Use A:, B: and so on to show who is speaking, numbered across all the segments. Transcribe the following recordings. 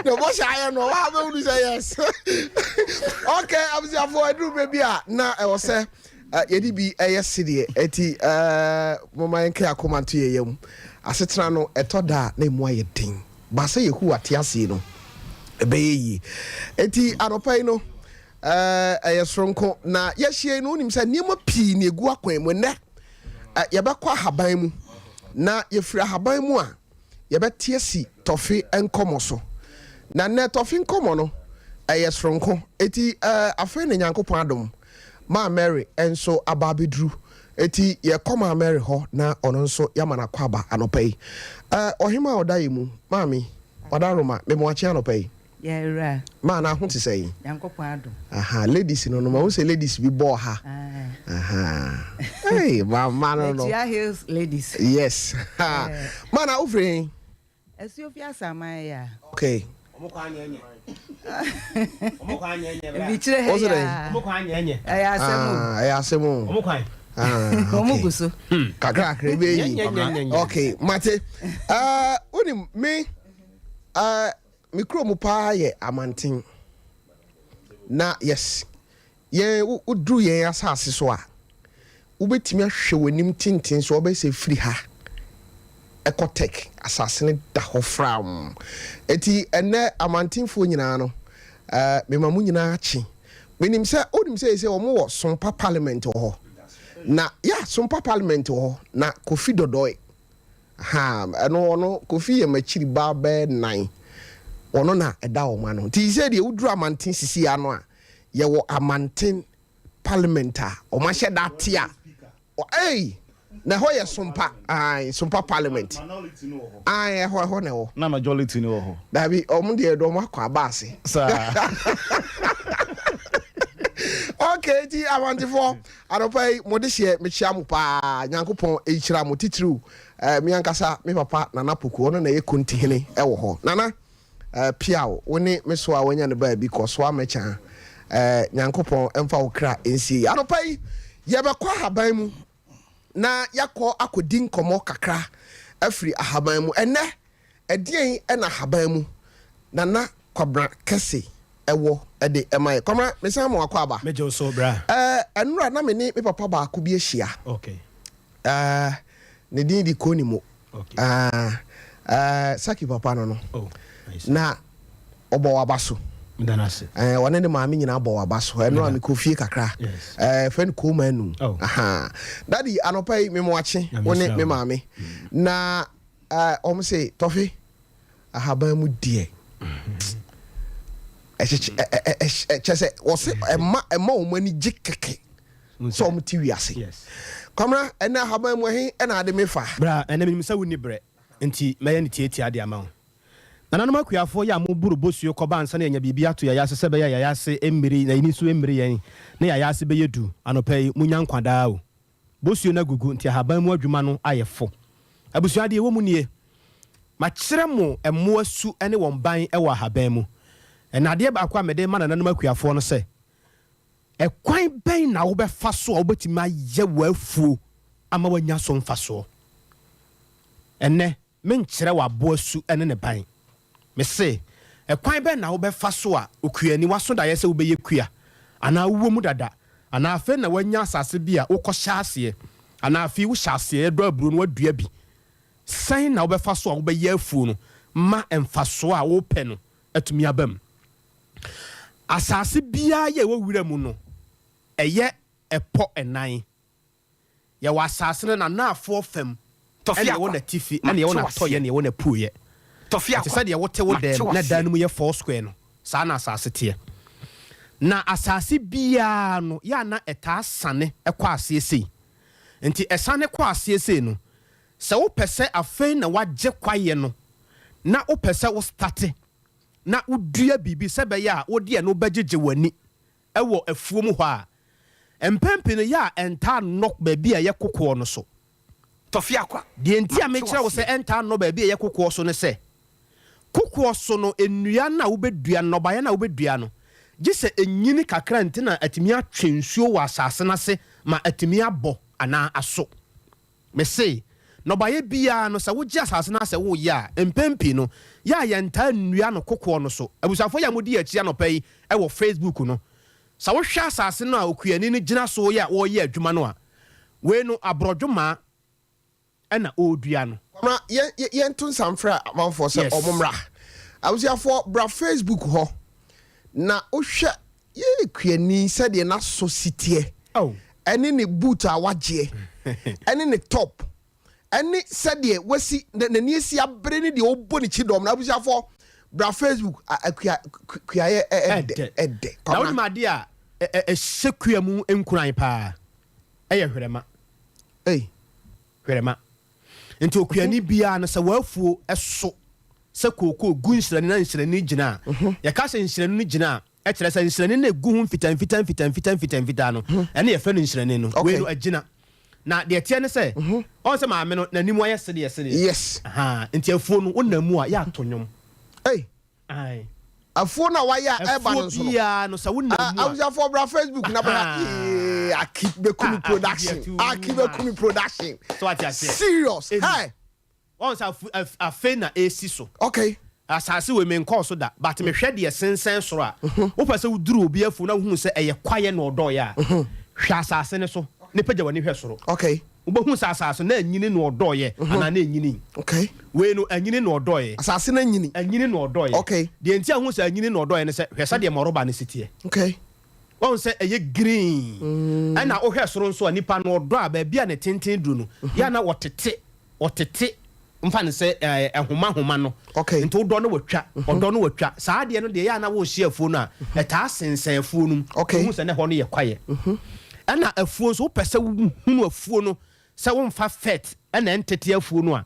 A: Na ɔbɔ hyɛ ayɛ no ɔwɔ abɛwuru sɛ yes. Okay, abusuafoɔ, aduru berɛ bi a na ɛwɔ sɛ yɛde bi ɛyɛ sedeɛ. Eti moma yɛnka akoma nto yɛ yam. Asetena no ɛtɔ da a na emu ayɛ den. Baasa Yehowa te ase no, ɛbɛyɛ yie. Eti anɔpa yi no ɛyɛ soronko na yɛahyia yi no, wonim sɛ nneɛma pii na egu akwan mu. Nnɛ yɛbɛkɔ ahaban mu, na yɛfiri ahaban mu a, yɛbɛte asi tɔfe nkɔmmɔ so. Na nnɛ tɔfe nkɔmmɔ no ɛyɛ soronko. Eti afei na Nyankopɔn adom Maa Mary nso aba abɛduru. Eti yɛkɔ Maa Mary hɔ na ɔno nso yɛama no akɔ aba anɔpa yi. Ɔhema a ɔda yɛ mu, maame ɔda Roma, memoakye anɔpa yi.
B: Yɛwura.
A: Maa na ho te sɛ yi?
B: Nyankopɔn adom.
A: Aha, ladies no, ma wo sɛ ladies bi bɔɔ ha. Aha. Hey, mama no.
B: Etua Hills ladies.
A: Yes. Maa na wofiri he?
B: Asuofi Asaman ya.
A: Okay.
C: Ɔmo kɔ anyɛ nyɛ. Ɔmo kɔ anyɛ nyɛ bra.
B: Ebi kyerɛ ha
A: What's
B: ya.
A: it?
C: Ɔmo kɔ anyɛ nyɛ.
B: Ɛyɛ asɛm o.
A: Ah, ɛyɛ asɛm o.
C: Ɔmo kwan.
A: Ah,
B: Ɔmo
A: okay.
B: gu so.
A: Kakra kakra ebe yi.
C: Nyɛ nyɛ nyɛ nyɛ.
A: Okay, mate. Wonim me me kurom paa yɛ Amanten. Na yes, yɛn woduru yɛn asase so a, wobɛtumi ahwɛ w'anim tenten so wɔbɛsɛ firi ha ɛkɔ Tech, asase no da hɔ fram. Eti ɛnɛ amantenfoɔ nyinaa no, mema mo nyinaa kye. Menim sɛ wonim sɛ wɔn wɔ Sompa Parliament wɔ hɔ. Na ya Sompa Parliament wɔ hɔ na Kofi Dɔdɔe ha ɛno, ɔno Kofi yɛ m'akyiri ba bɛɛ nan, ɔno na ɛda wɔn ano. Nti sɛ deɛ woduru Amanten sisi ano a, yɛwɔ Amanten Parliament a wɔn ahyɛ da te a ei, na ɛhɔ yɛ Sompa, ayi Sompa Parliament, ayi ɛhɔ na ɛwɔ.
D: Na majority ni wɔ hɔ.
A: Dabi, ɔmo deɛ ɛdɔ ɔmo akɔ aba ase.
D: Saa.
A: Okay, ti amantefoɔ, anɔpa yi mo de hyɛ mekyia mo paa. Nyankopɔn ɛnhyira mo titiriw. Me ankasa me papa Nana Poku, ɔno na ɛyɛ kontihene ɛwɔ hɔ. Nana Piaw, wo ne me so a wanya ne baabi kɔ so amɛkya Nyankopɔn ɛmfa wo kra nsie yi. Anɔpa yi yɛbɛkɔ ahaban mu na yɛakɔ akɔdi nkɔmmɔ kakra afiri ahaban mu. Ɛnɛ ɛdeɛn ɛna ahaban mu Nana Kwabena Kɛse ɛwɔ ɛde ɛma yɛ? Kwamra, mesan ma wakɔ aba.
C: Mɛgye wo so, bra.
A: Ɛnora na me ne me papa baako bi ahyia. Ne din di Konimo. Saki papa no.
C: Oh, nice.
A: Na ɔbɔ waba so.
C: Meda no ase.
A: Ɔne ne maame nyinaa bɔ waba so. Ɛnora mekɔ fie kakra. Fɛ no Koma Anu.
C: Oh.
A: Aha. Daddy, anɔpa yi memoakye.
C: Nyame
A: wo ne
C: nhyira
A: me
C: wo.
A: maame na ɔmo se tɔfe ahaban mu deɛ ɛkyekye kyɛ sɛ wɔse ɛma wɔn ani gye kɛkɛ sɛ wɔn te wiase. Kwamra, ɛnɛ ahaban mu ɛhe ɛna ade me fa?
C: Bra, ɛnɛ menim sɛ wonni berɛ nti mɛyɛ ne tietia de ama wo. Nananom akuafoɔ yɛ a moboro bosuo kɔba ansa na yɛanya biribi ato yɛayɛ ase sɛ ɛbɛyɛ a yɛayɛ ase mmiri na yɛni nso mmiri yɛn na yɛayɛ ase bɛyɛ du. Anɔpa yi monya nkwa daa o. Bosuo no agugu nti ahaban mu adwuma no ayɛ fo. Abusua, deɛ ɛwɔ mu nie: makyerɛ mo mmoa su ne wɔn ban wɔ ahaban mu. Ɛna adeɛ baako a mede ma nananom akuafoɔ no sɛ, ɛkwan bɛn na wobɛfa so a wobɛtumi ayɛ w'afuo ama woanya so mfasoɔ? Ɛnɛ menkyerɛ w'aboa su ne ne ban. Mese, ɛkwan bɛn na wobɛfa so a okuani waso daeɛ sɛ wobɛyɛ kua anaa wowɔ mu dada anaa afei na woanya asase bi a wokɔhyɛ aseɛ anaa afei wohyɛ aseɛ ɛdɔ aburo no wadua bi, sɛn na wobɛfa so a wobɛyɛ afuo no ma mfasoɔ a wopɛ no atumi aba mu? Asase biara yɛ ɛwɔ wura mu no, ɛyɛ ɛpɔ ɛnan. Yɛwɔ asase no nanaafoɔ fam, ɛne ɛwɔ n'atifi, ɛne ɛwɔ n'atɔyɛ, ne ɛwɔ n'apueɛ. Ɛte sɛ deɛ wote wo dɛm na dan no mu yɛ four square no, saa na asase teɛ. Na asase biara no yɛ ana ɛtaa sane ɛkɔ aseɛ sei. Nti ɛsane kɔ aseɛ sei no, sɛ wopɛ sɛ afei na wagye kwaeɛ no na wopɛ sɛ wo start na wodua biribi sɛ bɛyɛ a wode ɛno bɛgyegye w'ani ɛwɔ afuo mu hɔ a, mpɛn pii no yɛ a ɛntaa nnɔ baabi a ɛyɛ kokoɔ no so. Deɛ nti a mekyerɛ wo sɛ ɛntaa nnɔ baabi a ɛyɛ kokoɔ so ne sɛ, kokoɔ so no, nnua no a wobɛdua, nnɔbaeɛ no a wobɛdua no, gye sɛ ɛnyini kakra nti na atumi atwe nsuo wɔ asase no ase ma atumi abɔ anaa aso. Mese, Nnɔbaeɛ biara no, sɛ wogye asase no ara sɛ woreyɛ a, mpɛn pii no, yɛ a yɛntaa nnua no kokoɔ no so. Abusuafoɔ yi a modi yɛn akyi anɔpa yi wɔ Facebook no, sɛ wohwɛ asase no a okuani no gyina so yɛ a ɔreyɛ adwuma no a, wei no aborɔdwomaa na ɔredua no.
A: Kwamina, yɛn yɛnto nsa mfrɛ amanfoɔ sɛ wɔn mmra. Abusuafoɔ, bra Facebook hɔ na wohwɛ yɛn kuani sɛdeɛ n'asɔ si teɛ, ɛne ne boot a wagyeɛ, ɛne ne top, ɛne sɛdeɛ wasi n'ani asi abere ne deɛ ɔbɔ ne kyidɔm no. Abusuafoɔ, bra Facebook, akua kuayɛ ɛdɛ ɛdɛ.
C: Na wonim adeɛ a ɛhyɛ kua mu nkuran paa? Ɛyɛ hwerɛma.
A: Ei.
C: Hwerɛma. Nti okuani biara no sɛ w'afuo so sɛ kookoo gu nhyerɛne na nhyerɛne gyina a, yɛka sɛ nhyerɛne no gyina a, ɛkyerɛ sɛ nhyerɛne no a ɛgu ho mfitamfita mfitamfita mfitamfitaa no, ɛno yɛfrɛ no nhyerɛne no. Wei no agyina. Na deɛ ɛteɛ ne sɛ, ɔhu sɛ maame no n'anim ayɛ sedeɛ sedeɛ.
A: Yes.
C: Ahaa, nti afuo no wonam mu a, yɛ ato nnwom.
A: Ei.
C: Ae.
A: Afuo no a wayɛ a ɛba no
C: Afuo
A: nso no.
C: biara no sɛ wonam mu a.
A: Abusuafoɔ bra Facebook na bɛha
C: Ahaa.
A: yee Aki Bekumi
C: Ah,
A: production
C: Aki deɛ too
A: Aki Bekumi
C: much.
A: production
C: So wate aseɛ?
A: serious
C: Ɛni.
A: hey.
C: Wahu sɛ afu af afei na ɛresi so.
A: Okay.
C: Asase wei menkɔɔ so da but mehwɛ deɛ ɛsensɛn soro a, wopɛ sɛ woduru obi afuo na wohunu sɛ ɛyɛ kwaeɛ na ɔdɔeɛ a, hwɛ asase no so na pagya w'ani hwɛ soro.
A: Okay.
C: Wobɛhunu sɛ asase no na anyini na ɔdɔeɛ anaa na ɛnyinii.
A: Okay.
C: Wei no anyini na ɔdɔeɛ.
A: Asase no anyini.
C: Anyini na ɔdɔeɛ.
A: Okay.
C: Deɛ nti a wohu sɛ anyini na ɔdɔeɛ ne sɛ, hwɛ sɛdeɛ mmɔrɔba no si teɛ.
A: Okay.
C: Woahu sɛ ɛyɛ green. Ɛna wohwɛ soro nso a, nipa no ɔdɔ a, baabi a ne tenten duru no, yɛ a na wɔtete, wɔtete, mfa no sɛ ɛɛ nhoma nhoma no.
A: Okay.
C: Nti wodɔ no watwa, ɔdɔ no watwa. Saa adeɛ no deɛ, yɛ a na worehyɛ afuo no a, ɛtaa sensɛn afuo no mu.
A: Okay.
C: Wohu sɛ na ɛhɔ no yɛ kwaeɛ. Ɛna afuo nso, wopɛ sɛ wohunu afuo no sɛ womfa fɛt na ɛntete afuo no a,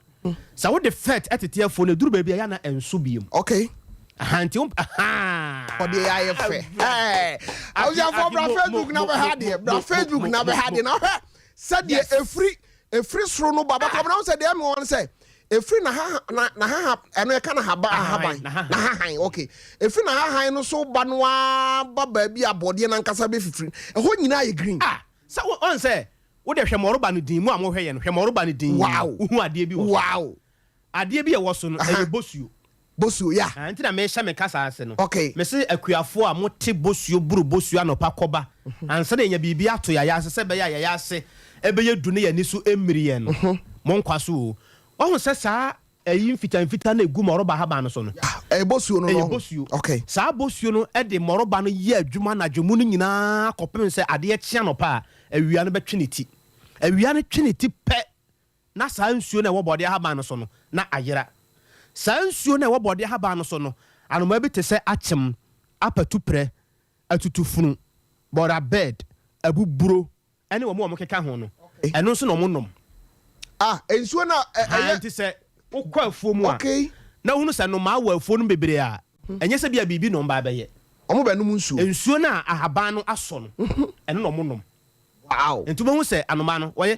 C: sɛ wode fɛt tete afuo no, ɛduru baabi a, ɛyɛ a na ɛnso biom.
A: Okay.
C: Aha, nti wo, ahaa.
A: Ɔde yɛ ayɛ fɛ. Ɛɛ, abusuafoɔ bra Facebook na bɛhwɛ adeɛ. Bra Facebook na bɛhwɛ adeɛ. Na hwɛ sɛdeɛ ɛfiri ɛfiri soro no ba. Bɛkɔ na sɛ deɛ ɛmɛ wɔn sɛ ɛfiri na ha na na ha ɛno yɛka na haba ahaban na hahan okay. Ɛfiri na hahan no so ba no ara ba baabi a bɔdeɛ nankasa bɛfifiri. Ɛhɔ nyinaa yɛ green.
C: Ah, sɛ wɔn sɛ Wo deɛ hwɛ mɔroba no din, mo a mohwɛ yɛn no, hwɛ mɔroba no din.
A: Wow.
C: Wohu adeɛ bi wɔ so.
A: Wow.
C: Adeɛ bi a ɛwɔ so no, ɛyɛ bosuo.
A: Bosuo, yeah.
C: Ah, nti na mehyɛ me kasa ase no.
A: Okay.
C: Mese akuafoɔ a mote bosuo boro bosuo anɔpa kɔba ansa na yɛanya biribi ato yɛn ase sɛ ɛbɛyɛ a yɛn ase bɛyɛ du na yɛn ani so mmiri yɛn no, monkwa so o. Woahu sɛ saa Ɛyi mfitamfita no a ɛgu mmɔrɔba ahaban no so no.
A: Ɛyɛ bosuo no no.
C: Ɛyɛ bosuo.
A: Okay.
C: Saa bosuo no de mmɔrɔba no yɛ adwuma anadwo mu no nyinaa kɔpem sɛ adeɛ kye anɔpa a, awia no bɛtwe ne ti. Awia no twe ne ti pɛ na saa nsuo no a ɛwɔ bɔdeɛ ahaban no so no na ayera. Saa nsuo no a ɛwɔ bɔdeɛ ahaban no so no, anomaa bi te sɛ akyem, apatuprɛ, atutufunu, bɔrabɛd, abuburo, ne wɔn a wɔkeka ho no, ɛno nso na wɔnom.
A: Ah, nsuo no a ɛyɛ.
C: Nti sɛ wokɔ afuo mu a, na wohunu sɛ nnomaa wɔ afuo no mu bebree a, ɛnyɛ sɛ bi a biribi na wɔba abɛyɛ.
A: Wɔbɛnom nsuo.
C: Nsuo no a ahaban no asɔ no, ɛno na wɔnom.
A: Wow.
C: Nti wobɛhu sɛ anomaa no, wɔyɛ.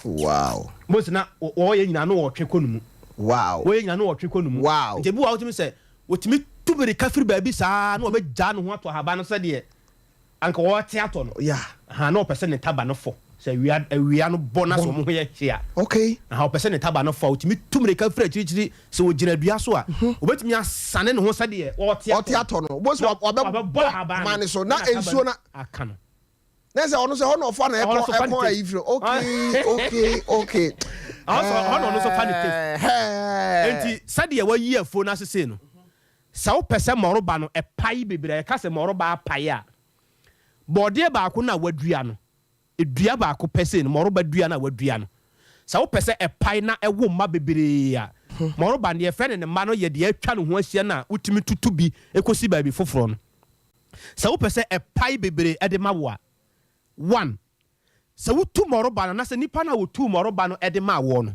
A: Wow.
C: Mose na wɔyɛ nyinaa na wɔtwe kɔ no mu.
A: Wow.
C: Wɔyɛ nyinaa na wɔtwe kɔ no mu.
A: Wow.
C: Nti ebi wɔ hɔ a wotumi sɛ Wɔtumi tu mirika firi baabi saa ara na wɔbɛgyaa ne ho ato ahaban no sɛdeɛ anka wɔrete atɔ no.
A: Yeah.
C: Aha, na ɔpɛ sɛ ne taba no fɔ. Sɛ awia, awia no bɔ na sɛ wɔn ho yɛ hye a.
A: Okay.
C: Aha, ɔpɛ sɛ ne taba no fɔ a, ɔtumi tu mirika firi akyirikyiri. Sɛ ɔgyina dua so a, ɔbɛtumi asane ne ho sɛdeɛ wɔrete atɔ
A: Ɔte atɔ no. Wobɛhu sɛ
C: Na
A: wabɛbɔ
C: wabɛbɔ ahaban
A: ahaban no so na
C: na taba
A: nsuo
C: no
A: no
C: aka no.
A: Na sɛ ɔno sɛ hɔ na ɔfa na
C: Ɔno
A: ɛkɔ
C: nso fa ne
A: ɛkɔ
C: tape.
A: ayi firi okay okay okay.
C: Ɔno nso hɔ na ɔno nso fa ne tape.
A: Ɛhɛɛ.
C: Enti sɛdeɛ wɔayi afuo no ase sei no, sɛ wopɛ sɛ mmɔrɔba no pae bebree a, yɛka sɛ mmɔrɔba apae a, bɔɔdeɛ baako no a wɔadua no, dua baako pɛ sei no, mmɔrɔba dua no a wɔadua no, sɛ wopɛ sɛ ɛpae na ɛwo mma bebree a, mmɔrɔba no, deɛ yɛfrɛ no ne mma no yɛ deɛ atwa ne ho ahyia no a wotumi tutu bi kɔsi baabi foforɔ no. Sɛ wopɛ sɛ ɛpae bebree de ma wo a, one, sɛ wotu mmɔrɔba no anaasɛ nipa no a ɔtuu mmɔrɔba no de maa woɔ no,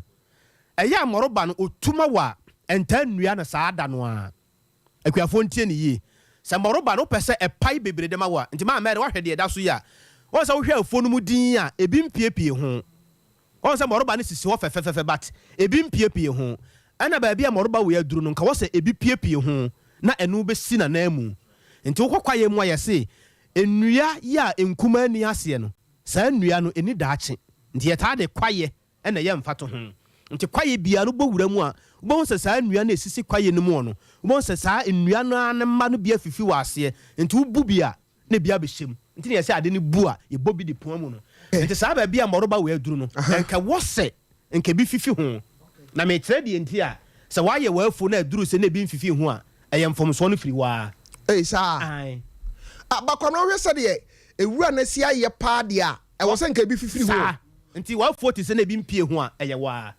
C: ɛyɛ a mmɔrɔba no ɔtu ma wo a, ɛntaa nnua no saa da no ara. Akuafoɔ ntie no yie. Sɛ mmɔrɔba no wopɛ sɛ ɛpae bebree de ma wo a, nti maa Mary woahwɛ deɛ ɛda so yi a, woahu sɛ wohwɛ afuo no mu dinn a, ebi mpiepie ho. Woahu sɛ mmɔrɔba no sisi hɔ fɛfɛfɛfɛ but ebi mpiepie ho. Ɛna baabi a mmɔrɔba wei aduru no nka wɔ sɛ ebi piepie ho na ɛno bɛsi n'ananmu. Nti wokɔ kwaeɛ mu a yɛse nnua yi a nkumaa nni aseɛ no, saa nnua no ɛnni daakye. Nti yɛtaa de kwaeɛ na ɛyɛ mfatoho. Nti kwaeɛ biara no wobɔ wura mu a, wobɛhu sɛ saa nnua no a ɛsisi kwaeɛ no mu no, wobɛhu sɛ saa nnua no ara ne mma no bi afifi wɔ aseɛ. Nti wobu bi a, na ebi abɛhyɛ mu. Nti na yɛsɛ ade no bu a, yɛbɔ bi de pua mu no. Nti saa baabi a mmɔrɔba wei aduru no, nka ɛwɔ sɛ nka ebi fifi ho. Na mekyerɛ deɛ nti a, sɛ woayɛ w'afuo na aduru sɛ na ebi mfifi ho a, ɛyɛ mfomsoɔ no firi hɔ ara.
A: Ei, saa?
C: Ae.
A: Ah, but Kwabena wohwɛ sɛdeɛ ewura no asi ayɛ paa deɛ a, ɛwɔ sɛ nka ebi fifiri ho o.
C: Saa. Nti w'afuo te sɛ na ebi mpie ho a, ɛyɛ wo ara.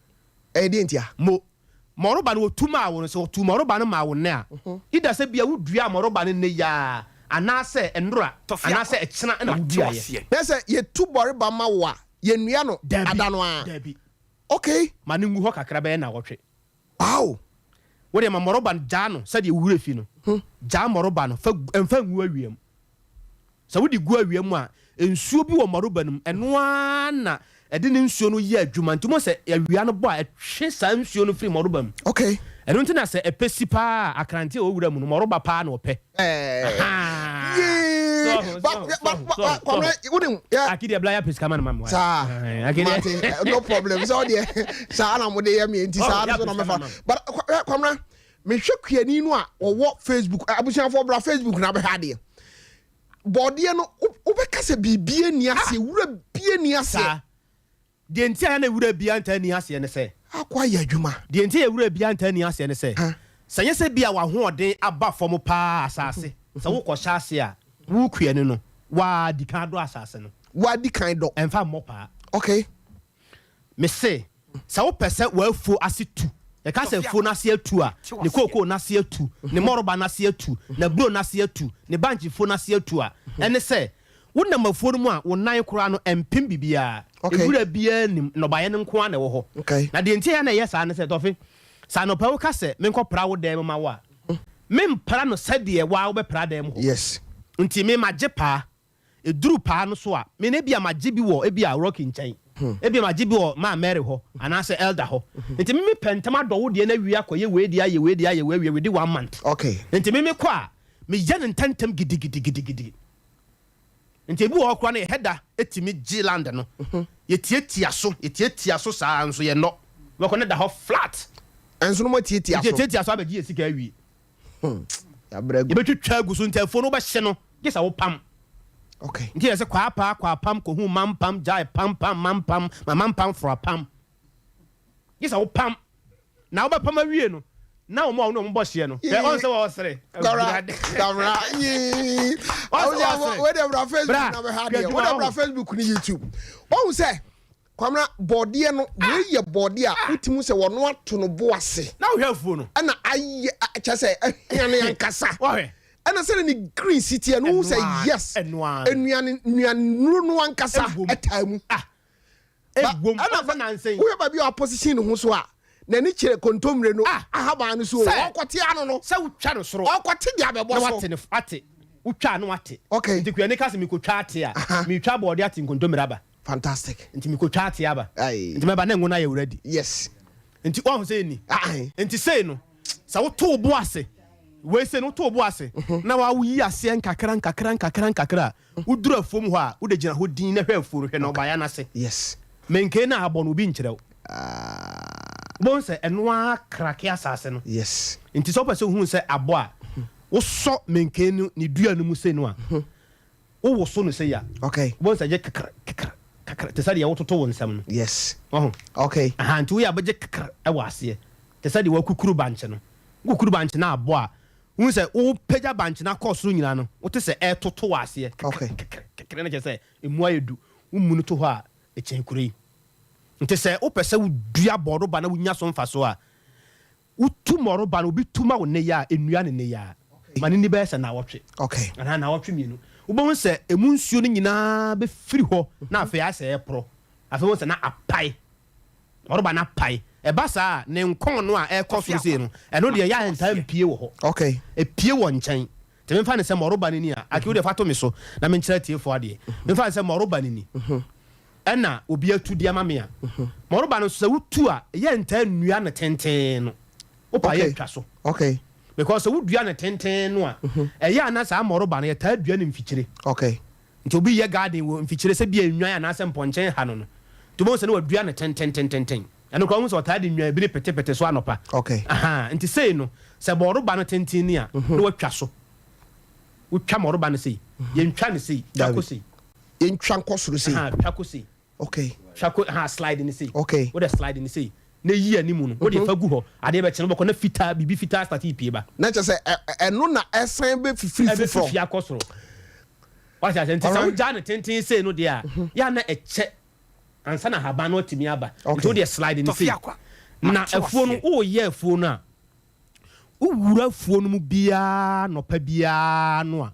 A: Ɛyɛ deɛ ntia?
C: Mo. Mmɔrɔba no wɔtu maa wo no, sɛ wɔtuu mmɔrɔba no maa wo nnɛ a, either sɛ bia woduaa mmɔrɔba no nnɛ yi ara, anaasɛ nnora, anaasɛ ɛkyena na woduaeɛ.
A: Na sɛ yɛtu bɔreba ma wo a, yɛnnua no ada no ara?
C: Daabi.
A: Okay.
C: Ma no ngu hɔ kakra bɛyɛ nnawɔtwe.
A: Wow!
C: Wo deɛ ma mmɔrɔba no, gyaa no sɛdeɛ wo werɛ fi no. Gyaa mmɔrɔba no, fa gu, mfa ngu awia mu. Sɛ wode gu awia mu a, nsuo bi wɔ mmɔrɔba no mu, ɛno ara na ɛde ne nsuo no yɛ adwuma. Nti wohu sɛ awia no bɔ a, ɛtwe saa nsuo no firi mmɔrɔba mu.
A: Okay.
C: Ɛno nti na sɛ ɛpɛ si paa a, akrante a ɛwɔ wura mu no, mmɔrɔba paa na ɔpɛ.
A: Ahaa. Yee! Ba, ba, ba, ba, Kwamina, wonim, yɛ.
C: Aki deɛ bla yɛ pɛ sika ma no ma me.
A: Saa.
C: Aki deɛ.
A: Mate, no problem. Sɛ ɔdeɛ, saa na mode yɛ me nti saa no so na mɛfa. But Kwamina, mehwɛ kuani no a ɔwɔ Facebook, abusuafoɔ bra Facebook na bɛhwɛ adeɛ. Bɔɔdeɛ no, wobɛka sɛ biribi ani aseɛ, wura bi ani aseɛ.
C: Saa. Deɛ nti a na wura biara ntaa nni aseɛ ne sɛ.
A: Akɔ ayɛ adwuma.
C: Deɛ nti a wura biara ntaa nni aseɛ ne sɛ, sɛ nyɛ sɛ bi a w'ahoɔden aba fam pa ara asase, sɛ wokɔhyɛ aseɛ a, wo kuani no, woadi kan adɔ asase no.
A: Woadi kan dɔ.
C: Ɛmfa mmɔ paa.
A: Okay.
C: Mese, sɛ wopɛ sɛ w'afuo ase tu, yɛka sɛ afuo no ase atu a, ne kookoo no ase atu, ne mmɔrɔba no ase atu, n'aburo no ase atu, ne bankyefuo no ase atu a, ɛne sɛ, wonam afuo no mu a, wo nan koraa no, ɛmpem biribiara. Nwura biara nnim, nnɔbaeɛ no nko ara na ɛwɔ hɔ. Na deɛ nti a ɛyɛ a na ɛyɛ saa ne sɛ, Tɔfe, sɛ anɔpa yi woka sɛ menkɔpra wo dan mu ma wo a, mempra no sɛdeɛ wo ara wobɛpra dan mu hɔ. Nti me magye paa. Ɛduru paa no so a, me no ebia magye bi wɔ ebia Rocky nkyɛn, ebia magye bi wɔ Maa Mary hɔ, anaasɛ Elder hɔ. Nti me mepɛ ntɛm adɔ wo deɛ no awie akɔyɛ wei deɛ ayɛ wei deɛ ayɛ wei awie within one month. Nti me mekɔ a, meyɛ no ntɛmntɛm gidigidigidigidi. Nti ebi wɔ hɔ koraa no yɛhɛ da tumi gye land no, yɛtiatia so, yɛtiatia so saa nso yɛnnɔ. Wobɛkɔ no da hɔ flat.
A: Nso no moatiatia
C: Nti
A: so.
C: yɛtiatia so abɛgye yɛn sika awie.
A: Hmm, yɛabrɛ agu.
C: Yɛbɛtwitwa agu so nti afuo no wobɛhye no gye sɛ wopam.
A: Okay.
C: Nti yɛ sɛ kwaapaa kwaapam kɔhu mampam gyae pam pam mampam ma mampam foro apam. Gye sɛ wopam. Na wobɛpam awie no na wɔn a wɔne wɔn bɔ hyeɛ no hwɛ ɔn sɛ wɔresere.
A: Kamra kamra yii.
C: Ɔn sɛ wɔresere.
A: Wei de bra Facebook na bɛhwɛ adeɛ. Wei de bra Facebook ne YouTube. Wɔn sɛ Kwamina, bɔɔdeɛ no, wei yɛ bɔɔdeɛ a wotumi sɛ wɔn ato no bo ase.
C: Na wohwɛ afuo no.
A: Ɛna ayɛ kyɛ sɛ ahia ne ankasa.
C: Wɔhwɛ.
A: Ɛna sɛ ne green si teɛ no, wohu sɛ yes. Nnuane nnuanuro no ankasa ɛtaa mu.
C: Ah. Ɛwom. Ɛna
A: wohwɛ baabi a opposition ne ho so a, n'ani kyerɛ kontommire no
C: ah.
A: ahaban no so o. Ɔkɔte ano no.
C: Sɛ wotwa no soro.
A: Ɔkɔte de abɛbɔ so.
C: Na wate ne ate. Wotwa no ate.
A: Okay.
C: Nti kuani ka sɛ mekotwa ate a, metwa bɔɔde ate nkontommire aba.
A: Fantastic.
C: Nti mekotwa ate aba.
A: Aye.
C: Nti mɛba na ngo no ayɛ ready.
A: Yes.
C: Nti wahu sɛ ɛni.
A: Aye.
C: Nti sei no, sɛ woto wo bo ase, wei sei no woto wo bo ase, na wayi aseɛ nkakra nkakra nkakra nkakra a, woduru afuom hɔ a, wode gyina hɔ din na hwɛ afuo no, hwɛ nnɔbaeɛ no ase.
A: Yes.
C: Menkei no a abɔ no obi nkyerɛ wo.
A: Ah.
C: Wobɛhu sɛ ɛno ara krake asase no.
A: Yes.
C: Nti sɛ wopɛ sɛ wohu sɛ abɔ a, wosɔ menkei no ne dua no mu sei no a, Wowoso no sei a,
A: Okay.
C: wobɛhu sɛ ɛgye kekr kekr kekr te sɛ deɛ wototo wo nsam no.
A: Yes.
C: Wahu?
A: Okay.
C: Aha, nti woyɛ a wobɛgye kekr wɔ aseɛ te sɛ deɛ woakukuru bankye no. Wokukuru bankye no abɔ a, wohu sɛ wopagya bankye no akɔ soro nyinaa no, wote sɛ ɛretoto wɔ aseɛ kekr
A: Okay.
C: kekr kekr no kyerɛ sɛ emu ayɛ du. Womu no to hɔ a, ɛkyɛn kuro yi. Nti sɛ wopɛ sɛ wodua bɔɔdo ba na wonya so mfasoɔ a, Wotu mmɔreba no, obi tu ma wo nnɛ yi a, nnua no nnɛ yi ara. Ma no nni bɛyɛ sɛ nnawɔtwe anaa nnawɔtwe mmienu. Wobɛhu sɛ ɛmu nsuo no nyinaa bɛfiri hɔ na afei ayɛ sɛ ɛreporɔ. Afei wobɛhu sɛ na apae. Mmɔreba no apae. Ɛba saa a, ne nkɔn no a ɛrekɔ soro sei no, ɛno deɛ ɛyɛ a ɛntaa mpue wɔ hɔ. Ɛpue wɔ nkyɛn. Nti memfa no sɛ mmɔreba no ni a, Aki wo deɛ fa to me so na menkyerɛ atiefoɔ adeɛ. Memfa no sɛ mmɔreba no ni. Ɛna obi atu de ama me a, ma ɔreba no nso sɛ wotu a, ɛyɛ ntaa nnua no tenten no. Wopa yɛ twa so.
A: Okay.
C: Because sɛ wodua no tenten no a, ɛyɛ a na saa mmɔreba no yɛtaa dua no mfikyire.
A: Okay.
C: Nti obi yɛ garden wɔ mfikyire sɛ bia nnwan anaasɛ mpɔnkye nha no no. Nti wobɛhu sɛ na wadua no tententententen. Ɛno koraa wohu sɛ ɔtaa de nnwanbini petepete so anɔpa.
A: Okay.
C: Ahaa, nti sei no, sɛ bɔɔroba no tenten ni a, na watwa so. Wotwa mɔroba no sei. Yɛntwa no sei, twa
A: Dabi.
C: kɔ sei.
A: Yɛntwa nkɔ soro sei.
C: Ahaa, twa kɔ sei.
A: Okay.
C: Twa kɔ, ahaa, slide no sei.
A: Okay.
C: Wode slide no sei, na yi anim no, wode fa gu hɔ. Adeɛ bɛkye no, wobɛkɔ na fitaa, biribi fitaa start repue ba.
A: Na kyerɛ sɛ ɛno na ɛsan bɛfifiri foforɔ.
C: Ɛbɛfifi akɔ soro. Wate aseɛ? Nti sɛ wogyaa no tenten sei no deɛ a, yɛ a na ɛkyɛ ansa na ahaban no atumi aba. Nti wodeɛ slide no sei. Na afuo no, woreyɛ afuo no a, wowura afuo no mu biara anɔpa biara no a,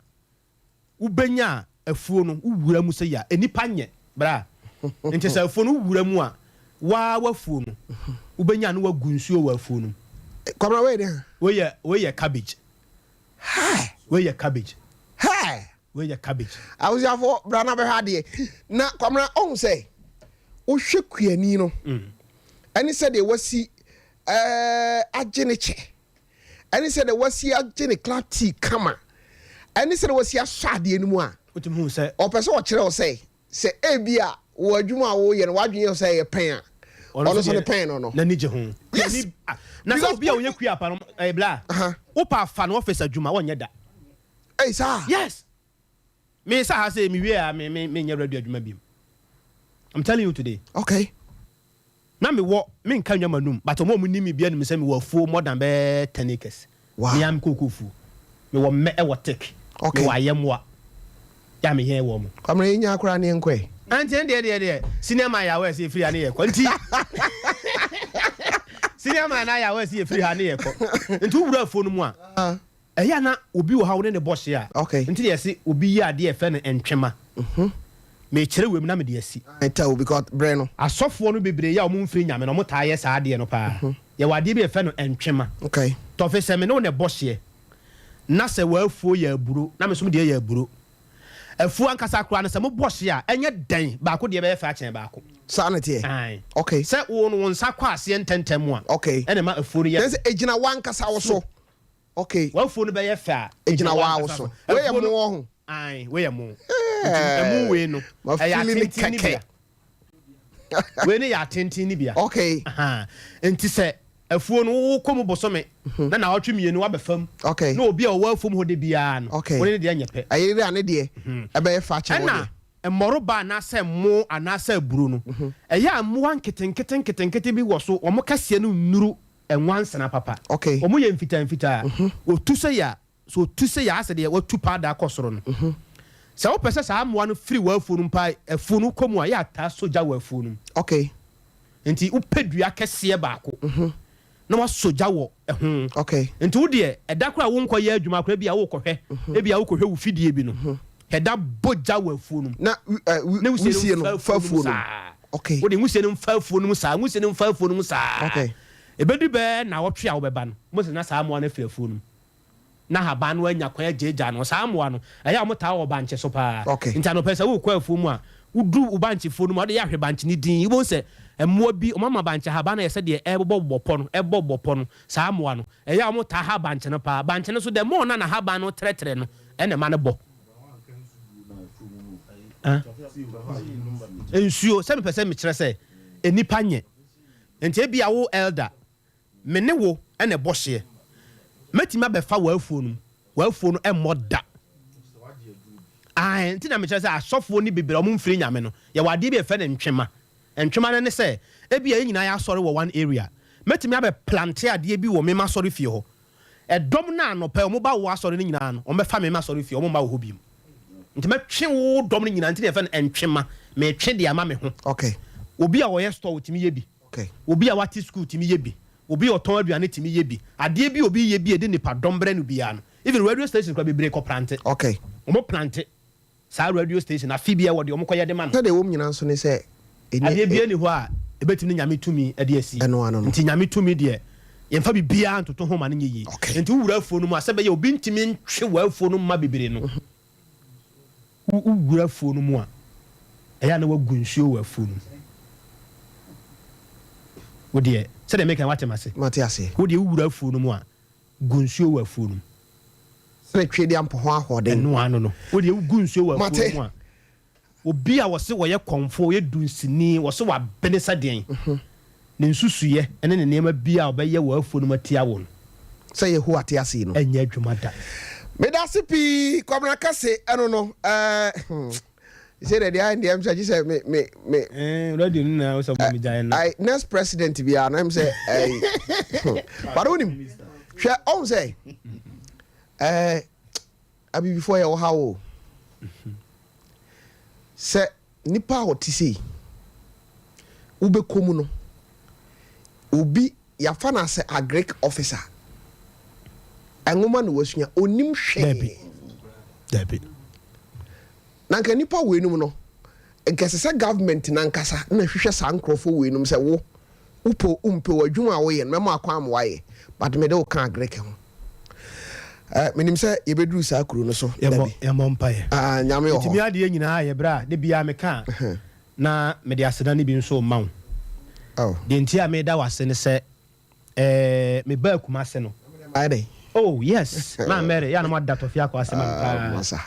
C: wobɛnya afuo no, wowura mu sei a, nnipa nyɛ, bra. Nti sɛ afuo no wowura mu a, waa w'afuo no, wobɛnya na wagu nsuo wɔ afuo no mu.
A: Kwabena, wei deɛ?
C: Wei yɛ, wei yɛ cabbage.
A: Hey!
C: Wei yɛ cabbage.
A: Hey!
C: Wei yɛ cabbage.
A: Abusuafoɔ bra na bɛhwɛ adeɛ. Na Kwamina ɔhu sɛ wohwɛ kuani no ɛne sɛdeɛ wasi ɛɛ agye ne kyɛ ɛne sɛdeɛ wasi agye ne club tea kama ɛne sɛdeɛ wasi asɔ adeɛ no mu a
C: Wotumi hu sɛ.
A: Ɔpɛ sɛ ɔkyerɛ wo sɛ Sɛ ebia wɔ adwuma a woyɛ no w'adwene yɛ wo sɛ ɛyɛ pɛn a, ɔno nso ne pɛn no no.
C: N'ani gye ho.
A: Yes.
C: Na sɛ obi a ɔyɛ kua pa no, ɛyɛ bla. Wopɛ afa no office adwuma, wɔnyɛ da.
A: Ei saa?
C: Yes. Me sa ha sɛ me wie a me me menyɛ radio adwuma biom. I'm telling you today.
A: Okay.
C: Na me wɔ, me nka nwa m'anum, but ɔmo a ɔmo nim me biara nim sɛ me wɔ afuo more than bɛyɛ 10 acres.
A: Wow.
C: Me ara me kookoo fuo. Me wɔ mmɛ ɛwɔ tick.
A: Okay.
C: Me wɔ ayɛmmoa. Yɛ a me yɛn wɔ mo.
A: Kwamina yɛn nyaa koraa ne yɛn kɔ ɛ.
C: Ɛnti ɛndeɛ deɛ deɛ senior man yɛ aware sɛ yɛfiri ha ne yɛkɔ nti senior man na yɛ aware sɛ yɛfiri ha ne yɛkɔ nti wo wura afuo no mu a ɛyɛ a na obi wɔ ha wo ne ne bɔ hye a
A: Okay.
C: nti na yɛse obi yɛ adeɛ yɛfrɛ no ntwema mekyerɛ wei mu na mede asi.
A: Tell because brɛ no.
C: Asɔfoɔ no bebree yɛ a wɔn mfiri Nyame no wɔn taa yɛ saa adeɛ no paa. Yɛwɔ adeɛ bi a yɛfrɛ no ntwema.
A: Okay.
C: Tɔfe sɛ me ne wo na ɛbɔ hyeɛ na sɛ w'afuo yɛ aburo na me nso me deɛ yɛ aburo. Afuo ankasa koraa no sɛ mo bɔ hyeɛ a ɛnyɛ dɛn baako deɛ bɛyɛ fɛ akyɛn baako.
A: Saa na ɛteɛ?
C: Ae.
A: Okay.
C: Sɛ wo no wo nsa kɔ aseɛ ntɛntɛm a
A: Okay.
C: ɛna ɛma afuo no yɛ
A: Kyerɛ sɛ ɛgyina w'ankasa wo so. Okay.
C: W'afuo no bɛyɛ fɛ a,
A: Egyina
C: ɛgyina
A: wo
C: w'ankasa
A: so.
C: so.
A: Wei yɛ
C: Afuo no,
A: mo wɔ ho.
C: Ae, wei yɛ mo. Nti ɛmo wei no,
A: Ma
C: ɛyɛ
A: feeling ne
C: atenten no
A: kɛkɛ.
C: bia. Wei no yɛ atenten no bia.
A: Okay.
C: Ahaa. Nti sɛ afuo no wokɔ mu bosome na naawɔtwe mmienu woabɛfa mu.
A: Okay.
C: Na obi a ɔwɔ afuom hɔ da biara no,
A: Okay.
C: wo ne ne deɛ nyɛ pɛ.
A: Ɛyere dɛ a ne deɛ ɛbɛyɛ fɛ akyɛn wo
C: Ɛna
A: deɛ.
C: mmɔreba anaasɛ mmo anaasɛ aburo no, ɛyɛ a mmoa nketenkete nketenkete bi wɔ so, wɔn kɛseɛ no nnuru Nwansena papa.
A: Okay.
C: Wɔn yɛ mfitaa mfitaa. Otu sei a, sɛ otu sei a asɛ deɛ watu paada akɔ soro no. Sɛ wopɛ sɛ saa mmoa no firi w'afuo no mu paa, afuo no wokɔ mu a, yɛ a taa sɔ gya wɔ afuo no mu.
A: Okay.
C: Nti wopɛ dua kɛseɛ baako na wasɔ gya wɔ ɛho.
A: Okay.
C: Nti wo deɛ, ɛda koraa a wonkɔ yɛ adwuma koraa, ebia worekɔhwɛ, ebia worekɔhwɛ wo fidie bi no, hwɛ da bɔ gya wɔ afuo no mu.
A: Na
C: Ne
A: wusie no
C: mfa
A: fa
C: afuo no mu
A: afuo no mu.
C: saa.
A: Okay.
C: Wode nwusie no mfa afuo no mu saa, nwusie no mfa afuo no mu saa.
A: Okay.
C: Ɛbɛdu bɛyɛ nnawɔtwe a wobɛba no, wobɛhu sɛ na saa mmoa no afiri afuo no mu. Na ahaban no anya kwan agyaagyaa no. Saa mmoa no, ɛyɛ a wɔtaa wɔ bankye so paa.
A: Okay.
C: Nti anɔpa yi sɛ worekɔ afuo mu a, woduru wo bankyefuo no mu a, wode yɛ ahwɛ bankye no dinn. Wobɛhu sɛ mmoa bi, wɔama bankye ahaban no ayɛ sɛ deɛ ɛrebobɔbobɔ pɔ no, ɛbobɔbobɔ pɔ no. Saa mmoa no, ɛyɛ a wɔtaa ha bankye no paa. Bankye no nso, the more na n'ahaban no trɛtrɛ no, ɛna ɛma no bɔ. Nsuo, sɛ mepɛ sɛ mekyerɛ sɛ nnipa nyɛ. Nti ebia wo elder, me ne wo na ɛbɔ hyeɛ. Mɛtumi abɛfa w'afuo no mu, w'afuo no ɛmmɔ da. Ae, nti na mekyerɛ sɛ asɔfoɔ no bebree a wɔn mfiri Nyame no, yɛwɔ adeɛ bi a yɛfrɛ no ntwema. Ntwema no ne sɛ, ebia yɛn nyinaa yɛasɔre wɔ one area. Mɛtumi abɛ plante adeɛ bi wɔ me m'asɔre fie hɔ. Ɛdɔm no a anɔpa yi wɔba wo asɔre no nyinaa no, wɔbɛfa me m'asɔre fie, wɔmma wo hɔ bio. Nti mɛtwe wo dɔm no nyinaa, nti na yɛfrɛ no ntwema. Metwe de ama me ho.
A: Okay.
C: Obi a ɔyɛ store tumi yɛ bi.
A: Okay.
C: Obi a wate school tumi yɛ bi. Obi a ɔtɔn aduane tumi yɛ bi. Adeɛ bi a obi yɛ bi a ɛde nipa dɔm brɛ no biara no, even radio station koraa bebree kɔ plante.
A: Okay.
C: Wɔn plante saa radio station afe biara wɔ deɛ wɔn kɔyɛ de ma no.
A: Sɛdeɛ ɛwom nyinaa nso ne sɛ ɛnyɛ.
C: Adeɛ biara nni hɔ a ɛbɛtumi ne Nyame tumi de asi.
A: Ɛno ano no.
C: Nti Nyame tumi deɛ yɛmfa biribiara ntoto ho ma no nyɛ yie.
A: Okay.
C: Nti wo wura afuo no mu a sɛ ɛbɛyɛ obi ntumi ntwe w'afuo no mma bebree no, wo wura afuo no mu a, ɛyɛ a na wagu nsuo wɔ afuo no mu. Wo deɛ, sɛdeɛ meka yi woate m'ase?
A: Mate aseɛ.
C: Wo deɛ wo wura afuo no mu a, gu nsuo wɔ afuo no mu.
A: Sɛdeɛ Tweaduampɔ ho ahoɔden.
C: Ɛno ano no, wo deɛ wogu nsuo wɔ afuo no mu a.
A: Mate.
C: Obi a wɔse wɔyɛ kɔmfoɔ, ɔyɛ dunsini, wɔse wabene sɛ deɛn, ne nsusuiɛ ne ne nneɛma biara a ɔbɛyɛ wɔ afuo no mu atia wo no.
A: Sɛ Yehowa te ase yi no.
C: Ɛnyɛ adwuma da.
A: Medase pii Kwabena Kase ɛno no ɛɛ hmm sɛ deɛ deɛ ayɛ deɛ ɛm sɛ gye sɛ me me me.
C: Eh, radio no na wosɛ mo megyae no.
A: Ai next president biara no ɛm sɛ ɛyi hmm but wonim hwɛ ɔhu sɛ ɛɛ Abibifoɔ yɛwɔ haw o. Sɛ nipa a ɔte sei wobɛkɔ mu no obi yafa no asɛ agric officer nwoma na wasua ɔnim hwee.
C: Dabi.
A: Na nka nipa weinom no nka ɛsɛ sɛ government no ankasa na hwehwɛ saa nkorɔfoɔ weinom sɛ wo Wopɛ o wompɛ o adwuma a woyɛ no mɛma akwan ama woayɛ but mede wo ka agric ho. Eh, menim sɛ yɛbɛduru saa kuro no so da bi.
C: Yɛmmɔ mpaeɛ.
A: Ah, Nyame wɔ hɔ.
C: Metumi adeɛ nyinaa ayɛ berɛ a da biara meka a na mede aseda no bi nso rema wo.
A: Oh.
C: Deɛ nti a meda wo ase ne sɛ eh, mebaa Kumase no.
A: Ayɛ dɛn?
C: Oh yes, Maa Mary, yɛ a na moada tɔfe akɔ ase ma me
A: Ah,
C: paa.
A: masa.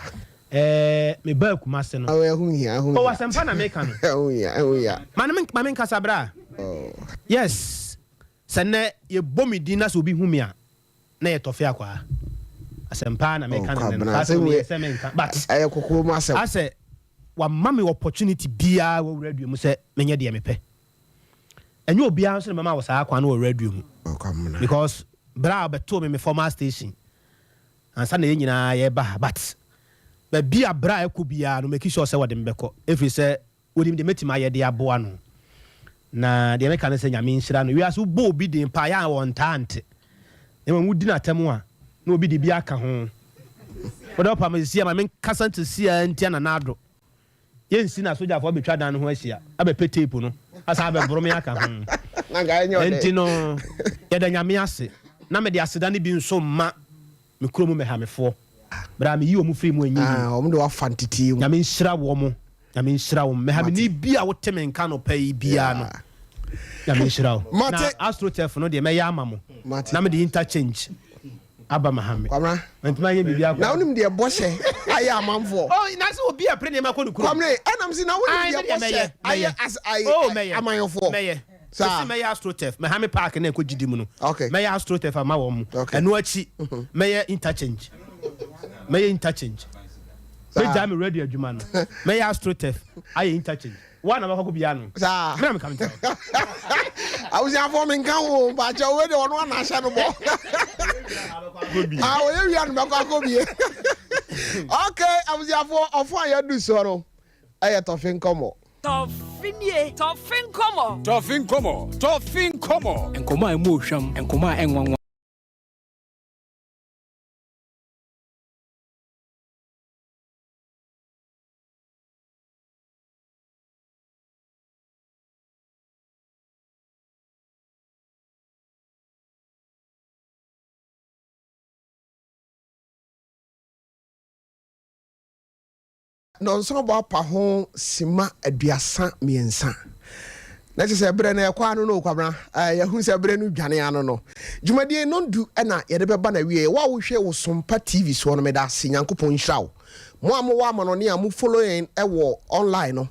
C: Eh, mebaa Kumase no.
A: Oh, ɛho hia, ɛho
C: Oh,
A: hia.
C: asɛmpa na meka no.
A: Ɛho hia, ɛho hia.
C: Ma no ma menkasa bra.
A: Oh.
C: Yes, sɛ nnɛ yɛbɔ me din na sɛ obi hu me a, na yɛ tɔfe akwaa. Asɛmpa na
A: Oh,
C: meka no nnɛ no.
A: Kwabena,
C: Saa
A: asɛm
C: asɛm
A: wei
C: yɛ sɛ menka, but
A: ɛyɛ kokoa mu asɛm.
C: asɛ wama me opportunity biara wɔ radio mu sɛ menyɛ deɛ mepɛ. Ɛnyɛ obiara nso na mɛma wo saa kwan no wɔ radio mu.
A: Oh, Kwabena.
C: Because berɛ a wɔbɛtoo me me former station, ansa na yɛn nyinaa yɛreba ha but baabi a bra ɛkɔ biara no make sure sɛ wɔde me bɛkɔ ɛfiri sɛ wɔnim deɛ mɛtumi ayɛ de aboa no na deɛ meka ne sɛ Nyame nhyira no. Wiase wobɔ obi din paa yɛ a wɔntaa nte na mmom wodi no atɛm a na obi de bi aka ho. Wode ɔpa me sisi a ma menkasa nsisi a ntia Nana Addo. Yɛnsi na sogyafoɔ abɛtwa dan no ho ahyia abɛpɛ tape no asan abɛboro me aka ho. Enti no, yɛda Nyame ase na mede aseda no bi nso ma me kurom mmɛhamefoɔ. Berɛ a meyi wɔn firi mu ɛnyɛ yie.
A: Ah, wɔn de wafa ntetee mu.
C: Nyame nhyira wɔn, Nyame nhyira wɔn. Mmɛhameni bi a wote me nka anɔpa yi biara no, Nyame nhyira wo. Na AstroTurf no deɛ mɛyɛ ama mo na mede interchange aba ma ha me.
A: Kwamina.
C: Mantumi anyɛ biribi akɔ.
A: Na wonim deɛ bɔhyɛ ayɛ amanfoɔ.
C: Oh, na sɛ obi a pere nneɛma kɔ ne kurom.
A: Kwamina, ɛnam si na wonim deɛ bɔhyɛ ayɛ as ayɛ
C: oh, mɛyɛ.
A: amanyɔfoɔ.
C: Mɛyɛ.
A: Saa.
C: Mesi mɛyɛ astrotef, mɛha me park na ɛkɔ gyidi mu no.
A: Okay.
C: Mɛyɛ astrotef ama wɔn mo.
A: Okay.
C: Ɛno akyi, mɛyɛ interchange. Mɛyɛ interchange.
A: Saa.
C: Mɛgyae me radio adwuma no. Mɛyɛ astrotef ayɛ interchange. Wo a na bɛkɔ akɔ bia no.
A: Saa.
C: Me na meka mekyerɛ wo.
A: Abusuafoɔ menka ho o, mpakyɛw wei deɛ ɔno ana ahyɛ no bɔ. Ah, ɔyɛ wia no bɛkɔ akɔ bie. Okay, abusuafoɔ ɔfo a yɛadu soɔ no ɛyɛ tɔfe nkɔmmɔ.
D: Tɔfe nie, tɔfe nkɔmmɔ.
E: Tɔfe nkɔmmɔ, tɔfe nkɔmmɔ.
F: Nkɔmmɔ a ɛmu ohwam, nkɔmmɔ a ɛnwanwa.
A: Nnɔnson bɔ apa ho simma 33. Na kyerɛ sɛ berɛ no ɛkɔ ano no o Kwabena, eh, yɛahu sɛ berɛ no dwane ano no. Dwumadie nnɔndu na yɛde bɛba n'awieɛ. Wo a wohwɛ wo Sompa TV soɔ no, meda ase. Nyankopɔn nhyira wo. Mo a mowɔ amanɔne a mo follow yɛn wɔ online no,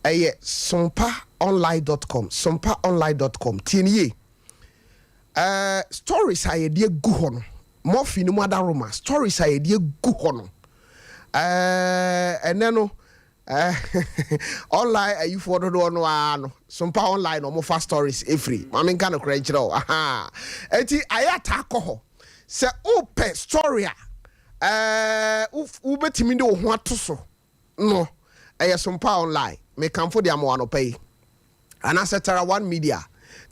A: ɛyɛ sompaonline dot com, sompaonline dot com. Tie no yie. Eh, stories a yɛde agu hɔ no, Murphy no mu adaworoma, stories a yɛde agu hɔ no, eh, ɛnɛ no, eh, online ayifoɔ dodoɔ no ara no, Sompa online na wɔfa stories ɛfiri. Ma menka nokorɛ nkyerɛ wo. Aha. Enti ayɛ ataa kɔ hɔ. Sɛ wopɛ story a, eh, wobɛtumi de wo ho ato so no, ɛyɛ Sompa online. Mekamfo de ama wo anɔpa yi. Anaasɛ Tara One Media,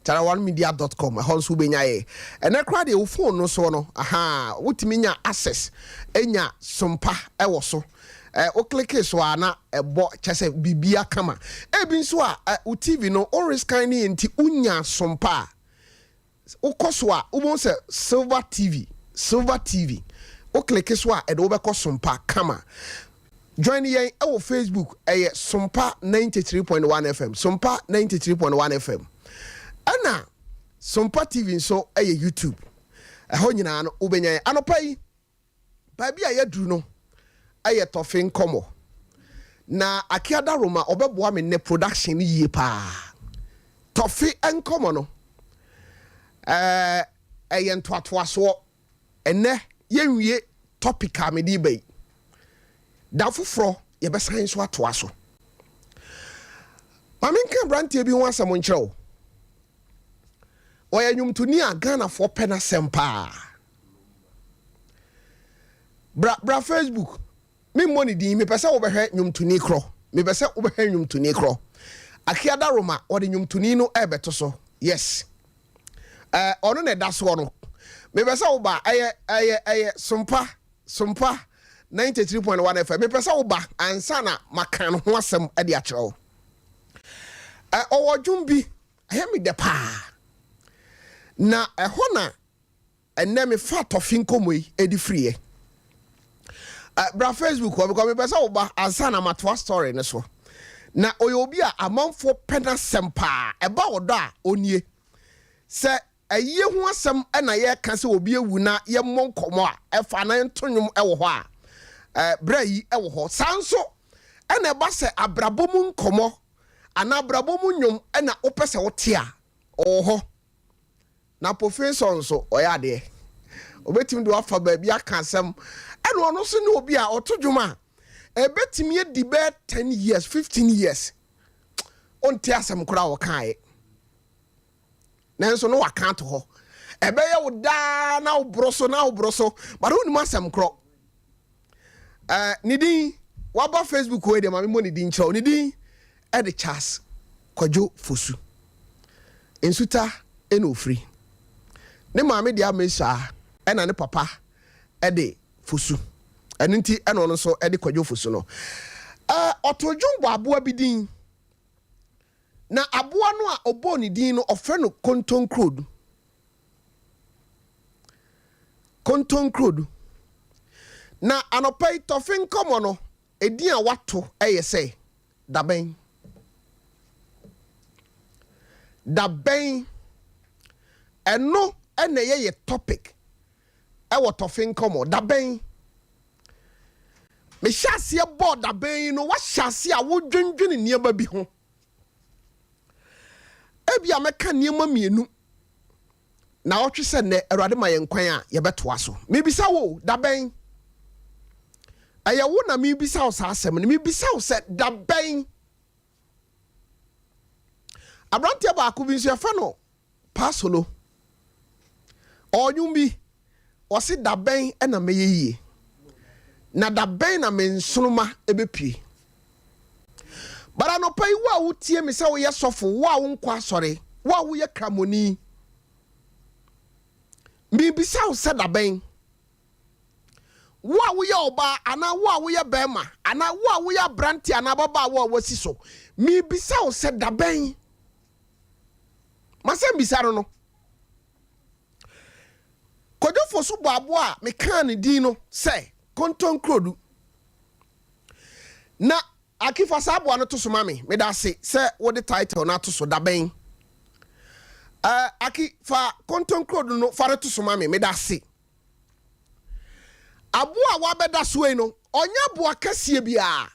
A: taraonemedia dot com, ɛhɔ nso wobɛnya yɛ. Ɛnɛ koraa deɛ wo phone no soɔ no, ahaa, wotumi nya access nya Sompa wɔ so. Eh, wo klike so a na ɛbɔ kyɛ sɛ biribia kama. Ebi nso a, eh, wo TV no, wo rescan ne yɛ nti wonya Sompa a, Wokɔ so a, wobɛhu sɛ Silver TV, Silver TV. Wo klike so a, ɛde wo bɛkɔ Sompa kama. Join yɛn wɔ Facebook, ɛyɛ Sompa 93.1 FM, Sompa 93.1 FM. Ɛna Sompa TV nso yɛ YouTube. Ɛhɔ nyinaa no, wobɛnya yɛn. Anɔpa yi, Baabi a yɛaduru no yɛ tɔfe nkɔmmɔ. Na Akiada Roma ɔbɛboa me nnɛ production no yie paa. Tɔfe nkɔmɔ no ɛɛ ɛyɛ ntoatoasoɔ. Ɛnnɛ yɛnwie topic a mede reba yi. Da foforɔ yɛbɛsan nso atoa so. Ma menka aberanteɛ bi ho asɛm nkyerɛ wo. Ɔyɛ nnwomtoni a Ghanafoɔ pɛ n'asɛm paa. Bra bra Facebook, memmɔ ne din, mepɛ sɛ wobɛhwɛ nnwomtoni korɔ. Mepɛ sɛ wobɛhwɛ nnwomtoni korɔ. Akua Daroma, ɔde nnwomtoni no ɛrebɛto so. Yes. Ɛɛ ɔno na ɛda soɔ no. Mepɛ sɛ woba, ɛyɛ ɛyɛ ɛyɛ Sompa Sompa 93.1 FM. Mepɛ sɛ woba ansa na maka no ho asɛm de akyerɛ wo. Ɛ ɔwɔ dwom bi, ɛyɛ me dɛ paa. Na ɛhɔ na ɛnnɛ mefa tɔfe nkɔmmɔ yi de firiiɛ. Ɛ bra Facebook hɔ because mepɛ sɛ woba ansa na matoa story no so. Na ɔyɛ obi a amanfoɔ pɛ n'asɛm paa. Ɛba ɔdɔ a, ɔnie. Sɛ ayie ho asɛm na yɛreka sɛ obi awu na yɛmmɔ nkɔmmɔ a ɛfa anaa yɛnto nnwom wɔ hɔ a, ɛ berɛ yi wɔ hɔ. Saa nso na ɛba sɛ abrabɔ mu nkɔmmɔ anaa abrabɔ mu nnwom na wopɛ sɛ wote a, ɔwɔ hɔ. Na Pofesor nso, ɔyɛ adeɛ. Ɔbɛtumi de wo afa baabi aka asɛm. Ɛna ɔno nso ne obi a ɔto dwom a, ɛbɛtumi adi bɛyɛ 10 years, 15 years, wonte asɛm koraa a ɔkaeɛ. Nanso na waka ato hɔ. Ɛbɛyɛ wo daa na woboro so na woboro so, but wonnim asɛm korɔ. Eh, ne din, waba Facebook wei deɛ ma memmɔ ne din nkyerɛ wo. Ne din ɛde Charles Kwadwo Fosu. Nsuta ɛna ofiri. Ne maame de Amesaa ɛna ne papa ɛde Fosu. Ɛno nti ɛna ɔno nso ɛde Kwadwo Fosu no. Eh, ɔtoo dwom bɔ aboa bi din. Na aboa no a ɔbɔɔ ne din no ɔfrɛ no Kontonkrodu. Kontonkrodu. Na anɔpa yi tɔfe nkɔmmɔ no, edin a wɔato yɛ sɛ, Dabɛn. Dabɛn. Ɛno na ɛyɛ yɛ topic wɔ tɔfe nkɔmmɔ. Dabɛn. Mehyɛ aseɛ bɔɔ dabɛn yi no, woahyɛ aseɛ a wodwendwene nneɛma bi ho. Ebia mɛka nneɛma mmienu naawɔtwe sɛ nnɛ Awurade ma yɛn kwan a yɛbɛtoa so. Mebisa wo, da bɛn? Ɛyɛ wo na mebisa wo saa asɛm no. Mebisa wo sɛ da bɛn? Aberanteɛ baako bi nso yɛfrɛ no Paasolo. Ɔwɔ nnwom bi, ɔse da bɛn na mɛyɛ yie? Na da bɛn na me nsoroma bɛpue? But anɔpa yi, wo a wotie me sɛ woyɛ sɔfo, wo a wonkɔ asɔre, wo a woyɛ kramoni, mebisa wo sɛ da bɛn? Wo a woyɛ ɔbaa anaa wo a woyɛ bɛrima anaa wo a woyɛ aberante anaa ababaawa a woasi so, mebisa wo sɛ da bɛn? Masɛm bisa no no. Kwadwo Fosu bɔ aboa a mekaa ne din no sɛ Kontonkurodu. Na Aki fa saa aboa no to so ma me. Meda ase sɛ wode title no ato so, Dabɛn. Uh, Aki fa Kontonkurodu no fa no to so ma me. Meda ase. Aboa a wabɛda so yi no, ɔnyɛ aboa kɛseɛ biara.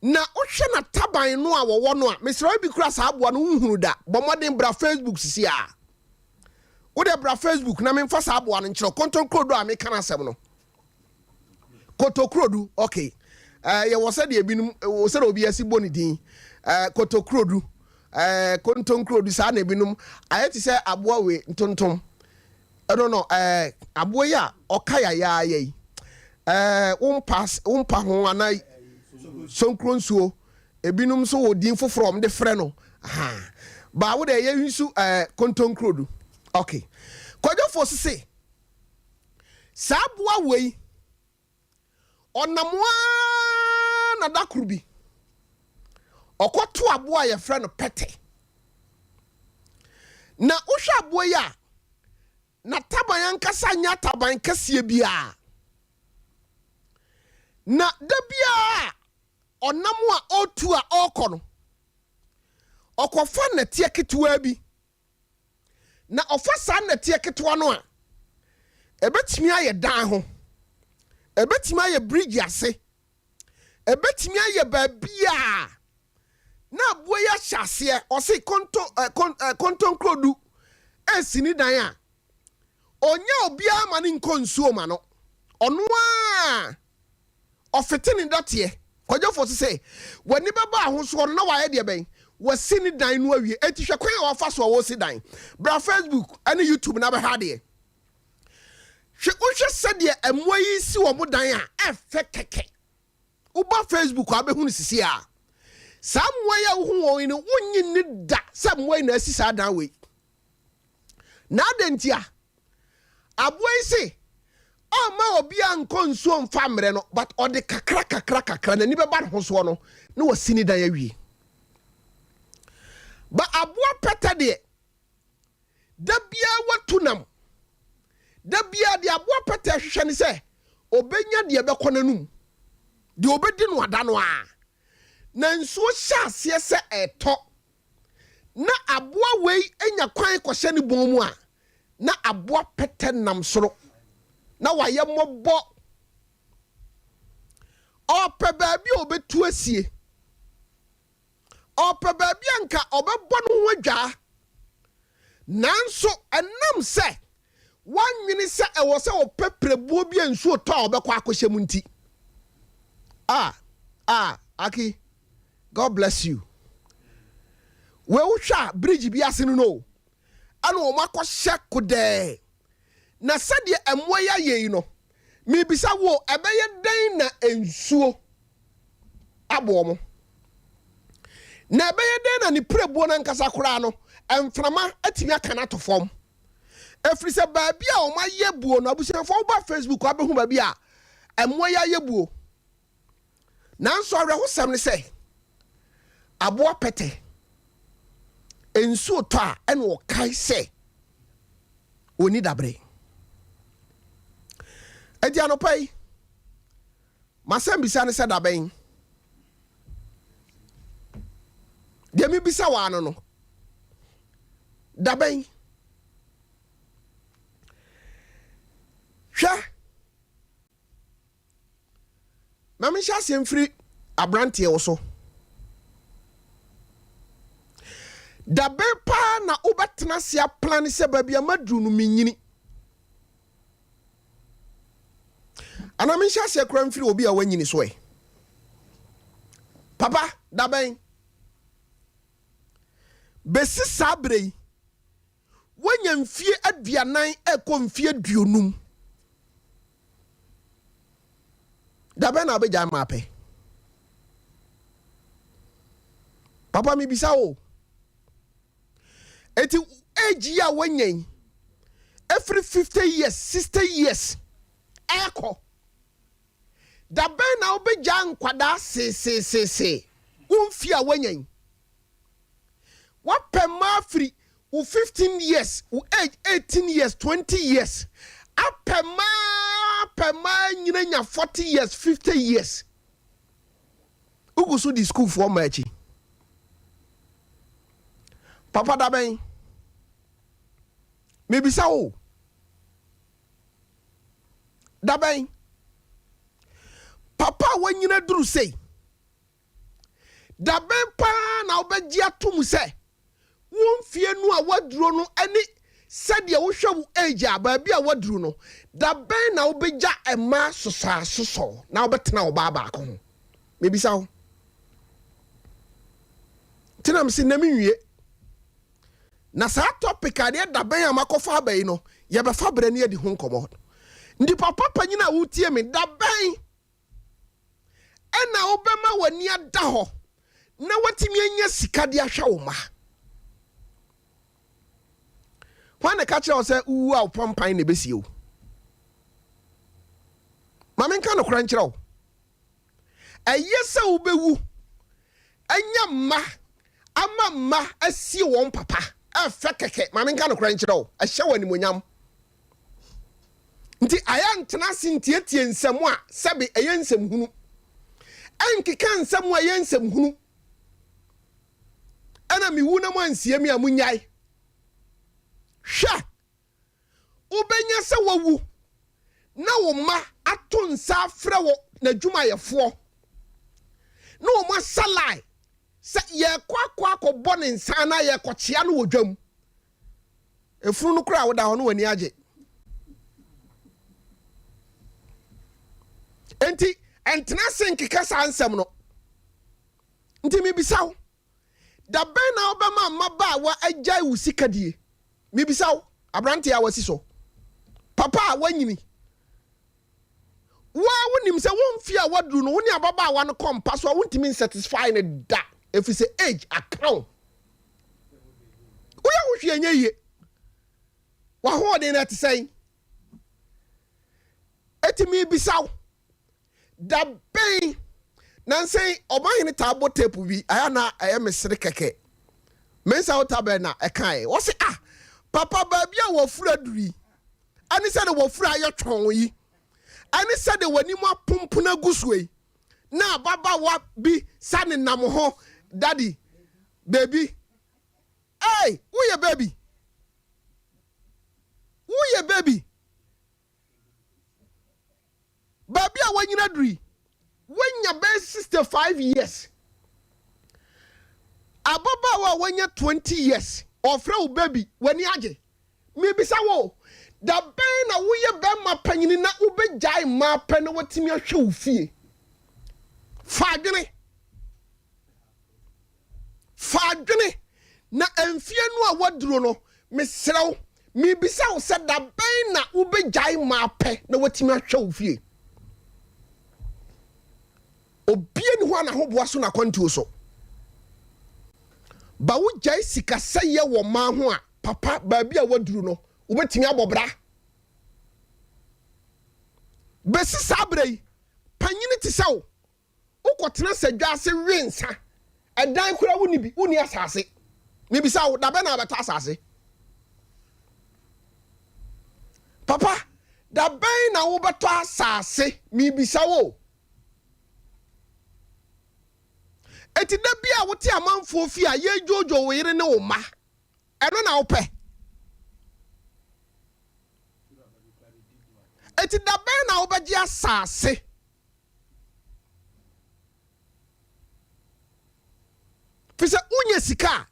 A: Na wohwɛ n'ataban no a wɔwɔ no a, mesrɛ wo bi kura saa aboa no wonhunu da. Bɔ mmɔden bra Facebook sisi a. Wode bra Facebook na memfa saa aboa no nkyerɛ kontonkrodu a meka no asɛm no. Kotokrodu, okay. Eh, yɛwɔ sɛdeɛ ebinom, sɛdeɛ obi asi bɔ ne din. Eh, kotokrodu, eh, kontonkrodu, saa na ebinom ayɛ te sɛ aboa wei ntontom. Ɛno no, ɛɛ, aboa yi a ɔka yayaaya yi, ɛɛ, wompa, wompa ho anaa sonkuro nsuo. Ebinom nso wɔ din foforɔ a wɔde frɛ no. Ha. Baa wo deɛ yɛ nsu ɛɛ kontonkuro du. Okay. Kwadwofoɔ sese, saa aboa wei, Ɔnam ara na da koro bi, ɔkɔto aboa a yɛfrɛ no pɛtɛ. Na wohwɛ aboa yi a, n'ataban ankasa nyɛ ataban kɛseɛ biara. Na da biara a ɔnam a ɔretu a ɔrekɔ no, ɔkɔfa nnɛteɛ ketewaa bi. Na ɔfa saa nnɛteɛ ketewa no a, ɛbɛtumi ayɛ dan ho, ɛbɛtumi ayɛ bridge ase, Ɛbɛtumi ayɛ baabi a na aboa yi ahyɛ aseɛ. Ɔse konto ɛ kon ɛ kontonkurodu ɛresi ne dan a, ɔnyɛ obiara ma ne nkɔ nsuo ma no. Ɔno ara ɔfete ne dɔteɛ. Kwadwo Fosu se, w'ani bɛbɔ ahosoɔ no na wayɛ deɛ bɛn? Wasi ne dan no awie. Enti hwɛ kwan a wafa so a ɔresi dan. Bra Facebook ne YouTube na bɛhwɛ adeɛ. Hwɛ wohwɛ sɛdeɛ mmoa yi si wɔn dan a, ɛfɛ kɛkɛ. Woba Facebook a wobɛhu no sisi a. Saa mmoa yi a wohu wɔn yi no, wonnye nni da sɛ mmoa yi na asi saa dan wei. Na adɛn ntia? Aboa yi se ɔmma obiara nkɔ nsuo mfa mmerɛ no but ɔde kakra kakra kakra n'ani bɛba ne ho soɔ no na wasi ne dan awie. Ba aboa pɛtɛ deɛ da biara watu nam. Da biara deɛ aboa pɛtɛ hwehwɛ ne sɛ ɔbɛnya deɛ ɛbɛkɔ n'anum, deɛ ɔbɛdi no ada no ara. Na nsuo hyɛ aseɛ sɛ ɛtɔ na aboa wei nya kwan kɔhyɛ ne bɔn mu a, na aboa pɛtɛ nam soro na wayɛ mmɔbɔ. Ɔpɛ baabi a ɔbɛtu asie. Ɔpɛ baabi a nka ɔbɛbɔ ne ho adwaa. Nanso ɛnam sɛ wannwene sɛ ɛwɔ sɛ ɔpɛ pirebuo bi a nsuo tɔ a ɔbɛkɔ akɔhyɛ mu nti. Ah, ah, Aki, God bless you. Wei wohwɛ a bridge bi ase no no o. Ɛna wɔn akɔhyɛ kodɛɛ. Na sɛdeɛ mmoa yi ayɛ yi no, mebisa wo, ɛbɛyɛ dɛn na nsuo abɔ wɔn? Na ɛbɛyɛ dɛn na ne pirebuo no ankasa koraa no, mframa atumi aka no ato fam? Ɛfiri sɛ baabi a wɔayɛ buo no, abusuafoɔ woba Facebook abɛhu baabi a mmoa yi ayɛ buo. Nanso awerɛhosɛm ne sɛ, aboa pɛtɛ, nsuo tɔ a ɛna ɔkae sɛ ɔnni dabere. Enti anɔpa yi, m'asɛmbisa ne sɛ dabɛn? Deɛ mebisa wɔ ano no, dabɛn? Hwɛ! Ma menhyɛ aseɛ mfiri aberanteɛ wo so. Dabɛn paa na wobɛtena ase aplane sɛ baabi a maduru no menyini? Anaa menhyɛ aseɛ koraa mfiri obi a wanyini so ɛ? Papa, dabɛn? Bɛsi saa berɛ yi, woanya mfie 40 ɛkɔ mfie 50. Da bɛn na wobɛgyae ma apɛ? Papa mebisa wo. Eti age yi a woanya yi, ɛfiri 50 years, 60 years ɛkɔ. Da bɛn na wobɛgyaa nkwadaa seeseeseesee wo mfie a woanya yi? Wapɛ mmaa firi wo 15 years, wo age 18 years, 20 years, apɛ mmaa apɛ mmaa nyina nya 40 years, 50 years. Wogu so di sukuufoɔ mmaa akyi. Papa da bɛn? Mebisa wo. Da bɛn? Papa a wanyina duru sei. Da bɛn paa na wobɛgye atom sɛ wo mfeɛ no a woaduro no ne sɛdeɛ wohwɛ wo age a baabi a woaduru no, da bɛn na wobɛgya mmaa sosɔasosɔ na wobɛtena ɔbaa baako ho? Mebisa wo. Nti na mese nnɛ menwie. Na saa topic a deɛ da bɛn a makɔfa aba yi no, yɛbɛfa berɛ ne adi ho nkɔmmɔ. Nti papa panyin a wotie me, da bɛn ɛna wobɛma w'ani ada hɔ na woatumi anya sika de ahwɛ wo mma? Hwan na ɛka kyerɛ wo sɛ wowu a wo pampan na ɛbɛsie wo? Ma menka nokorɛ nkyerɛ wo. Ɛyɛ sɛ wobɛwu anya mma ama mma asie wɔn papa. Ɛfɛ kɛkɛ. Ma menka nokorɛ nkyerɛ wo. Ɛhyɛ wo animuonyam. Nti ayɛ ntena ase ntietie nsɛm a sɛbe ɛyɛ nsɛm hunu. Ɛnkeka nsɛm a ɛyɛ nsɛm hunu. Ɛna mewu na moansie me a monyae. Hwɛ! Wobɛnya sɛ wawu na wo mma ato nsa afrɛ wo n'adwumayɛfoɔ. na wɔn asa line sɛ yɛrekɔ akɔ akɔbɔ ne nsa anaa yɛrekɔkyea no wɔ dwam. Efunu no koraa a woda hɔ no w'ani agye. Enti ɛntena ase nkeka saa nsɛm no. Nti mebisa wo, da bɛn na wobɛma mmabaawa agyae wo sika die? Mebisa wo, aberanteɛ a wasi so, papa a woanyini, Wo ara wonim sɛ wo mfeɛ a woaduru no wo ne ababaawa no kɔ mpa so a wontumi nsatisfy no da ɛfiri sɛ age aka wo. Woyɛ ho hwee ɛnyɛ yie. W'ahoɔden no ɛte sɛn? Eti mebisa wo, da bɛn nansa yi ɔmanhene taa bɔ tape bi ayɛ na ɛyɛ me sere kɛkɛ. Mensa wo tabɛ na ɛkaeɛ. Wɔse ah papa baabi a wɔfiri aduru yi ɛne sɛdeɛ w'afuru ayɛ twɔnn yi, ɛne sɛdeɛ w'anim apompono agu soɔ yi, na ababaawa bi sa nenam ho, Daddy, baby, ei, woyɛ baby, woyɛ baby. Baabi a wanyini aduru yi, wanya bɛyɛ 65 years. Ababaawa a wanya 20 years, ɔfrɛ wo baby, w'ani agye. Mebisa wo, da bɛn na woyɛ bɛrima panyini na wobɛgyae mmaa pɛ na watumi ahwɛ wo fie? Fa adwene. Fa adwene, na mfeɛ no a woaduro no, mesrɛ wo, mebisa wo sɛ da bɛn na wobɛgyae mmaa pɛ na woatumi ahwɛ wo fie? Obia ni hɔ a n'ahoboa so n'akwantuo so. Ba wogyae sikasɛeɛ wɔ mmaa ho a, papa, baabi a woaduru no, wobɛtumi abɔ bra. Bɛsi saa berɛ yi, panyini te sɛ wo, Wokɔtena sadwa ase we nsa. Ɛdan koraa wonni bi, wonni asase. Mebisa wo, da bɛn na wobɛtɔ asase? Papa, da bɛn na wobɛtɔ asase? Mebisa wo. Eti da bi a wote amanfoɔ fie a yɛredwoodwoo wo yere ne wo mma, ɛno na wopɛ? Eti da bɛn na wobɛgye asase? Fi sɛ wonya sika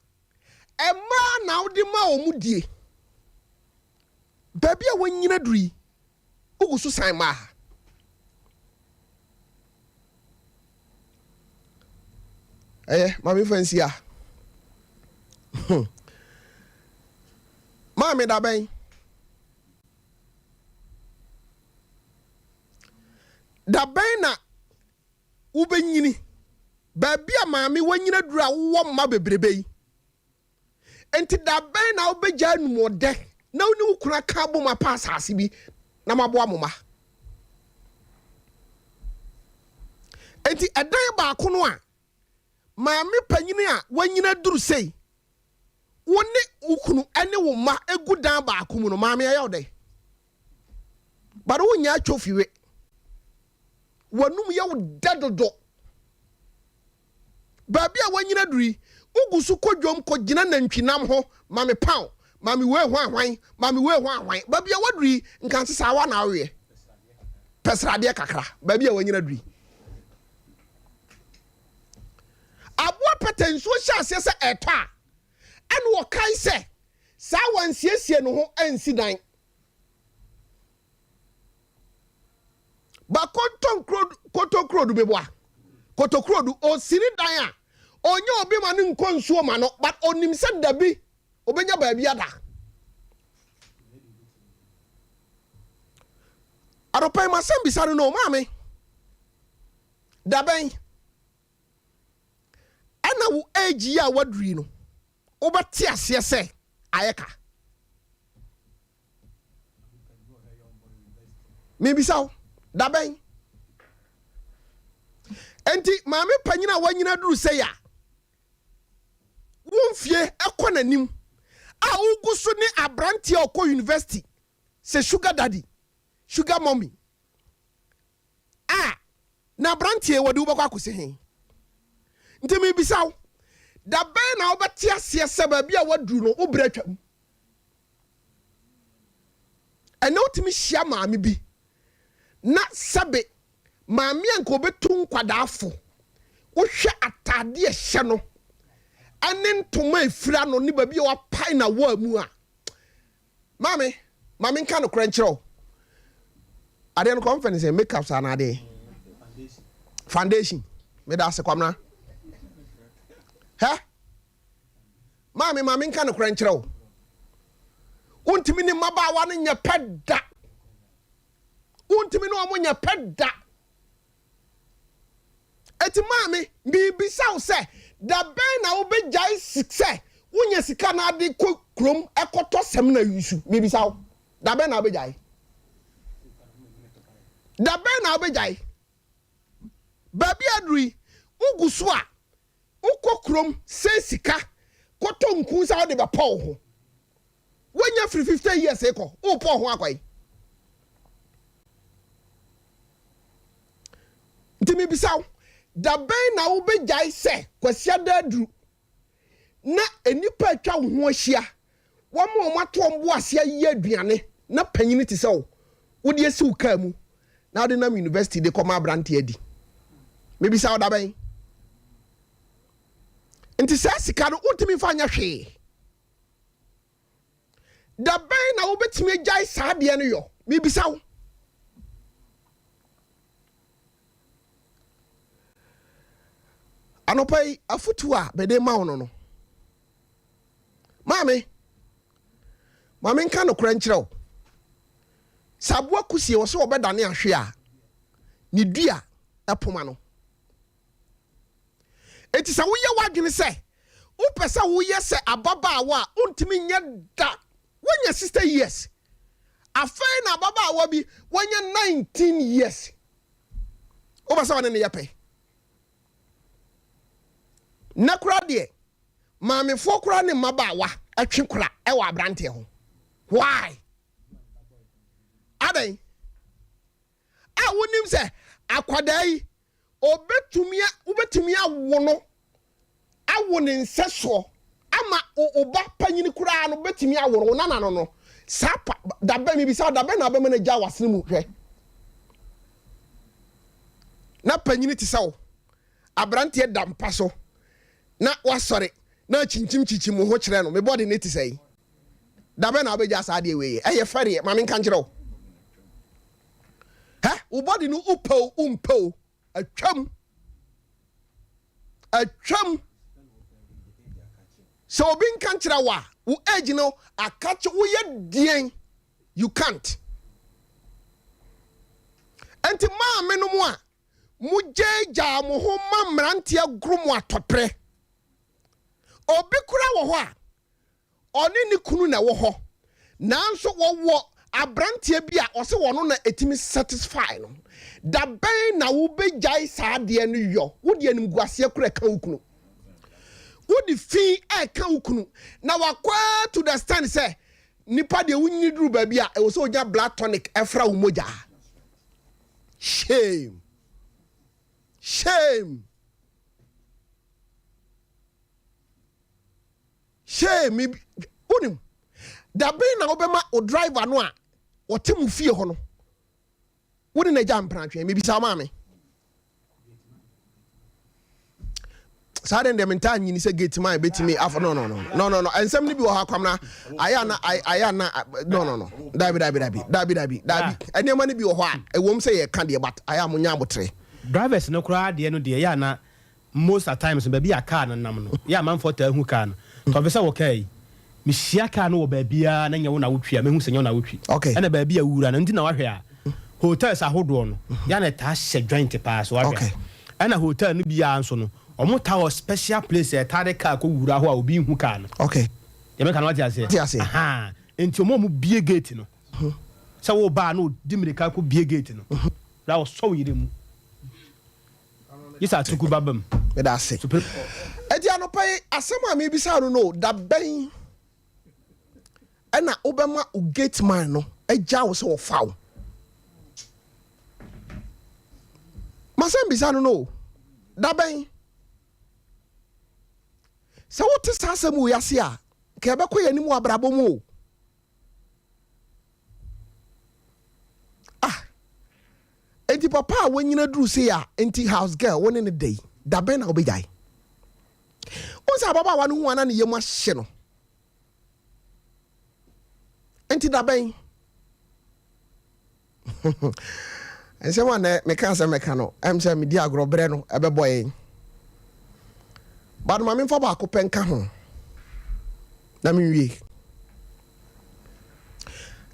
A: a, mmaa na wode ma wɔn die. Baabi a wɔnyina duru yi, wogu so san mmaa ha. Ɛyɛ maame fa nsi a. Maame da bɛn? Da bɛn na wobɛnyini? Baabi a maame wanyini aduru a wowɔ mma bebrebe yi. Enti da bɛn na wobɛgya anumɔdɛ na wo ne wo kunu aka abom apa asase bi na moaboa mo mma? Enti ɛdan baako no a maame panyini a wanyini aduru sei, wo ne wo kunu ne wo mma gu dan baako mu no, maame ɛyɛ wo dɛn? But wonyɛ atwofiwe. W'anum yɛ wo dɛ dodo. Baabi a wanyini aduru yi, wogu so kɔ dwom kɔgyina nantwinam ho, ma me paw, ma me wei hwan hwan, ma me wei hwan hwan. Baabi a waduru yi, nka nsesaawa na aweɛ. Pɛ sradeɛ kakra, baabi a wanyini aduru yi. Aboa pɛtɛ nsuo hyɛ aseɛ sɛ ɛtɔ a, ɛna ɔkae sɛ saa wansiesie ne ho ansi dan. Ba kontonkuro kotokurodu beboa kotokurodu osini dan a ɔnyɛ obi ma no nkɔ nsuo ma no but onim sɛ dabi obenya baabi ada. Anɔpa yi masɛm bisa no no maame dabɛn ɛna wo age yi a waduru yi no wobɛte aseɛ sɛ ayɛ ka. Mebisa wo, da bɛn? Enti maame panyin a wanyina duru sɛi a wo mfie kɔ n'anim a wogu so ne aberanteɛ a ɔkɔ university sɛ sugar daddy, sugar mummy a na aberanteɛ wɔde wo bɛkɔ akɔsi he? Nti mebisa wo, da bɛn na wobɛte aseɛ sɛ baabi a woaduru no wo berɛ atwam? Ɛnnɛ wotumi hyia maame bi na sɛbe maame a nka ɔbɛtu nkwadaa fo, Wohwɛ ataadeɛ ɛhyɛ no ɛne ntoma efira no ne baabi a wapae na wɔ mu a, maame, maame, nka nokorɛ nkyerɛ wo. Adeɛ no kɔ mfɛ ne sɛ makeup saa na adeɛ foundation. Meda ase, Kwamina. Hɛ, maame, maame, nka nokorɛ nkyerɛ wo, wontumi ne mmabaawa no nyɛ pɛ da. Wontumi ne ɔmo nyɛ pɛ da. Eti maame, biribisa wo sɛ, da bɛn na wobɛgyae sɛ wonya sika na ade kɔ kurom ɛkɔtɔ sɛm na yusu? Biribisa wo, da bɛn na wobɛgyae? Da bɛn na wobɛgyae? Baabi aduru yi, wogu so a wokɔ kurom sɛ sika kɔtɔ nku sɛ wode bɛpɔ wo ho. Woanya firi 50 years kɔ, wopɔ wo ho akwan. Nti mebisa wo, da bɛn na wobɛgyae sɛ Kwasiada aduru na nnipa atwa wo ho ahyia, wɔn a wɔn ato wɔn bo ase ayɛ aduane na panyini te sɛ wo, wode asi wo kaa mu na wode nam university de kɔma aberanteɛ adi? Mebisa wo, da bɛn? Nti saa sika no, wontumi mfa nyɛ hwee. Da bɛn na wobɛtumi agyae saa adeɛ no yɔ? Mebisa wo. Anɔpa yi, afotu a mede ma wo no, maame, maame, nka nokorɛ nkyerɛ wo. Sɛ aboa kusie wɔ sɛ wɔbɛdane ahwe a, ne dua ɛpoma no. Enti sɛ woyɛ w'adwene sɛ wopɛ sɛ woyɛ sɛ ababaawa a, wontumi nyɛ da. Woanya 60 years afei na ababaawa bi wanya 19 years, wopɛ sɛ ɔne ne yɛ pɛ. Na kora deɛ, maamefoɔ koraa ne mmabaawa atwe kora ɛwɔ aberanteɛ ho. Why? Adɛn a wonim sɛ akwadaa yi obetumi, wobɛtumi awo no, awo ne nsɛsoɔ ama wo ba panyini koraa no bɛtumi awo no, wo nana no saa pa. Dabɛ mi bisa, dabɛ na abɛma no gya wasene mu? Hwɛ na panyini te sɛ wo, aberanteɛ da mpa so na wasɔre na akyinkyim kyinkyim wo ho kyerɛ no, me bɔde ne te sɛ yi. Dabɛ na wobɛgya saa adeɛ wei yɛ? Ɛyɛ fɛreɛ. Ma menka nkyerɛ wo, hɛ, wo bɔde no, wopɛ o, wompɛ o, atwam, atwam. Sɛ obi nka nkyerɛ wo a, wo age no akakye, woyɛ deɛn, you can't. Nti maame no mu a mogyaagyaa mo ho ma mmeranteɛ goro mo atɔprɛ, obi kora wɔ hɔ a ɔne ne kunu na ɛwɔ hɔ, nanso wɔwɔ aberanteɛ bi a ɔsɛ wɔno na ɛtumi satisfy no. Da bɛn na wobɛgyae saa adeɛ no yɔ? Wode animguaseɛ kora ɛka wo kunu, wode fi ɛka wo kunu na wakɔ to the stand sɛ nipa deɛ wonyini duru baabi a ɛwɔ sɛ onya blood tonic ɛfra wo mogya. Shame, shame, shame. Wonim daben na wobɛma wo driver no a ɔte mu fie hɔ no, wone n'agya mpratwɛn? Mebisa wo, maame. Saa den deɛ, mentaa nyini sɛ gate man bɛtumi afɔ. No, no, no, no, no, no. Nsɛm no bi wɔ hɔ, Akwamna, ayɛ ana, ayɛ ana. No, no, no, dabi, dabi, dabi, dabi, dabi, dabi. Nneɛma no bi wɔ hɔ a ɛwɔm sɛ yɛka deɛ, but ayɛ a monya abotere.
C: Drivers no koraa deɛ no deɛ, yɛ ana most at times baabi a car no nam no, yɛ amanfoɔ taa hu car no. Tɔfe sɛ wɔ car yi, mehyia car no wɔ baabiara na nyɛ wo na wotwi a, mehu sɛ nyɛ wo na wotwi. Ɛna baabi a wura no nti na wahwɛ a, hotels ahodoɔ no, yɛ na ɛtaa hyɛ joint paa so wahwɛ a. Ɛna hotel no biara nso no, ɔmo taa wɔ special place a ɛtaa de car kɔ wura hɔ a obi nhu car no. Yɛbɛka no, wate aseɛ?
A: Wate aseɛ.
C: Aha. Nti ɔmo a ɔmo bie gate no sɛ wo baa na ɔdi mmirika kɔ bie gate no na ɔsɔ wo yere mu yisa atuku ba bam.
A: Meda ase. Ɛti anɔpa yi, asɛm a mebisa no, da bɛn ɛna wobɛma wo gate man no agya wo sɛ wɔfa wo? Masɛm bisa no, da bɛn? Sɛ wote saa asɛm wɔ ase a, nka yɛbɛkɔ yɛn anim wɔ abrabɔ mu o. Ah, enti papa a wanyina duru sei a, nti house girl wo ne ne da yi? Da bɛn na wobɛgyae? Wohu sɛ ababaawa no hu a na ne yam ahye no. Nti da bɛn? Nsɛm a nɛ meka sɛ mɛka no, ɛm sɛ medi agorɔ berɛ no ɛbɛbɔ yɛn. But ma memfa baako pɛ nka ho na menwie.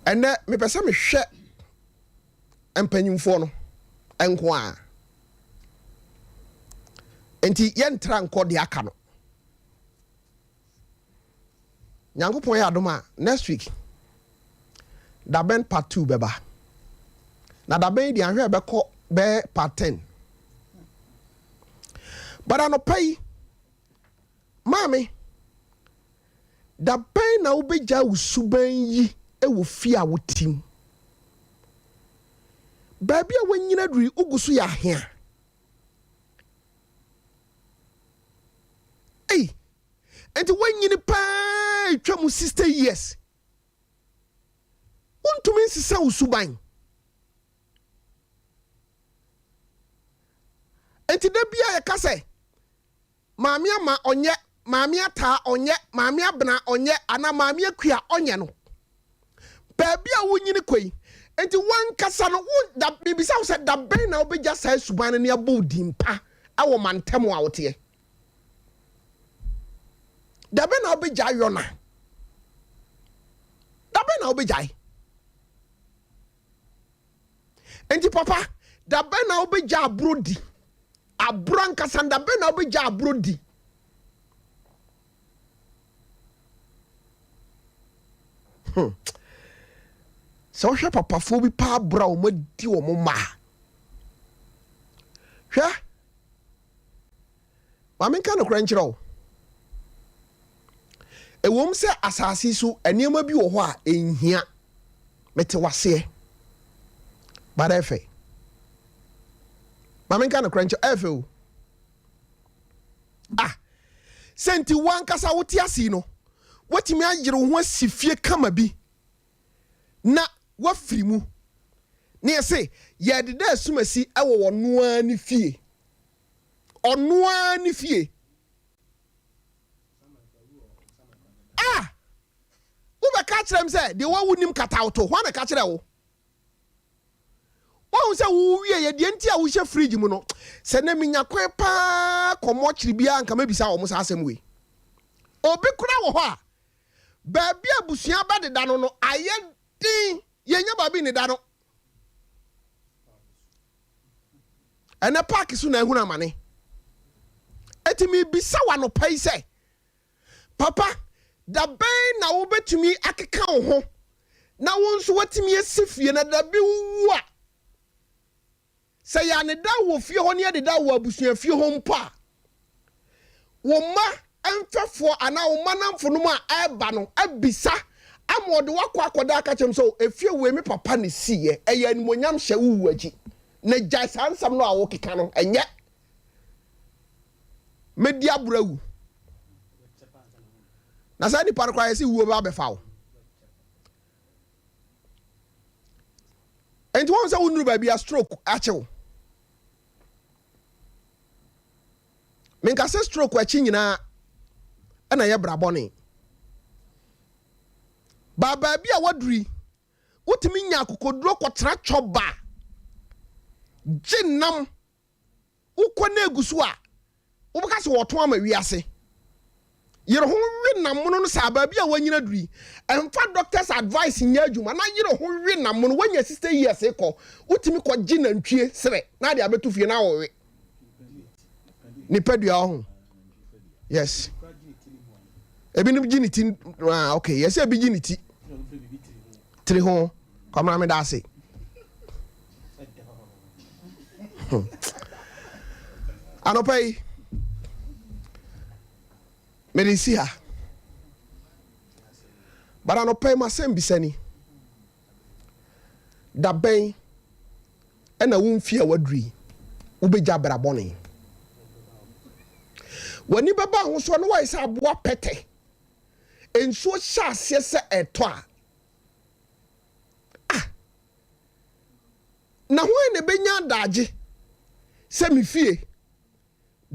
A: Ɛnɛ mepɛ sɛ mehwɛ mpanyimfoɔ no nko a. Nti yɛntra nkɔ deɛ aka no. Nyankopɔn yɛ adom a next week dabɛn part 2 bɛba. Na dabɛn yi deɛ ahwɛ ɛbɛkɔ bɛyɛ part 10. But anɔpa yi, maame, dabɛn na wobɛgya wo suban yi wɔ fie a wotim? Baabi a woanyina duru yi, wogu so yɛ ahea. Ei, nti woanyini paa atwa mu 60 years. Wontumi nsesa wo suban. Nti da bi a yɛka sɛ Maame Ama ɔnyɛ, Maame Ataa ɔnyɛ, Maame Abena ɔnyɛ, anaa Maame Akua ɔnyɛ no, baabi a wonyini kɔ yi, nti wankasa no, wo da, mebisa wo sɛ da bɛn na wobɛgya saa suban no ne abɔ wo din pa wɔ mantam a woteɛ? Da bɛn na wobɛgyae yɔna? Da bɛn na wobɛgyae? Nti papa, da bɛn na wobɛgya aburo di? Aburo ankasa, da bɛn na wobɛgya aburo di? Hmm. Sɛ wohwɛ papafoɔ bi paa aburo a wɔadi wɔn mma a, hwɛ, Ma menka nokorɛ nkyerɛ wo. Ɛwom sɛ asase yi so nneɛma bi wɔ hɔ a ɛnhia, mete waseɛ, but ɛfɛ. Ma menka nokorɛ nkyerɛ, ɛfɛ o. Ah, sɛ nti wo ankasa wote ase yi no, woatumi ayere wo ho asi fie kama bi na woafiri mu. Ne yɛse yɛdeda asumasi wɔ ɔno ara ne fie. Ɔno ara ne fie. Ah! Wobɛka akyerɛ m sɛ deɛ wawu nim katawoto. Hwan na ɛka kyerɛ wo? Woahu sɛ wowie yɛ deɛ nti a wohyɛ fridge mu no. Sɛ na menya kwan paa kɔ mɔkyere biara nka mɛbisa wɔn saa asɛm wei. Obi koraa wɔ hɔ a, baabi a abusua bɛdeda no no ayɛ den, yɛnnya baabi nneda no. Ɛnɛ paaki so na ahunu amane. Eti mebisa wo anɔpa yi sɛ, papa, da bɛn na wobɛtumi akeka wo ho na wo nso woatumi asi fie na da bi wowu a, Sɛ yɛanneda wɔ fie hɔ na yɛdeda wɔ abusuafie hɔ mpo a, wo mma mfɛfoɔ anaa wo mma nnamfonom a ɛreba no abisa ama wɔde wo akɔ akɔda aka kyerɛ them sɛ, O, efie wei me papa na ɛsiiɛ, ɛyɛ animuonyam hyɛ wo wu akyi. Na gyae saa nsɛm no a wokeka no, ɛnyɛ. Mɛdi aboro awu. Na saa nipa no koraa yɛse wuo bɛba abɛfa wo. Nti wɔn sɛ wonuru baabi a stroke akye wo. Menka sɛ stroke akyi nyinaa ɛna yɛ bra bɔne. Ba baabi a waduru yi, wotumi nya akokoduro kɔtena twɔba gye nam Wokɔ na egu so a, wobɛka sɛ wɔtɔn ama wiase. Yere ho we nam mono no saa baabi a woanyini aduru yi. Mfa doctor's advice nyɛ adwuma na yere ho we nam mono. Woanya 60 years rekɔ, wotumi kɔgye nantwie serɛ na ade abɛto fie na wowe. Nipadua ɔho. Yes. Ebinom gye ne ti. Ah, okay. Yɛsɛ ebi gye ne ti. Tiri ho. Kwamina meda ase. Anɔpa yi, mede si ha. But anɔpa yi m'asɛm bisa ni. Da bɛn ɛna wo mfie a waduru yi wobɛgya bra bɔne? W'ani bɛba ahosoɔ na woayɛ sɛ aboa pɛtɛ. Nsuo hyɛ aseɛ sɛ ɛtɔ a, ah, Na hwan na ebenya adagye sɛ me fie?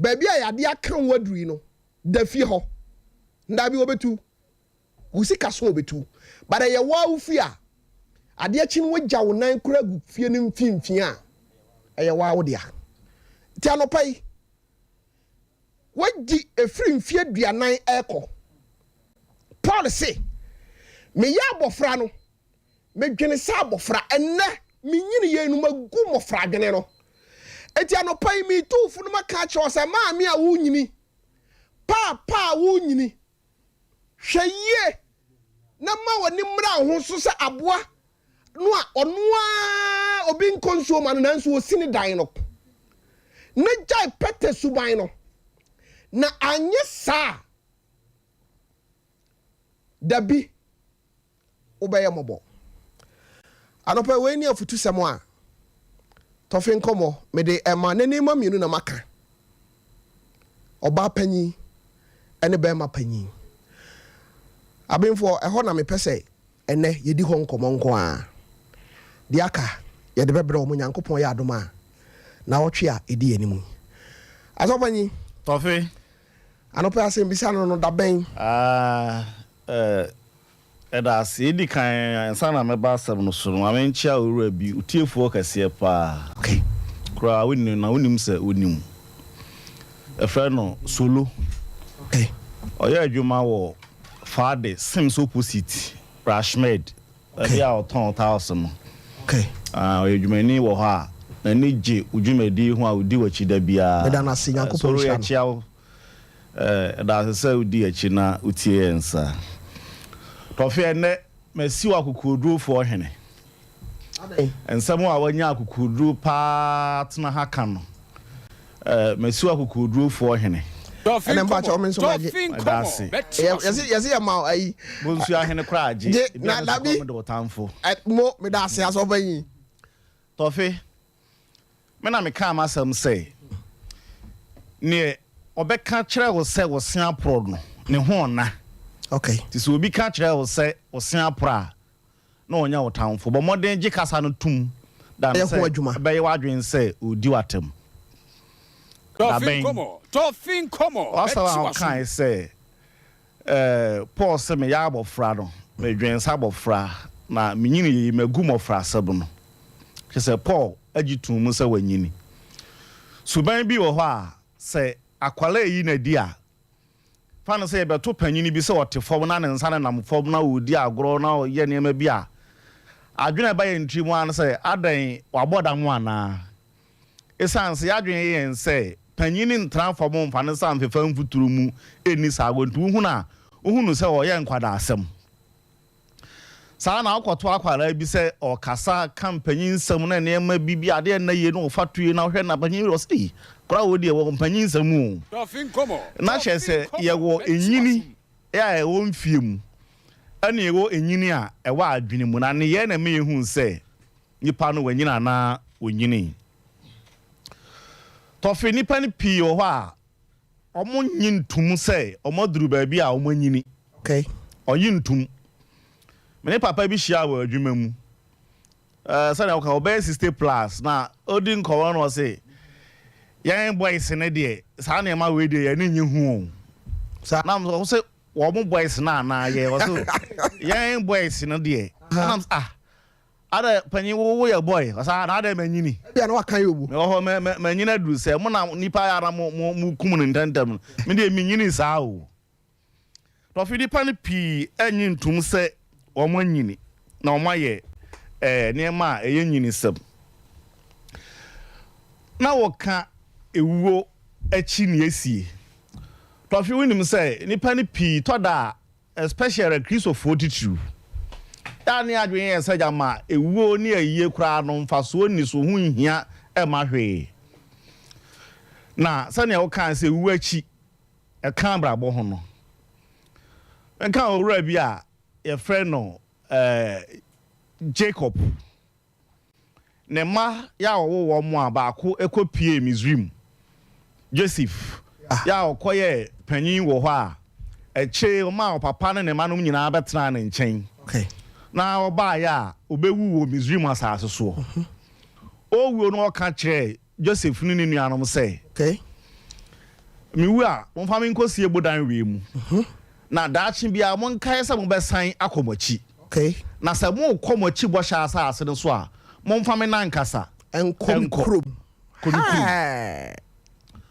A: Baabi a yadeɛ aka wo aduru yi no, da fie hɔ. Dabi, wɔbɛtu. Wo sika so wɔbɛtu. But ɛyɛ wo ara wo fie a, adeɛ kye no wagya wo nan koraa agu fie no mfimfini a, ɛyɛ wo ara wo dea. Nti anɔpa yi, wadi ɛfiri mfeɛ aduanan ɛrekɔ. Paul se, meyɛ abɔfra no, Medwene sɛ abɔfra. Ɛnnɛ, menyini yei no, magu mmɔfra adwene no. Enti anɔpa yi, meretu wo fo na maka akyerɛ wo sɛ, maame a worenyini, paapa a worenyini, hwɛ yie na ma w'ani mmra wo ho so sɛ aboa no a ɔno ara obi nkɔ nsuo ma no nanso ɔsi ne dan no. Na gyae pɛtɛ suban no, na anyɛ saa a, dabi wobɛyɛ mmɔbɔ. Anɔpa yi, wei ne afutusɛm a tɔfe nkɔmmɔ mede ɛma na nneɛma mmienu na maka. Ɔbaa panyin ne bɛrima panyin. Abenfoɔ, ɛhɔ na mepɛ sɛ ɛnɛ yɛdi hɔ nkɔmmɔ nko ara. Deɛ aka yɛde bɛbrɛ wɔn Nyankopɔn yɛ adom a naawɔtwe a ɛdi yɛn anim yi. Asɔpanyin.
G: Tɔfe.
A: Anɔpa yi asɛmbisa no no da bɛn?
G: Ah, eh, Ɛda ase. Edi kan, ansa na mɛba asɛm no so no, ma menkyia owura bi, otiefoɔ kɛseɛ paa.
A: Okay.
G: Koraa wonim na wonim sɛ wonim. Yɛfrɛ no Solo.
A: Okay.
G: Ɔyɛ adwuma wɔ Fade, Sims opposite, Rashmed, baabi a ɔtɔn tiles no.
A: Okay.
G: Ah, ɔyɛ adwumani wɔ hɔ a n'ani gye wo dwumadi ho a odi w'akyi da biara.
A: Meda no ase, Nyankopɔn
G: Solo,
A: nhyira no.
G: yɛkyia wo. Yɛda ase sɛ wodi akyi na wotie yɛn saa. Tɔfe, ɛnnɛ masi wo akokoɔdurofoɔ hene. Nsɛm a woanya akokoɔduro paa tena ha ka no, masi wo akokoɔdurofoɔ hene.
E: Tɔfe
A: Ɛnɛ mpakyɛ
E: nkɔmmɔ,
A: me nso magye.
E: tɔfe
G: Meda
E: nkɔmmɔ,
G: ase.
E: bɛte w'asom.
A: Yɛse yɛ ma wo ayi.
G: Bonsu ahene koraa gye,
A: Gye,
G: ebi
A: na
G: a na
A: dabi.
G: sukɔm de wo tamfo.
A: Mo, meda ase asɔpanyin.
G: Tɔfe, Me na mekaa m'asɛm sɛ, Neɛ ɔbɛka kyerɛ wo sɛ wo se aporɔ no, ne ho ɔnna.
A: Okay.
G: Nti sɛ obi ka kyerɛ wo sɛ wo se aporɔ a, na ɔnyɛ wo tamfo. Bɔ mmɔden gye kasa no tom dan
A: Ɛyɛ ho
G: sɛ
A: adwuma.
G: ɛbɛyɛ w'adwene sɛ ɔredi wo atɛm. Da
E: Tɔfe
G: bɛn?
E: nkɔmmɔ, tɔfe nkɔmmɔ,
G: W'asɛm
E: bɛte
G: a
E: w'asom.
G: wokae sɛ, Eh, Paul se meyɛ abɔfra no, medwen sɛ abɔfra, na menyini yei, magu mmɔfrasɛm no. Kyerɛ sɛ, Paul gye too mu sɛ wanyini. Suban bi wɔ hɔ a, sɛ akwadaa reyi no adi a, fa no sɛ yɛbɛto panyin bi sɛ ɔte fam na ne nsa nenam fam na ɔredi agorɔ na ɔyɛ nneɛma bi a, adwene a ɛba yɛn tirim ara ne sɛ, adɛn, wabɔ dam anaa? Esiane sɛ y'adwene yɛ yɛn sɛ panyin ntra fam mfa ne nsa mfefa mfuturu mu nni saa agorɔ nti, wohu no a, wohu no sɛ ɔreyɛ nkwadaasɛm. Saa ara na wokɔto akwadaa bi sɛ ɔrekasa ka mpanyin nsɛm na nneɛma bi bi adeɛ nna yie na ɔfa to yie na wohwɛ na panyin bi ɔsɛ ei akwadaa wei deɛ wɔ mpanyin nsɛm o. Na kyerɛ sɛ yɛwɔ enyini a ɛwɔ mfie mu ɛna yɛwɔ enyini a ɛwɔ adwene mu na nneyɛɛ na ɛma yɛhu sɛ Nipa no wanyini anaa onyinii? Tɔfe, Nnipa no pii wɔ hɔ a, wɔnnye ntom sɛ wɔaduru baabi a wɔanyini.
A: Okay.
G: Ɔnye ntom. Me ne papa bi hyiaa wɔ adwuma mu. Eh, sɛnea woka, ɔbɛyɛ 60 plus na odi nkɔmmɔ no na ɔse, yɛn boys no deɛ, saa nneɛma wei deɛ yɛn ani nnye ho o.
A: Saa.
G: Na ɔse, wɔn boys no anaa yɛn? Ɔse, yɛn boys no deɛ. Ɛna ɔse, ah, Adɛ panyin wo wo yɛ boy ɔsɛ ah na adɛ manyini.
A: Ebia na waka yɛ obu.
G: Mewɔ hɔ mɛ mɛ manyini aduru sɛ mo na nipa yɛ ara mo mo mo kum no ntɛntɛm no me deɛ menyini saa o. Tɔfe nipa no pii ɛnye ntum sɛ wɔn anyini na wɔn ayɛ ɛɛ nneɛma a ɛyɛ nyinisɛm. Na wɔka ewuo akyi nea esie. Tɔfe wonim sɛ nipa no pii tɔ da a Especially Kristofoɔ titiriw. Yɛ a ne adwene yɛ sɛ gyama ewuo ne ayie koraa no mfasoɔ nni so, ho nhia mma hwee. Na sɛnea wokae sɛ ewuo akyi ɛka abrabɔ ho no, menka owura bi a yɛfrɛ no Jacob. Ne mma yɛ a ɔwoo wɔn a baako kɔpuee Misraim, Joseph, yɛ a ɔkɔyɛɛ panyin wɔ hɔ a akyire ɔmaa ɔpapa ne ne mma nom nyinaa bɛtenaa ne nkyɛn. Na ɔbaeɛ a ɔbɛwu wɔ Misraim asase soɔ. Ɔrewuo no ɔka kyerɛɛ Joseph ne ne nuanom sɛ, Mewu a, momfa me nkɔsie bodan wei mu, na daakye biara monkae sɛ mobɛsan akɔ mo akyi.
A: Okay.
G: Na sɛ morekɔ mo akyi Bɔhyɛ Asase no so a, momfa me nankasa
A: Nkɔ me
G: nkɔ.
A: kurom.
G: Kɔ me kurom.
A: Hey!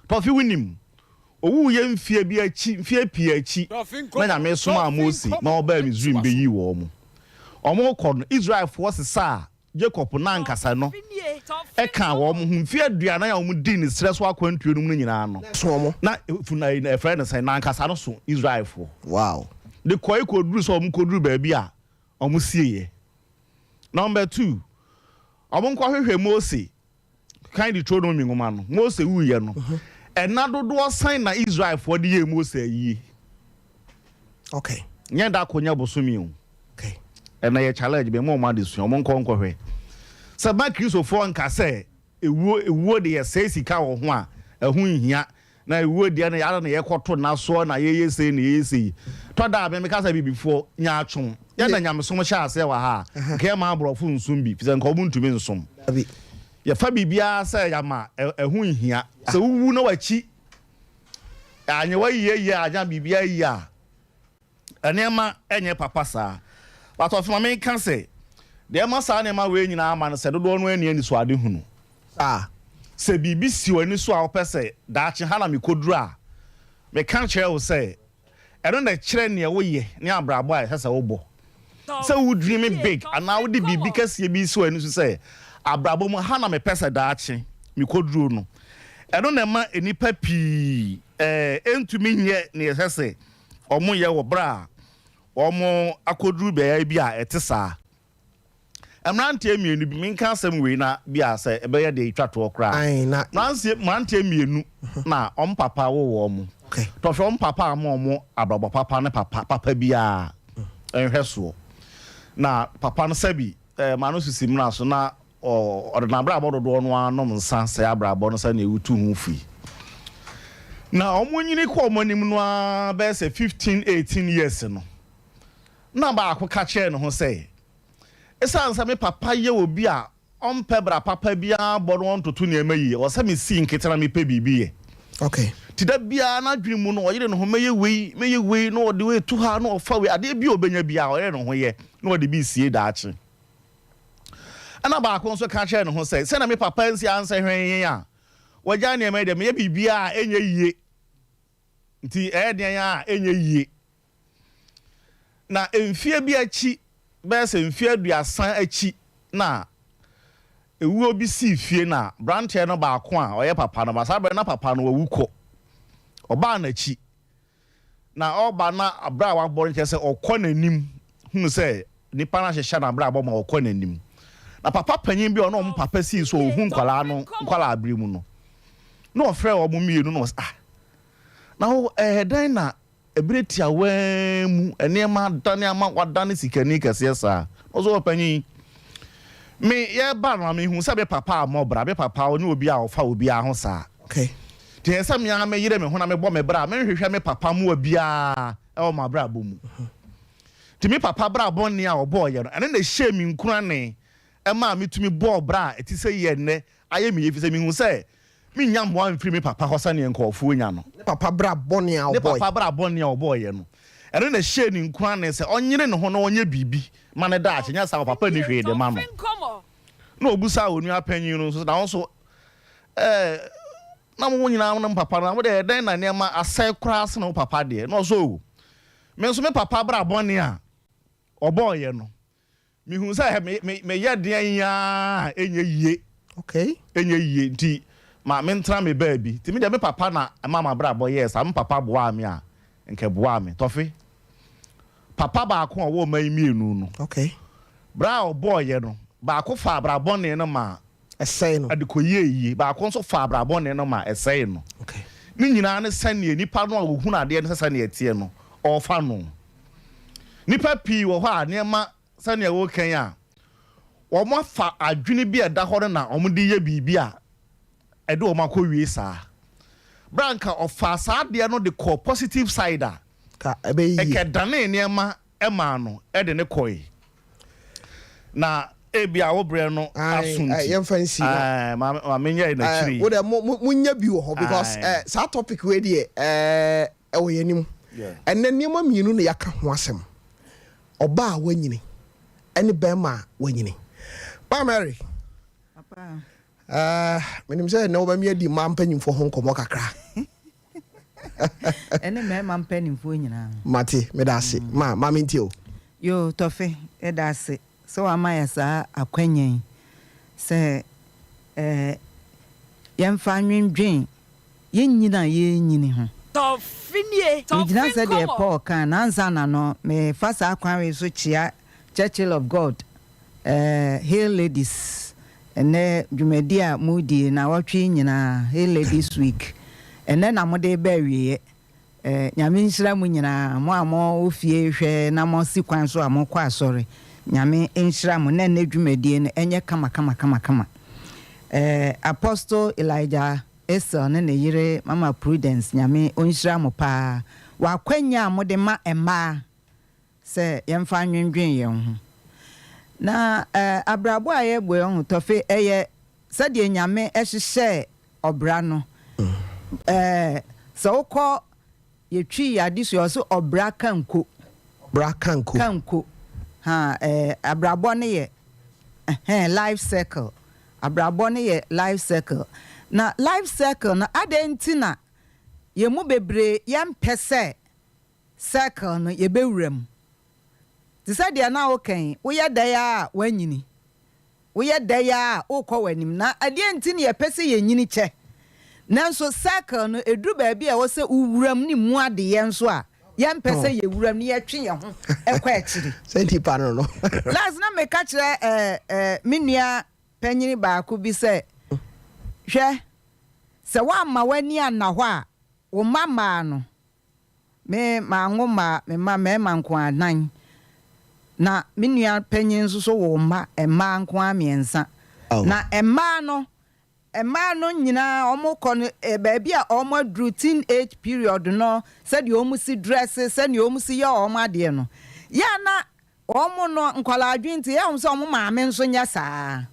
G: Tɔfe, wonim, owuiɛ mfeɛ bi akyi, mfeɛ pii akyi, na Nyame somaa Mose ma ɔbaa Misraim bɛyii wɔn. Wɔrekɔ no, Israelfoɔ sesaa Jacob nankasa no kaa wɔn ho mfe 40 a wɔdii ne serɛ so akwantuo no mu no nyinaa no, na funu ayi na ɛfrɛ no sɛn, nankasa no so Israelfoɔ.
A: Wow.
G: De kɔe kɔduru sɛ wɔn kɔduru baabi a wɔn sieɛ. Number 2, wɔn nkɔhwehwɛ Mose. Kan Deuteronomy nwoma no, Mose wuiɛ no, ɛna dodoɔ sɛn na Israelfoɔ de yɛɛ Mose ayie?
A: Okay.
G: Nyɛ da ko nyɛ bosome o.
A: Okay.
G: Ɛna yɛ challenge bɛ mo ɔmo adesua ɔmo nkɔ nkɔhwɛ. Sɛ ma Kristofoɔ nka sɛ ewuo ewuo de yɛsɛe sika wɔ ho a ɛho nhia Na ewuo deɛ no yɛara na yɛkɔto nnasoɔ na yɛyɛ sei na yɛyɛ sei. Tɔ da a me meka sɛ abibifoɔ nyaatwom. Yɛn na nyamesom hyɛɛ aseɛ wɔ ha a, nka yɛmma aborɔfo nsom bi fisɛ nka wɔn ntumi nsom.
A: Dabi.
G: Yɛfa biribiara sɛ yɛama ɛho nhia. Sɛ wowu na w'akyi anyɛ w'ayie yie a, anyɛ biribiara yie a, Nneɛma nyɛ papa saa. But ɔfe ma menka sɛ, deɛ ɛma saa nneɛma wei nyinaa ma no sɛ dodoɔ no ara nni anisoadehunu.
A: Saa.
G: Sɛ biribi si w'ani so a wopɛ sɛ daakye ha na mekɔduru a, meka kyerɛ wo sɛ ɛno na ɛkyerɛ neɛ woyɛ ne abrabɔ a ɛsɛ sɛ wobɔ. Sɛ wo dream big anaa wode biribi kɛseɛ bi si w'ani so sɛ abrabɔ mu ha na mepɛ sɛ daakye mekɔduro no, ɛno na ɛma nnipa pii ntumi nyɛ neɛ ɛsɛ sɛ wɔyɛ wɔ bere a wɔakɔduru beaeɛ bi a ɛte saa. Mmeranteɛ mmienu bi, menka asɛm wei na bi a sɛ ɛbɛyɛ deɛ ɛtwa toɔ koraa.
A: Ae, na.
G: Mmeranteɛ mmeranteɛ mmienu na wɔn papa woo wɔn.
A: Okay.
G: Tɔhwɛ wɔn papa ama wɔn abrabɔ papa ne papa papa biara nhwɛsoɔ. Na papa no sɛbi eh, ma no sisi mmara so na Ɔde n'abrabɔ dodoɔ no ara nom nsa sɛe abrabɔ no sɛdeɛ wotu ho fui. Na wɔnyini kɔ wɔn anim no ara bɛyɛ sɛ 15, 18 years no, na baako ka kyerɛɛ ne ho sɛ, Ɛsiane sɛ me papa yɛ obi a ɔmpɛ bra papa biara bɔ na ɔntoto nneɛma yie, ɛwɔ sɛ mesi nkete na mepɛ biribi yɛ.
A: Okay.
G: Nti da biara n'adwene mu no, ɔyere ne ho, mɛyɛ wei, mɛyɛ wei, na ɔde wei to ha, na ɔfa wei, adeɛ bi a ɔbɛnya biara, ɔyere ne ho yɛ, na ɔde bi resie daakye. Ɛnna baako nso ka kyerɛɛ ne ho sɛ, 'Sɛnea me papa ansi ansɛ hwɛn yɛn a wagyae nneɛma yi deɛ, meyɛ biribiara a ɛnyɛ yie. Nti ɛyɛ deɛn a ɛnyɛ yie? Na mfeɛ bi akyi, bɛyɛ sɛ mfeɛ 30 akyi na ewuo bi sii fie na aberanteɛ no baako a ɔyɛ papa no ba, saa berɛ no na papa no wawu kɔ. Ɔbaa n'akyi. Na ɔba na abrɛ a wabɔ no kyerɛ sɛ ɔkɔ n'anim hunu sɛ nipa no ahyehyɛ n'abrabɔ ma ɔkɔ n'anim. Na papa panyin bi a ɔne wɔn papa sii so a ɔhu nkwadaa no nkwadaa bere mu no, na ɔfrɛ wɔn mmienu na ɔsɛ ah, na wo ɛyɛ dɛn na ɛberɛ tiawaa mu nneɛma adane ama wadane sikani kɛseɛ saa? Na ɔsɛ ɔpanyin, me yɛba no a mehu sɛ me papa ammɔ bra, me papa ɔnyɛ obi a ɔfa obiara ho saa.
A: Okay.
G: Nti ɛsɛ sɛ me ara meyere me ho na mebɔ me bra a menhwehwɛ me papa mmoa biara wɔ m'abrabɔ mu. Nti me papa bra bɔne a ɔbɔeɛ no, ɛno na ɛhyɛɛ me nkurane maa metumi bɔɔ bra a ɛte sɛ yi a ɛnnɛ ayɛ me yie ɛfiri sɛ mehu sɛ mennya mmoa mfiri me papa hɔ sɛdeɛ nkurɔfoɔ nya no.
A: Ne papa bra bɔne a
G: Ne
A: ɔbɔeɛ.
G: papa bra bɔne a ɔbɔeɛ no, ɛno na ɛhyɛɛ no nkurane sɛ ɔnyere ne ho na ɔnyɛ biribi ma ne daakye, nyɛ saa a ɔpapa nni hwee de ma no. Na ɔbisaa onua panin no nso sɛ, na wo nso, Ɛɛ, na mo nyinaa ne mo papa no, na mo deɛ ɛdɛn na nneɛma asɛe koraa sene wo papa deɛ? Na ɔsɛ o, me nso me papa bra bɔne a ɔbɔɔyɛ no, mehunu sɛ me, me, meyɛ deɛn yi ara a ɛnyɛ yie.
A: Okay.
G: Ɛnyɛ yie nti ma mentena me baabi. Nti me deɛ me papa na ɛma m'abrabɔ yɛɛ saa. Me papa boaa me a, nka ɛboaa me. Tɔfe, papa baako a ɔwɔ mma yi mmienu no,
A: Okay.
G: berɛ a ɔbɔɔyɛ no, baako faa bra bɔne no maa
A: ɛsɛe no.
G: Ɛde kɔyɛɛ yie. Baako nso faa bra bɔne no ma ɛsɛee no. Ne nyinaa ne sɛdeɛ nipa no a ɔhunu adeɛ no sɛ sɛdeɛ ɛteɛ no, ɔrefa no. Nnipa pii wɔ hɔ a nneɛma sɛdeɛ woreka yi a, wɔafa adwene bi a ɛda hɔ no na wɔde yɛ biribi a ɛde wɔn akɔwie saa. Berɛ a nka ɔfaa saa adeɛ no de kɔɔ positive side a,
A: Ka ɛbɛyɛ yie.
G: ɛka ɛdanee nneɛma maa no de no kɔe. Na. Ebia wo berɛ no aso nti.
A: Yɛmfa nsi
G: na. Ma menyɛ n'akyiri.
A: Wo dɛ mo monyɛ bi wɔ hɔ because saa topic wei deɛ ɛwɔ yɛn anim. Ɛnnɛ nneɛma mmienu na yɛaka ho asɛm. Ɔbaa a wanyini ɛne bɛrima a wanyini. Maa Mary.
B: Papa.
A: Menim sɛ ɛnnɛ wobɛme adi mmaa mpanyimfoɔ ho nkɔmmɔ kakra.
B: Ɛne mmarima mpanimfoɔ nyinaa.
A: Mate, meda ase. Ma, ma mentie o.
B: Yoo, Tɔfe, yɛda ase sɛ wama yɛ saa akwanya yi sɛ eh, yɛmfa nwendwen yɛn nyini a yɛrenyini ho.
D: Tɔfe nie, tɔfe
B: Megyina sɛdeɛ
D: nkɔmɔ.
B: Paul kaa no ansa na no, mefa saa kwan wei so kyea Churchill of God eh, Hill Ladies, ɛnnɛ dwumadi a moredie nnawɔtwe yi nyinaa, Hill Ladies Week, ɛnnɛ na mode reba awieɛ. Eh, Nyame nhyira mo nyinaa, mo a mo wɔ fie rehwɛ na mo asi kwan so a mo kɔ asɔre, Nyame nhyira mo na ɛnnɛ dwumadie no ɛnyɛ kama kama kama kama. Eh, Apostle Elijah Essel ne ne yere Mama Prudence, Nyame ɔnhyira mo paa wɔ akwanya a mode ma mmaa sɛ yɛmfa nwendwen yɛn ho. Na eh, abrabɔ a yɛbɔ yi, ɔho Tɔfe, ɛyɛ sɛdeɛ Nyame hyehyɛɛ ɔbra no. Eh, sɛ wokɔ yɛ Twi adesua ɔse ɔbra kanko.
A: Ɔbra kanko.
B: Kanko. Ha, eh, abrabɔ no yɛ, ɛhɛn, life circle. Abrabɔ no yɛ life circle. Na life circle no, adɛn nti na yɛn mu bebree yɛmpɛ sɛ circle no yɛbɛwura mu? Te sɛ deɛ na woka yi, woyɛ dɛn ara a woanyini. Woyɛ dɛn ara a, worekɔ w'anim. Na ɛdeɛn nti na yɛpɛ sɛ yɛnyini kyɛ? Nanso circle no, ɛduru baabi a ɛwɔ sɛ wowura mu ne mu adeyɛ nso a, yɛmpɛ sɛ yɛwura mu na yɛtwe yɛn ho kɔ akyiri.
A: Sɛ nnipa no no.
B: Last na meka kyerɛ eh, eh, me nua panyini baako bi sɛ, Hwɛ, sɛ woamma w'ani anna hɔ a, wo mma mmaa no, Me, manwo mma, me mma mmarima nko ara, nnan. Na me nua panyin nso so woo mma, mmaa nko ara mmiɛnsa. Na mmaa no, mmaa no nyinaa wɔkɔ no, eh, baabi a wɔaduru teen age period no, sɛdeɛ wɔsi dresse, sɛdeɛ wɔsi yɛ wɔn adeɛ no, yɛ a na Wɔn no, nkwadaa adwene nti, ɛyɛ wɔn sɛ wɔn maame nso nyɛ saa ara.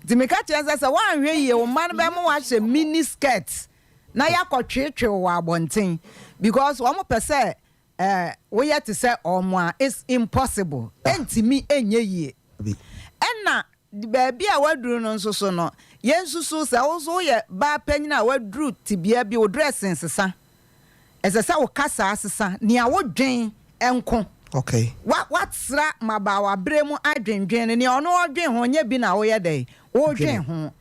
B: Nti meka kyerɛ no sɛ, sɛ woanhwɛ yie, wo mma no bɛma woahyɛ mini skirt na yɛakɔtweetwee wo wɔ abɔnten because wɔpɛ sɛ eh, woyɛ te sɛ wɔn a, it's impossible. Ɛntumi nyɛ yie. Ɛna Baabi a woaduru no nso so no, yensusuw sɛ wo nso woyɛ baa panyin a woaduru tebea bi, wo dressing sesa. Ɛsɛ sɛ wo kasaa sesa, nea wodwen nko.
A: Okay.
B: Wa, woatra mmabaawa-bere mu adwendwen no, nea ɔno ɔdwen ho nyɛ bi na woyɛ dɛn? Wodwen ho.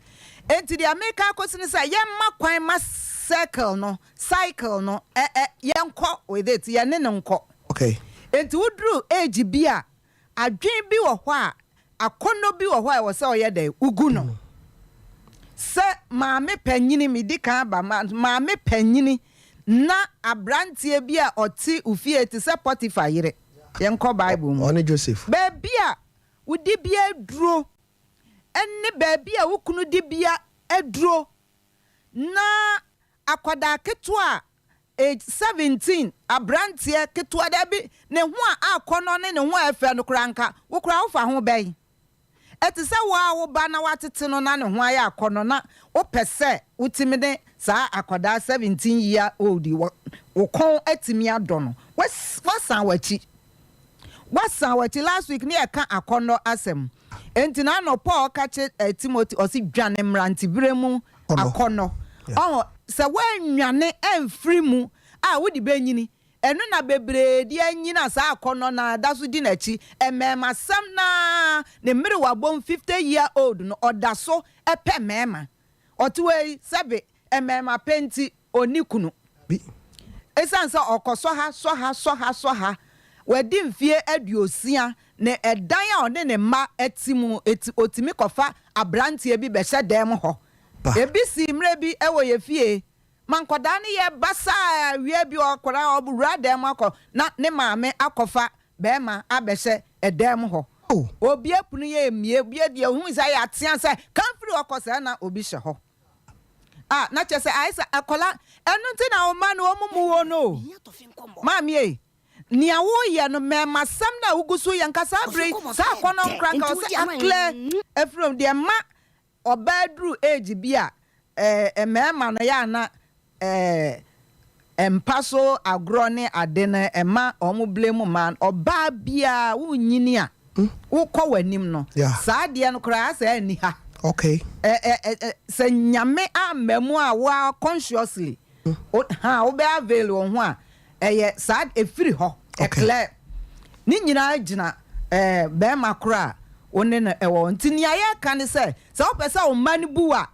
B: Enti deɛ mereka akosi ne sɛ, yɛmma kwan ma circle no, cycle no, ɛ, ɛ, yɛnkɔ with it, yɛne no nkɔ.
A: Okay.
B: Enti woduru age bi a, Adwene bi wɔ hɔ a, akɔnnɔ bi wɔ hɔ a ɛwɔ sɛ ɔyɛ dɛn? Wogu no. Sɛ maame panyini, medi kan aba, maame panyini na aberanteɛ bi a ɔte wo fie te sɛ Potiphar yere. Yɛnkɔ Bible mu.
A: Ɔne Joseph.
B: Baabi a wo dibea aduro ne baabi a wo kunu dibea aduro na akwadaa ketewa a Age 17, abranteɛ ketewa dabi, ne ho a akɔnnɔ ne ne ho a ɛfɛ no koraa nka wo koraa wofa ho bɛn? Ɛte sɛ wo ara wo ba na woatete no na ne ho ayɛ akɔnnɔ na wopɛ sɛ wotumi ne saa akwadaa 17 year old yi wo kɔn atumi adɔ no, woasan w'akyi. Woasan w'akyi. Last week ne yɛka akɔnnɔ asɛm. Enti na ano Paul ka kyerɛ Timothy, ɔse dwane mmeranteberɛ mu akɔnnɔ. Ɔho, sɛ woannwane amfiri mu a, wode bɛnyini. Ɛno na bebree de anyini a saa akɔnnɔ no ara da so di n'akyi. Mmarimasɛm no ara, ne mmerewabom 50 year old no, ɔda so pɛ mmarima. Ɔte hɔ yi, sɛbe mmarima pɛ nti, ɔnni kunu.
A: Bi.
B: Esiane sɛ ɔkɔsɔ ha, sɔ ha, sɔ ha, sɔ ha, wadi mfeɛ aduosia, ne ɛdan a ɔne ne mma te mu ti, ɔtumi kɔfa aberanteɛ bi bɛhyɛ dan mu hɔ.
A: Ba.
B: Ebi sii mmerɛ bi wɔ yɛn fie ma nkwadaa no yɛ basaa, awia bi akwadaa ɔwura dan mu akɔ na ne maame akɔfa barima abɛhyɛ dan mu hɔ.
A: Oh.
B: Obue pono yɛ mmie, obue deɛ ɔhui sɛ ayɛ atea sɛ ka mfiri hɔ kɔ saa na obi hyɛ hɔ. Ah, na kyerɛ sɛ ayɛ sɛ akwadaa, ɛno nti na wo mma no wɔn mu wo no o. Maame ei. Nea woreyɛ no, mmarimasɛm no a wugu so yɛ, nka saa bere yi, saa akɔnnɔ no koraa, nka ɛwɔ sɛ aclear afiri wo. Deɛ ɛma ɔbaa duru age bi a, eh, mmarima no, yɛ a na eh, mpa so agorɔ ne ade no, ɛma wɔn blame mmaa no. Ɔbaa biara, wonyini a, wokɔ w'anim no, saa adeɛ no koraa asɛ anni ha.
A: Okay.
B: Eh, eh, eh, sɛ Nyame amma mu a, wo ara consciously, wo, ha, wobɛ avail wo ho a, Ɛyɛ saa ɛfiri hɔ ɛklɛ ne nyinaa gyina ɛɛ bɛɛma korɔ a wo ne no ɛwɔ hɔ nti nea yɛka ne sɛ sɛ wopɛ sɛ wo mma no bu wo a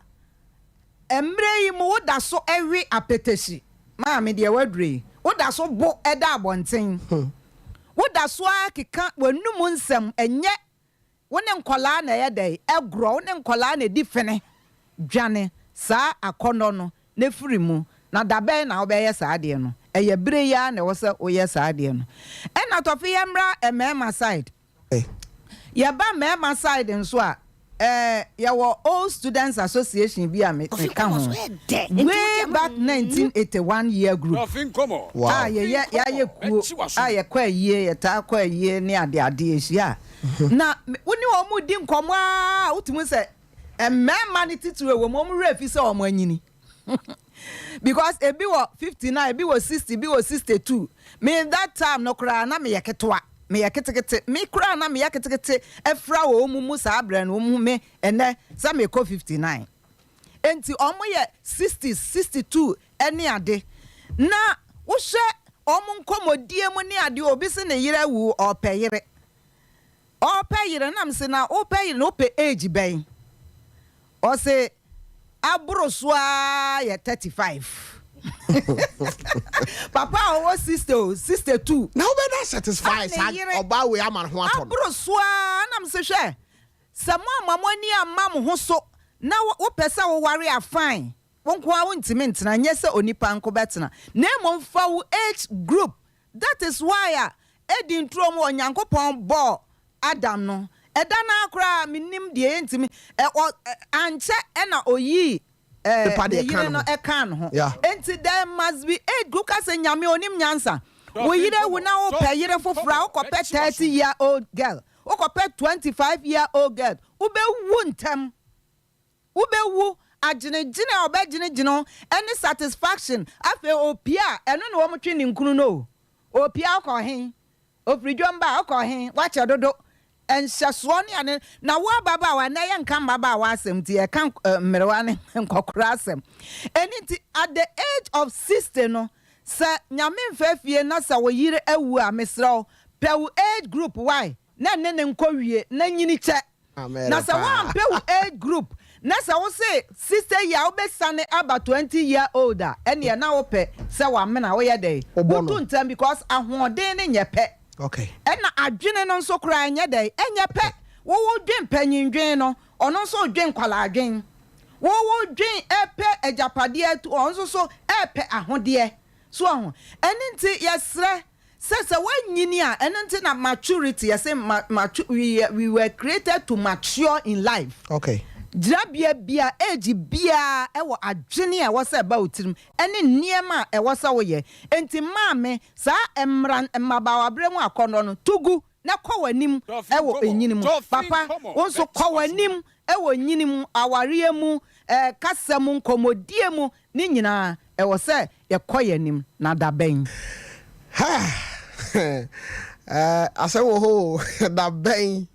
B: ɛmmerɛ yi mu wo da so ɛwe apɛtɛhyi maame deɛ waduro yi wo da so bo ɛda abɔnten wo da so ara keka w'anum nsɛm ɛnyɛ Wo ne nkwadaa na ɛyɛ dɛn? Ɛgorɔ. Wo ne nkwadaa na ɛdi fene. Dwane saa akɔnnɔ no na firi mu. Na da bɛn na wobɛyɛ saa adeɛ no? Ɛyɛ berɛ yi ara na ɛwɔ sɛ woyɛ saa adeɛ no. Ɛna Tɔfe yɛmmra mmarima side. Yɛba mmarima side nso a, eh, yɛwɔ Old Students Association bi a me meka ho. Way back 1981 year group a yɛyɛ yɛayɛ kuo a yɛkɔ ayie, yɛtaa kɔ ayie ne adeade yɛhyia a, Na wo ne wɔn redi nkɔmmɔ ara a, wotumi hu sɛ mmarima no titiriw wɔ mu, wɔn werɛ fi sɛ wɔn anyini. Because ebi wɔ 59, ebi wɔ 60, ebi wɔ 62. Me that time no koraa na meyɛ ketewa, meyɛ ketekete. Me koraa na meyɛ ketekete afira wɔ wɔn mu saa berɛ no, wɔn hu me ɛnɛ sɛ mekɔ 59. Enti wɔn yɛ 60s, 62 ne ade. Na wohwɛ wɔn nkɔmmɔdie mu ne adeɛ, obi se ne yere awu, ɔrepɛ yere. Ɔɔpɛ yere na mese na wopɛ yere no wopɛ age bɛn? Ɔse aboro so aa yɛ 35. Papa a ɔwɔ 60 o, 62.
A: Na wobɛda satisfy saa ɔbaa wei ama ne ho atɔ no?
B: Aboro so aa na mese hwɛ sɛ moamma mo ani amma mo ho so na wopɛ sɛ woware a fine, wo nko ara wontumi ntena nyɛ sɛ onipa nko bɛtena na mmom fa wo age group That is why a Eden turo mu Onyankopɔn bɔɔ Adam no, ɛda no ara koraa mennim deɛ ɛntimi, ɛ, ɔ, ɛ, ankyɛ ɛna ɔyii ɛ,
A: Nipa
B: ne
A: deɛ ka
B: yere
A: ne
B: no
A: ho.
B: ɛkaa ne ho.
A: Yeah.
B: Enti there must be age group, woka sɛ Nyame ɔnim nyansa, wo yere awu na wopɛ yere foforɔ a, wokɔpɛ 30 year old girl, wokɔpɛ 25 year old girl, wobɛwu ntɛm. Wobɛwu, agyenegyene a ɔbɛgyenegyene wo ɛne satisfaction, afei opie a, ɛno na wɔn twe ninkunu no o, opie a ɔkɔ he, ofiri dwom ba a ɔkɔ he, wakyɛ dodo, nhyɛsoɔ ne ade, na wo ababaawa, nnɛ yɛnka mmabaawa asɛm nti yɛka mmerewa ne nkɔkora asɛm, ɛno nti at the age of 60 no, sɛ Nyame mfa fie na sɛ wo yere awu a, mesrɛ wo, pɛ wo age group wai, na ɛne no nkɔ wie na nyini kyɛ. Na sɛ woampɛ wo age group na sɛ wo se 60 year wobɛsane aba 20 year old a ɛneɛ na wopɛ sɛ wamena woyɛ dɛn wotu ntɛm because ahoɔden no nyɛ pɛ ɛna adwene no nso koraa ɛnyɛ dɛn ɛnyɛ pɛ wo wo dwen panyin dwen no ɔno nso dwen nkwadaa dwen wo wo dwen ɛpɛ agyapadeɛ atu ɔno nso so ɛpɛ ahodeɛ so ɔho ɛne nti yɛsrɛ Sɛ sɛ woanyini a, ɛno nti na maturity, yɛse ma matu we we were created to mature in life.
A: Okay.
B: Gyinabea bia, age biara ɛwɔ adwene a ɛwɔ sɛ ɛba wo tirim ɛne nneɛma a ɛwɔ sɛ woyɛ. Enti maame, saa mmra mmabaawaberɛ mu akɔnnɔ no, to gu na kɔ w'anim ɛwɔ nyini mu. Papa, wo nso kɔ w'anim ɛwɔ nyini mu, awareɛ mu, ɛɛ kasa mu, nkɔmmɔdie mu, Ne nyinaa, ɛwɔ sɛ yɛkɔ yɛn anim, na da bɛn?
A: Ha! Eh, asɛm wɔ hɔ o. Da bɛn?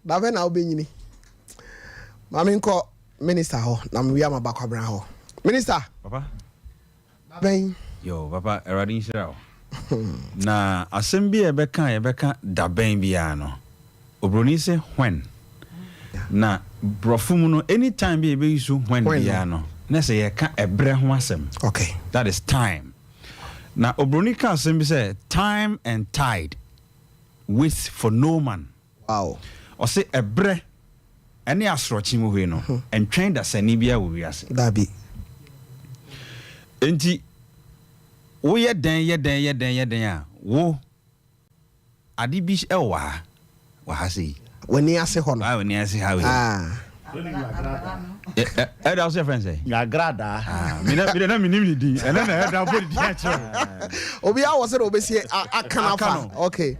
A: Da bɛn na wobɛnyini? Ma menkɔ minister hɔ na mewie a maba Kwabena hɔ. Minister!
H: Papa.
A: Da bɛn?
H: Yo, papa, Awurade nhyira wo. Na asɛm bi a yɛbɛka a yɛbɛka da bɛn biara no, obroni se when. Na brɔfo mu no, any time bi a yɛbɛ use when biara no, na sɛ yɛka ɛbrɛ ho asɛm.
A: Okay.
H: That is time. Na obroni ka asɛm bi sɛ time and tide waits for no man.
A: Wow.
H: Ɔse ɛbrɛ ɛne asorɔkye mu hwee no, ɛntwɛn dasani biara wɔ wiase.
A: Dabi.
H: Enti woyɛ dɛn yɛ dɛn yɛ dɛn yɛ dɛn a, wo ade bi wɔ ha, wɔ ha sei.
A: W'ani ase hɔ no.
H: W'ani ase ha wei.
A: Ah.
H: Ɛda so yɛfrɛ no sɛ?
G: Nyagradaa.
H: Ah, mede na menim ne din. Ɛnɛ na ɛda bɔ ne din akyerɛ wo.
A: Obiara wɔ sɛdeɛ ɔbɛsi aka no afa. Okay.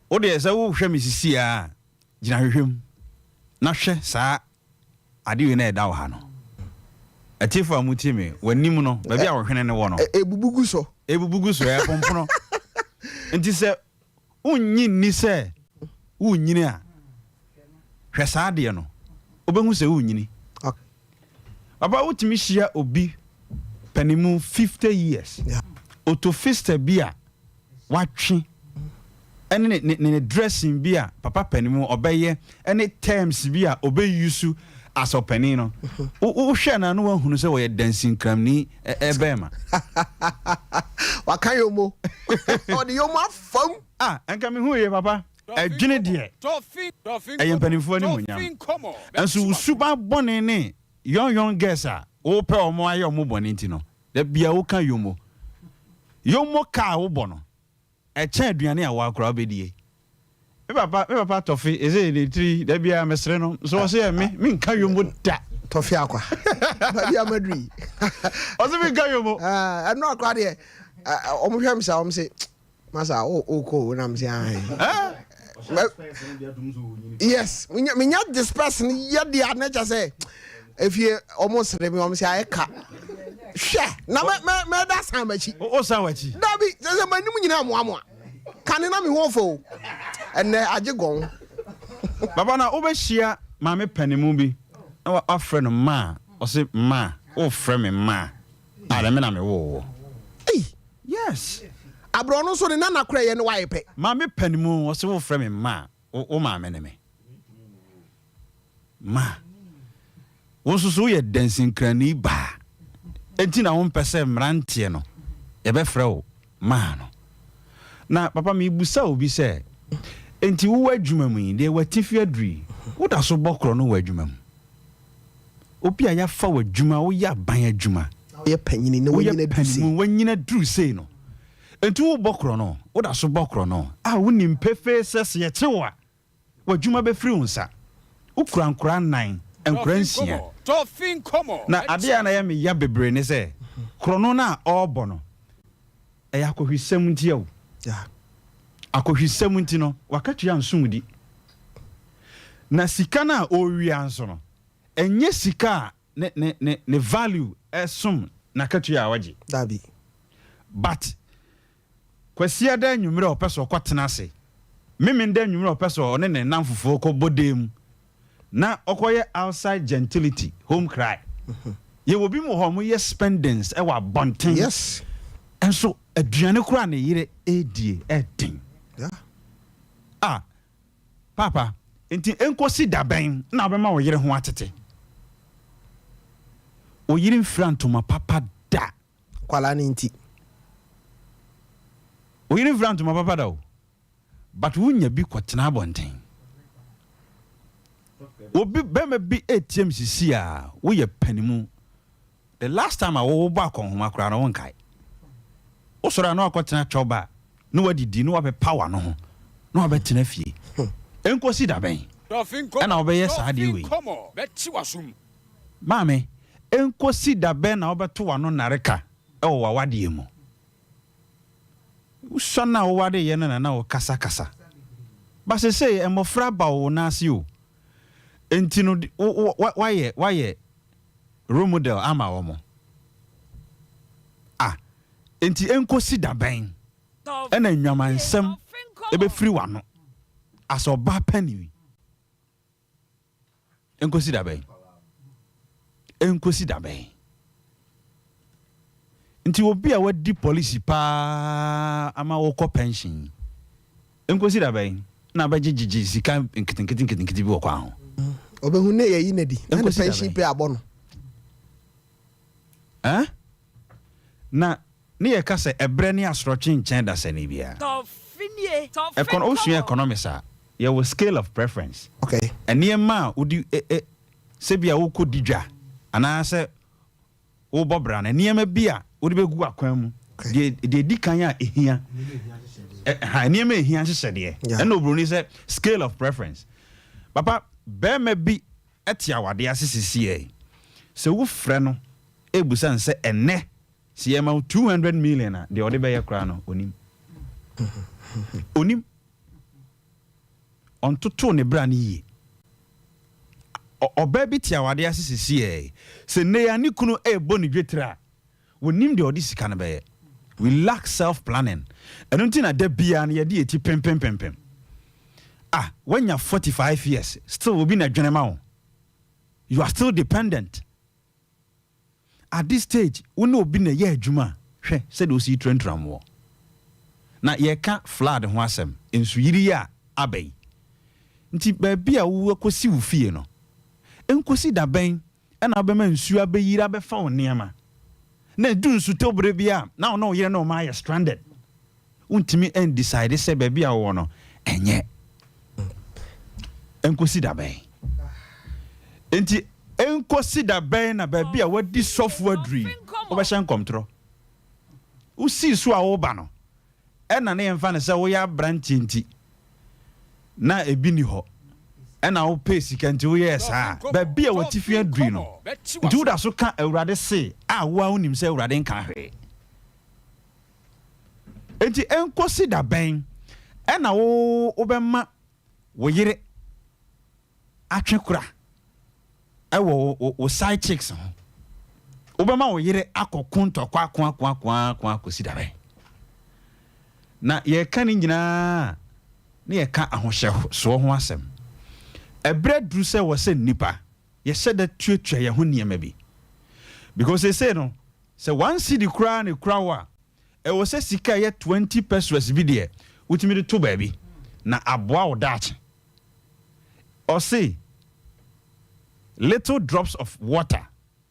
H: Wo deɛ sɛ wohwɛ me sisi a, gyina hwehwɛ mu na hwɛ saa ade wei na ɛda wɔ ha no. Atiefo a motie me, w'anim no, baabi a wo hwene no wɔ no.
A: Ebubu gu so.
H: Ebubu gu so, ɛpompono. Nti sɛ wonnye nni sɛ worenyini a, hwɛ saa adeɛ no, wobɛhu sɛ worenyini. Papa, wotumi hyia obi panimu 50 years, otofista bi a watwe ɛne ne ne ne dressing bi a papa panimu ɔbɛyɛ ɛne terms bi a ɔbɛ use as ɔpanin no, wohwɛ no a na wahunu sɛ ɔyɛ dansinkramni bɛrima.
A: Waka yomo. Ɔde yomo afam.
H: Ah, nka mehu yie papa. Ɛdwene deɛ, ɛyɛ mpanimfoɔ animuonyam. Nso wo suban bɔne ne young young girls a wopɛ wɔn ayɛ wɔn bɔne nti no, da biara woka yomo. Yomo kaa a wobɔ no, Ɛkyɛn aduane a woa koraa wobɛdie. Me papa, me papa Tɔfe, ɛsei ne tiri, da biara mesere no, nso ɔse ɛ me, menka yomo da.
A: Tɔfe akwa, baabi a maduru yi.
H: Ɔse menka yomo.
A: Ɛno akora deɛ, wɔn hwɛ me saa, wɔn se, masa, wokɔ o, na me se ahe. Yes, menya disperse no yɛ deɛ a na kyɛ sɛ efie ɔmo sere me ɔmo sɛ ayɛ ka hwɛ na mɛ mɛ mɛda san m'akyi.
H: O san w'akyi.
A: Dabi sɛ sɛ m'anim nyinaa moamoa kane na me ho ɔfɛ o ɛnɛ agye gɔn.
H: Papa na wobɛhyia maame panimu bi na wafrɛ no maa ɔse maa wofrɛ me maa a na me na mewoo wo.
A: Ei!
H: Yes.
A: Abrɛ ɔno nso ne nana kora yɛ ne wayɛ pɛ.
H: Maame panimu ɔse wofrɛ me maa wo maame ne me. Ma wo nso so woyɛ dansinkrani baa enti na wompɛ sɛ mmeranteɛ no yɛbɛfrɛ wo maa no. Na papa mebusa obi sɛ enti wowɔ adwuma mu yi deɛ w'atifi aduru yi woda so bɔ korɔ no wɔ adwuma mu? Obi a yɛafa wo adwuma, woyɛ aban adwuma.
A: Woyɛ panyini na
H: wanyini aduru sei. Woyɛ panimu, wanyini aduru sei no, enti wobɔ korɔno, woda so bɔ korɔno a wonim pefee sɛ sɛ yɛkye wo a, w'adwuma bɛfiri wo nsa. Wokura nkwadaa nnan, nkwadaa nsia. Na adeɛ a na ɛyɛ me ya bebree ne sɛ, korɔno no a ɔrebɔ no, ɛyɛ akɔhwisɛm nti ao. Akɔhwisɛm nti no, w'akatua nso wo di. Na sika no a ɔrewia nso no, ɛnyɛ sika a ne ne ne ne value ɛsom n'akatua a ɔgye.
A: Dabi.
H: But Kwasiada anwummerɛ a ɔpɛ sɛ ɔkɔtena ase, Memenda anwummerɛ a ɔpɛ sɛ ɔne ne nnamfofoɔ kɔbɔ dan mu na ɔkɔyɛ outside gentility, home cry. Yɛwɔ binom wɔ hɔ a wɔyɛ spendings wɔ abɔnten.
A: Yes.
H: Nso aduane koraa ne yere redie ɛden.
A: Yeah.
H: Ah, Paapa, enti enkosi da bɛn na wobɛma wo yere ho atete? Wo yere mfira ntoma papa da.
A: Nkwadaa no nti.
H: Wo yere mfira ntoma papa da o, but wonya bi kɔtena abɔnten. Obi, bɛrima bi retie me sisi a, woyɛ panimu. The last time a wo wobɔ akɔnhoma koraa no wonkae. Wosɔre a na wakɔtena chop bar na wadidi na wapepa w'ano ho na wabɛtena fie. Enkosi da bɛn na wobɛyɛ saa adeɛ wei? Maame, enkosi da bɛn na wobɛto w'ano nnareka wɔ w'awadeɛ mu? Wosua no a wowareeɛ no na na wokasakasa. But seesei mmɔfra aba wo nan ase o. Enti no woayɛ woayɛ role model ama wɔn. Ah, enti enkosi da bɛn na nnwamansɛm bɛfiri w'ano as ɔbaa panin? Enkosi da bɛn? Enkosi da bɛn? Nti obi a wadi polisi paa ama wokɔ pension yi, Enkosi da bɛn na abɛgyegyegye sika nketenkete nketenkete bi wɔ kwan ho?
A: Ɔbɛhu ne yɛyi no adi na ne pension pay abɔ no.
H: Eh? Na ne yɛka sɛ ɛberɛ ne asorɔkye nkyɛn dasani biara. Ɛkɔ wosua economics a, yɛwɔ scale of preference.
A: Okay.
H: Nneɛma a wode sɛ bi a wokɔdi dwa anaasɛ wobɔ bra no, nneɛma bi a wode bɛgu w'akwan mu, deɛ deɛ ɛdi kan a ɛhia, ha nneɛma a ɛhia nhyehyɛdeɛ, ɛna oburoni sɛ scale of preference. Papa, barima bi. te awadeɛ ase sesiei. Sɛ wofrɛ no ɛbusa no sɛ ɛnnɛ sɛ yɛma wo 200 million a, deɛ ɔde bɛyɛ koraa no ɔnim. Ɔnim. Ɔntotoo ne bra no yie. Ɔbaa bi te awadeɛ ase sesiei. Sɛ nnɛ yi a ne kunu ɛrebɔ ne dwetire a, Wɔnnim deɛ ɔde sika no bɛyɛ. We lack self planning. Ɛno nti na da biara no yɛde yɛn ti pempempempem. Ah, woanya 45 years, still obi na ɛdwene ma wo. You are still dependent. At this stage, wo ne obi na ɛyɛ adwuma a, hwɛ sɛdeɛ wosi turanturam woɔ. Na yɛreka flood ho asɛm, nsuyiri yi a aba yi. Nti baabi a wowɔ kɔsi wo fie no, ɛnkɔsi da bɛn na wobɛma nsuo abɛyiri abɛfa wo nneɛma, na ɛdu nsutɔ berɛ bi a na wo ne wo yere ne wo mma ayɛ stranded. Wontumi ndecide sɛ baabi a wowɔ no ɛnyɛ. Ɛnkɔsi da bɛn? Enti ɛnkɔsi da bɛn na baabi a wadi sɔfo aduru yi wobɛhyɛ nkɔmtorɔ? Wosii so a woba no, Ɛna ne yɛmfa no sɛ woyɛ abranteɛ nti na ebi nni hɔ, ɛna wopɛɛ sika nti woyɛɛ saa a, baabi a w'atifi aduru no nti woda so ka Awurade se a wo ara wonim sɛ Awurade nkaa hwee. Enti ɛnkɔsi da bɛn ɛna wo wobɛma wo yere atwe kora wɔ wo wo side chicks ho. Wobɛma wo yere akɔko ntɔkwa ako ako ako ako akɔsi da bɛn? Na yɛreka ne nyinaa na yɛka ahohyɛsoɔ ho asɛm. Ɛberɛ aduru sɛ wɔ sɛ nnipa yɛhyɛ da tuatua yɛn ho nneɛma bi. Because seesei no, sɛ one cedi koraa na ɛkura wo a, ɛwɔ sɛ sika a ɛyɛ 20 pesewas bi deɛ wotumi de to baabi na aboa wo daakye. Ɔse little drops of water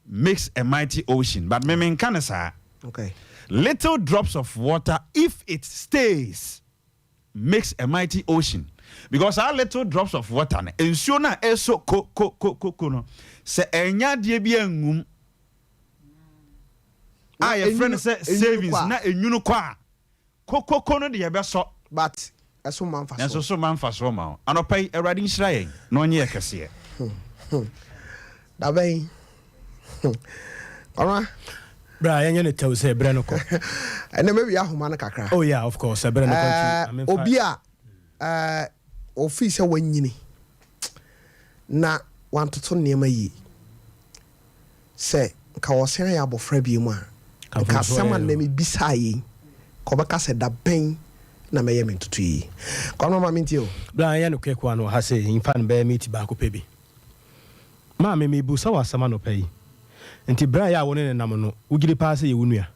H: makes a mighty ocean but me menka no saa.
A: Okay.
H: Little drops of water if it stays makes a mighty ocean because saa little drops of water no nsuo no a ɛsɔ ko ko ko ko ko no sɛ ɛnya adeɛ bi angum a yɛfrɛ no sɛ savings na enwunu kɔ a Kokoko no deɛ ɛbɛsɔ.
A: But ɛso mma mfasoɔ.
H: Nanso so mma mfasoɔ mma wo. Anɔpa yi, Awurade nhyira yɛn na ɔnyɛ yɛ kɛseɛ.
A: Dabɛn. Kwamina.
C: Bra yɛnyɛ no tɛw sɛ berɛ no kɔ.
A: Ɛnɛ mɛwie ahoma no kakra.
C: Oh yeah, of course, ɛberɛ no kɔ nti.
A: Eh, obi a eh, ɔfii sɛ wanyini na wantoto nneɛma yie. Sɛ nka ɔsan yɛ abɔfra bio a, nka asɛm a nnɛ mebisaa yei, nka ɔbɛka sɛ, Da bɛn na mɛyɛ me ntotoeɛ yi? Kwame ma mentie o.
C: Berɛ a yɛyɛ no quick one wɔ ha sei, mfa no bɛyɛ miniti baako pɛ bi. Maame, merebisa wo asɛm anɔpa yi. Nti berɛ a yɛ a wo ne no nam no, wogyedi paa sɛ yɛ wo nua?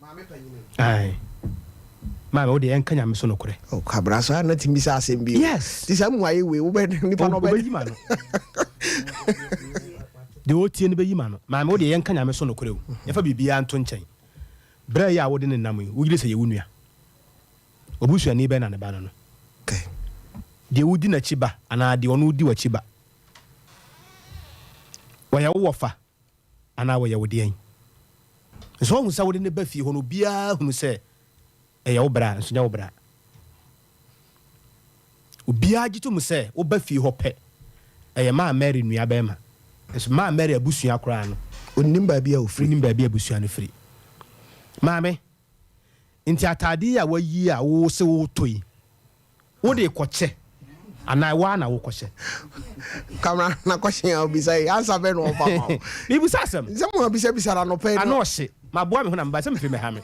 A: Maame panyin no.
C: Ae. Maame wo deɛ yɛnka Nyame so nokorɛ.
A: Oh Kwabena so a na tumi bisa asɛm bi o.
C: Yes.
A: Ti saa mmuaeɛ wei wobɛ nipa no ɔbɛ.
C: Ɔbɛyi ma no. Deɛ ɔtie no bɛyi ma no. Maame wo deɛ yɛnka Nyame so nokorɛ o. Yɛmfa biribiara nto nkyɛn. Berɛ yi a wode ne nam yi, wogyedi sɛ yɛ wo nua? Obusuani bɛn na ne ba no no?
A: Okay.
C: Deɛ wodi n'akyi ba anaa deɛ ɔno di w'akyi ba? Wɔyɛ wo wɔfa Anaa wɔyɛ wo deɛn? Nso woahu sɛ wode no ba fie hɔ no, obiara hunu sɛ ɛyɛ wo bra, nso nyɛ wo bra. Obiara gye tom sɛ woba fie hɔ pɛ, ɛyɛ Maa Mary nuabarima. Nso Maa Mary abusua koraa no,
A: Ɔnnim baabi a ɔfiri.
C: Ɔnnim baabi a abusua no firi. Maame, nti ataadeɛ yi a woayi a wose woretɔ yi, Wode rekɔkyɛ anaa wo ara na wokɔhyɛ?
A: Kamara na kɔhyɛ a obisa yi ansa bɛ na ɔfa ma wo.
C: Mebisa asɛm.
A: Nsɛm a obisabisa no anɔpa yi no.
C: Ano ɔhye. Maboa me ho na meba sɛ mefiri Mɛhame.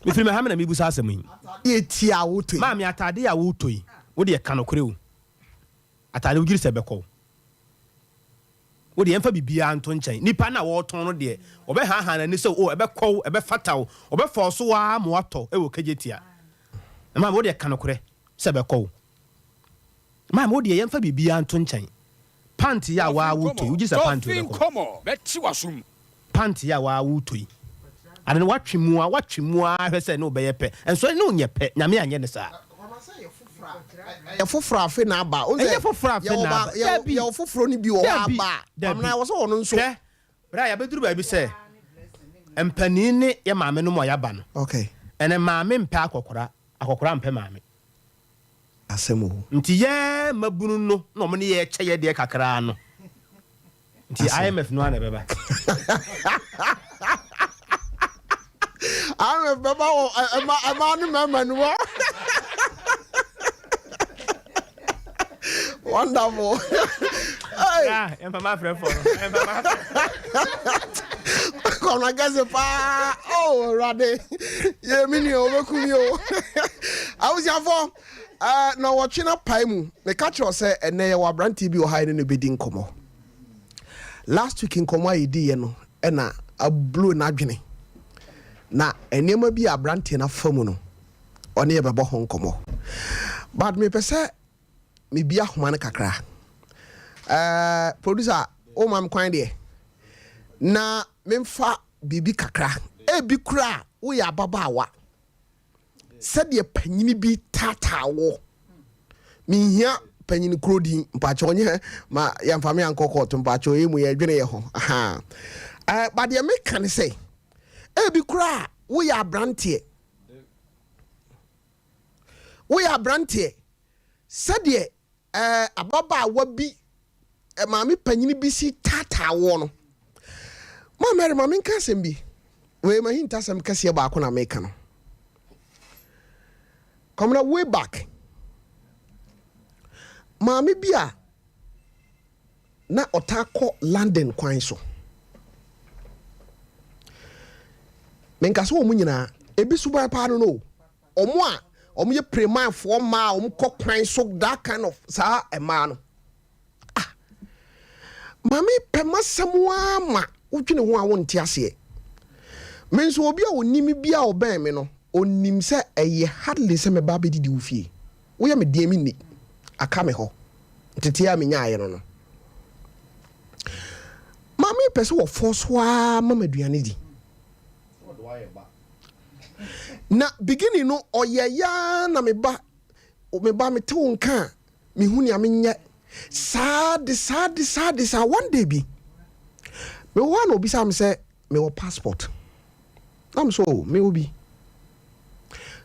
C: Mefiri Mɛhame na mebisa asɛm yi.
A: Atadeɛ ti a wotɔ yi.
C: Maame atadeɛ a wotɔ yi, wo deɛ ka nokorɛ o. Atadeɛ wogye di sɛ ɛbɛkɔ wo? Wo deɛ yɛmfa biribiara nto nkyɛn. Nipa no a wɔretɔn no deɛ, wɔbɛhaahaa n'ani sɛ, oh, ɛbɛkɔ wo, ɛbɛfata wo, wɔbɛfa wo so ara ma woatɔ wɔ Kejetia. Na maame, wo deɛ ka nokorɛ sɛ ɛbɛkɔ wo. Maame, wo deɛ yɛmfa biribiara nto nkyɛn. Pant yi a wo ara wotɔ yi, wogye sɛ pant yi bɛkɔ wo? Pant yi a wo ara wotɔ yi, ade no woatwe mu ara, woatwe mu ara hwɛ sɛ ɛne wo bɛyɛ pɛ. Nso ɛne wo nyɛ pɛ, Nyame anyɛ no saa.
A: Ɛyɛ foforɔ afe na aba.
C: Ɛnyɛ foforɔ afe na aba. Dabi.
A: Yɛwɔ foforɔ no bi wɔ hɔ
C: Dabi.
A: aba a.
C: Dabi.
A: Amena wɔ sɛ ɔno nso.
C: Hwɛ, berɛ a yɛabɛduru baabi sɛ mpanin ne yɛ maame nom a yɛaba no.
A: Okay.
C: Ɛnɛ maame mpɛ akɔkora, akɔkora mpɛ maame.
A: Asɛm o.
C: Nti yɛ mmabunu no na ɔmo ne yɛ kyɛ yɛ deɛ kakraa no. Nti IMF no ara na ɛbɛba.
A: IMF bɛba wɔ ɛma ɛmaa ne mmarima no mu. Wonderful. Hey.
C: Yeah, ɛmfa ma afrɛfoɔ no. Ɛmfa ma
A: Kɔmna kɛse paa. Oh, Awurade. Yɛ me nua ɔbɛku mi o. Abusuafoɔ, eh, na wɔtwe no apae mu. Meka kyerɛ sɛ ɛnɛ yɛwɔ aberanteɛ bi wɔ ha yɛne no bɛdi nkɔmmɔ. Last week nkɔmmɔ a yɛdiiɛ no ɛna ablow n'adwene. Na nneɛma bi a aberanteɛ no afa mu no, ɔne yɛbɛbɔ ho nkɔmmɔ. But mepɛ sɛ mebie ahoma no kakra. Eh, producer, woma me kwan deɛ na memfa biribi kakra. Ebi koraa woyɛ ababaawa. Sɛdeɛ panyini bi taataa wo. Menhia panyini kuro din mpakyɛ ɔnyɛ ma yɛmfa me ankɔ kɔɔto mpakyɛ ɔyɛ mu yɛdwene yɛ ho. Aha. Eh, ba deɛ meka ne sɛ, ebi koraa woyɛ abranteɛ. Woyɛ abranteɛ sɛdeɛ eh, ababaawa bi eh, maame panyini bi si taataa woɔ no. Ma Mary ma menka asɛm bi. Wei mahintasɛm kɛseɛ baako na meka no. Kɔmena way back maame bi a na ɔtaa kɔ London kwan so. Menka sɛ wɔn nyinaa, ebi suban paa no no o. Wɔn a wɔyɛ premanfoɔ mmaa a wɔkɔ kwan so that kind of saa mmaa no. Ah, maame pɛ m'asɛm ara ma wodwene ho a wonte aseɛ. Me nso obi a ɔnim me bi a ɔbɛn me no, ɔnim sɛ ɛyɛ hardly sɛ mɛba abɛdidi wo fie. Woyɛ me deɛ menni, aka me hɔ. Nteteɛ a menyaeɛ no no. Maame pɛ sɛ wɔfɔ so ara ma me aduane di. Na beginning no ɔyɛ yaa na me ba, me ba mete wo nka a mehu nea menyɛ. Saa de saa de saa de saa one day bi mewɔ hɔ a na obisa me sɛ mewɔ passport. Na me so oh mewɔ bi.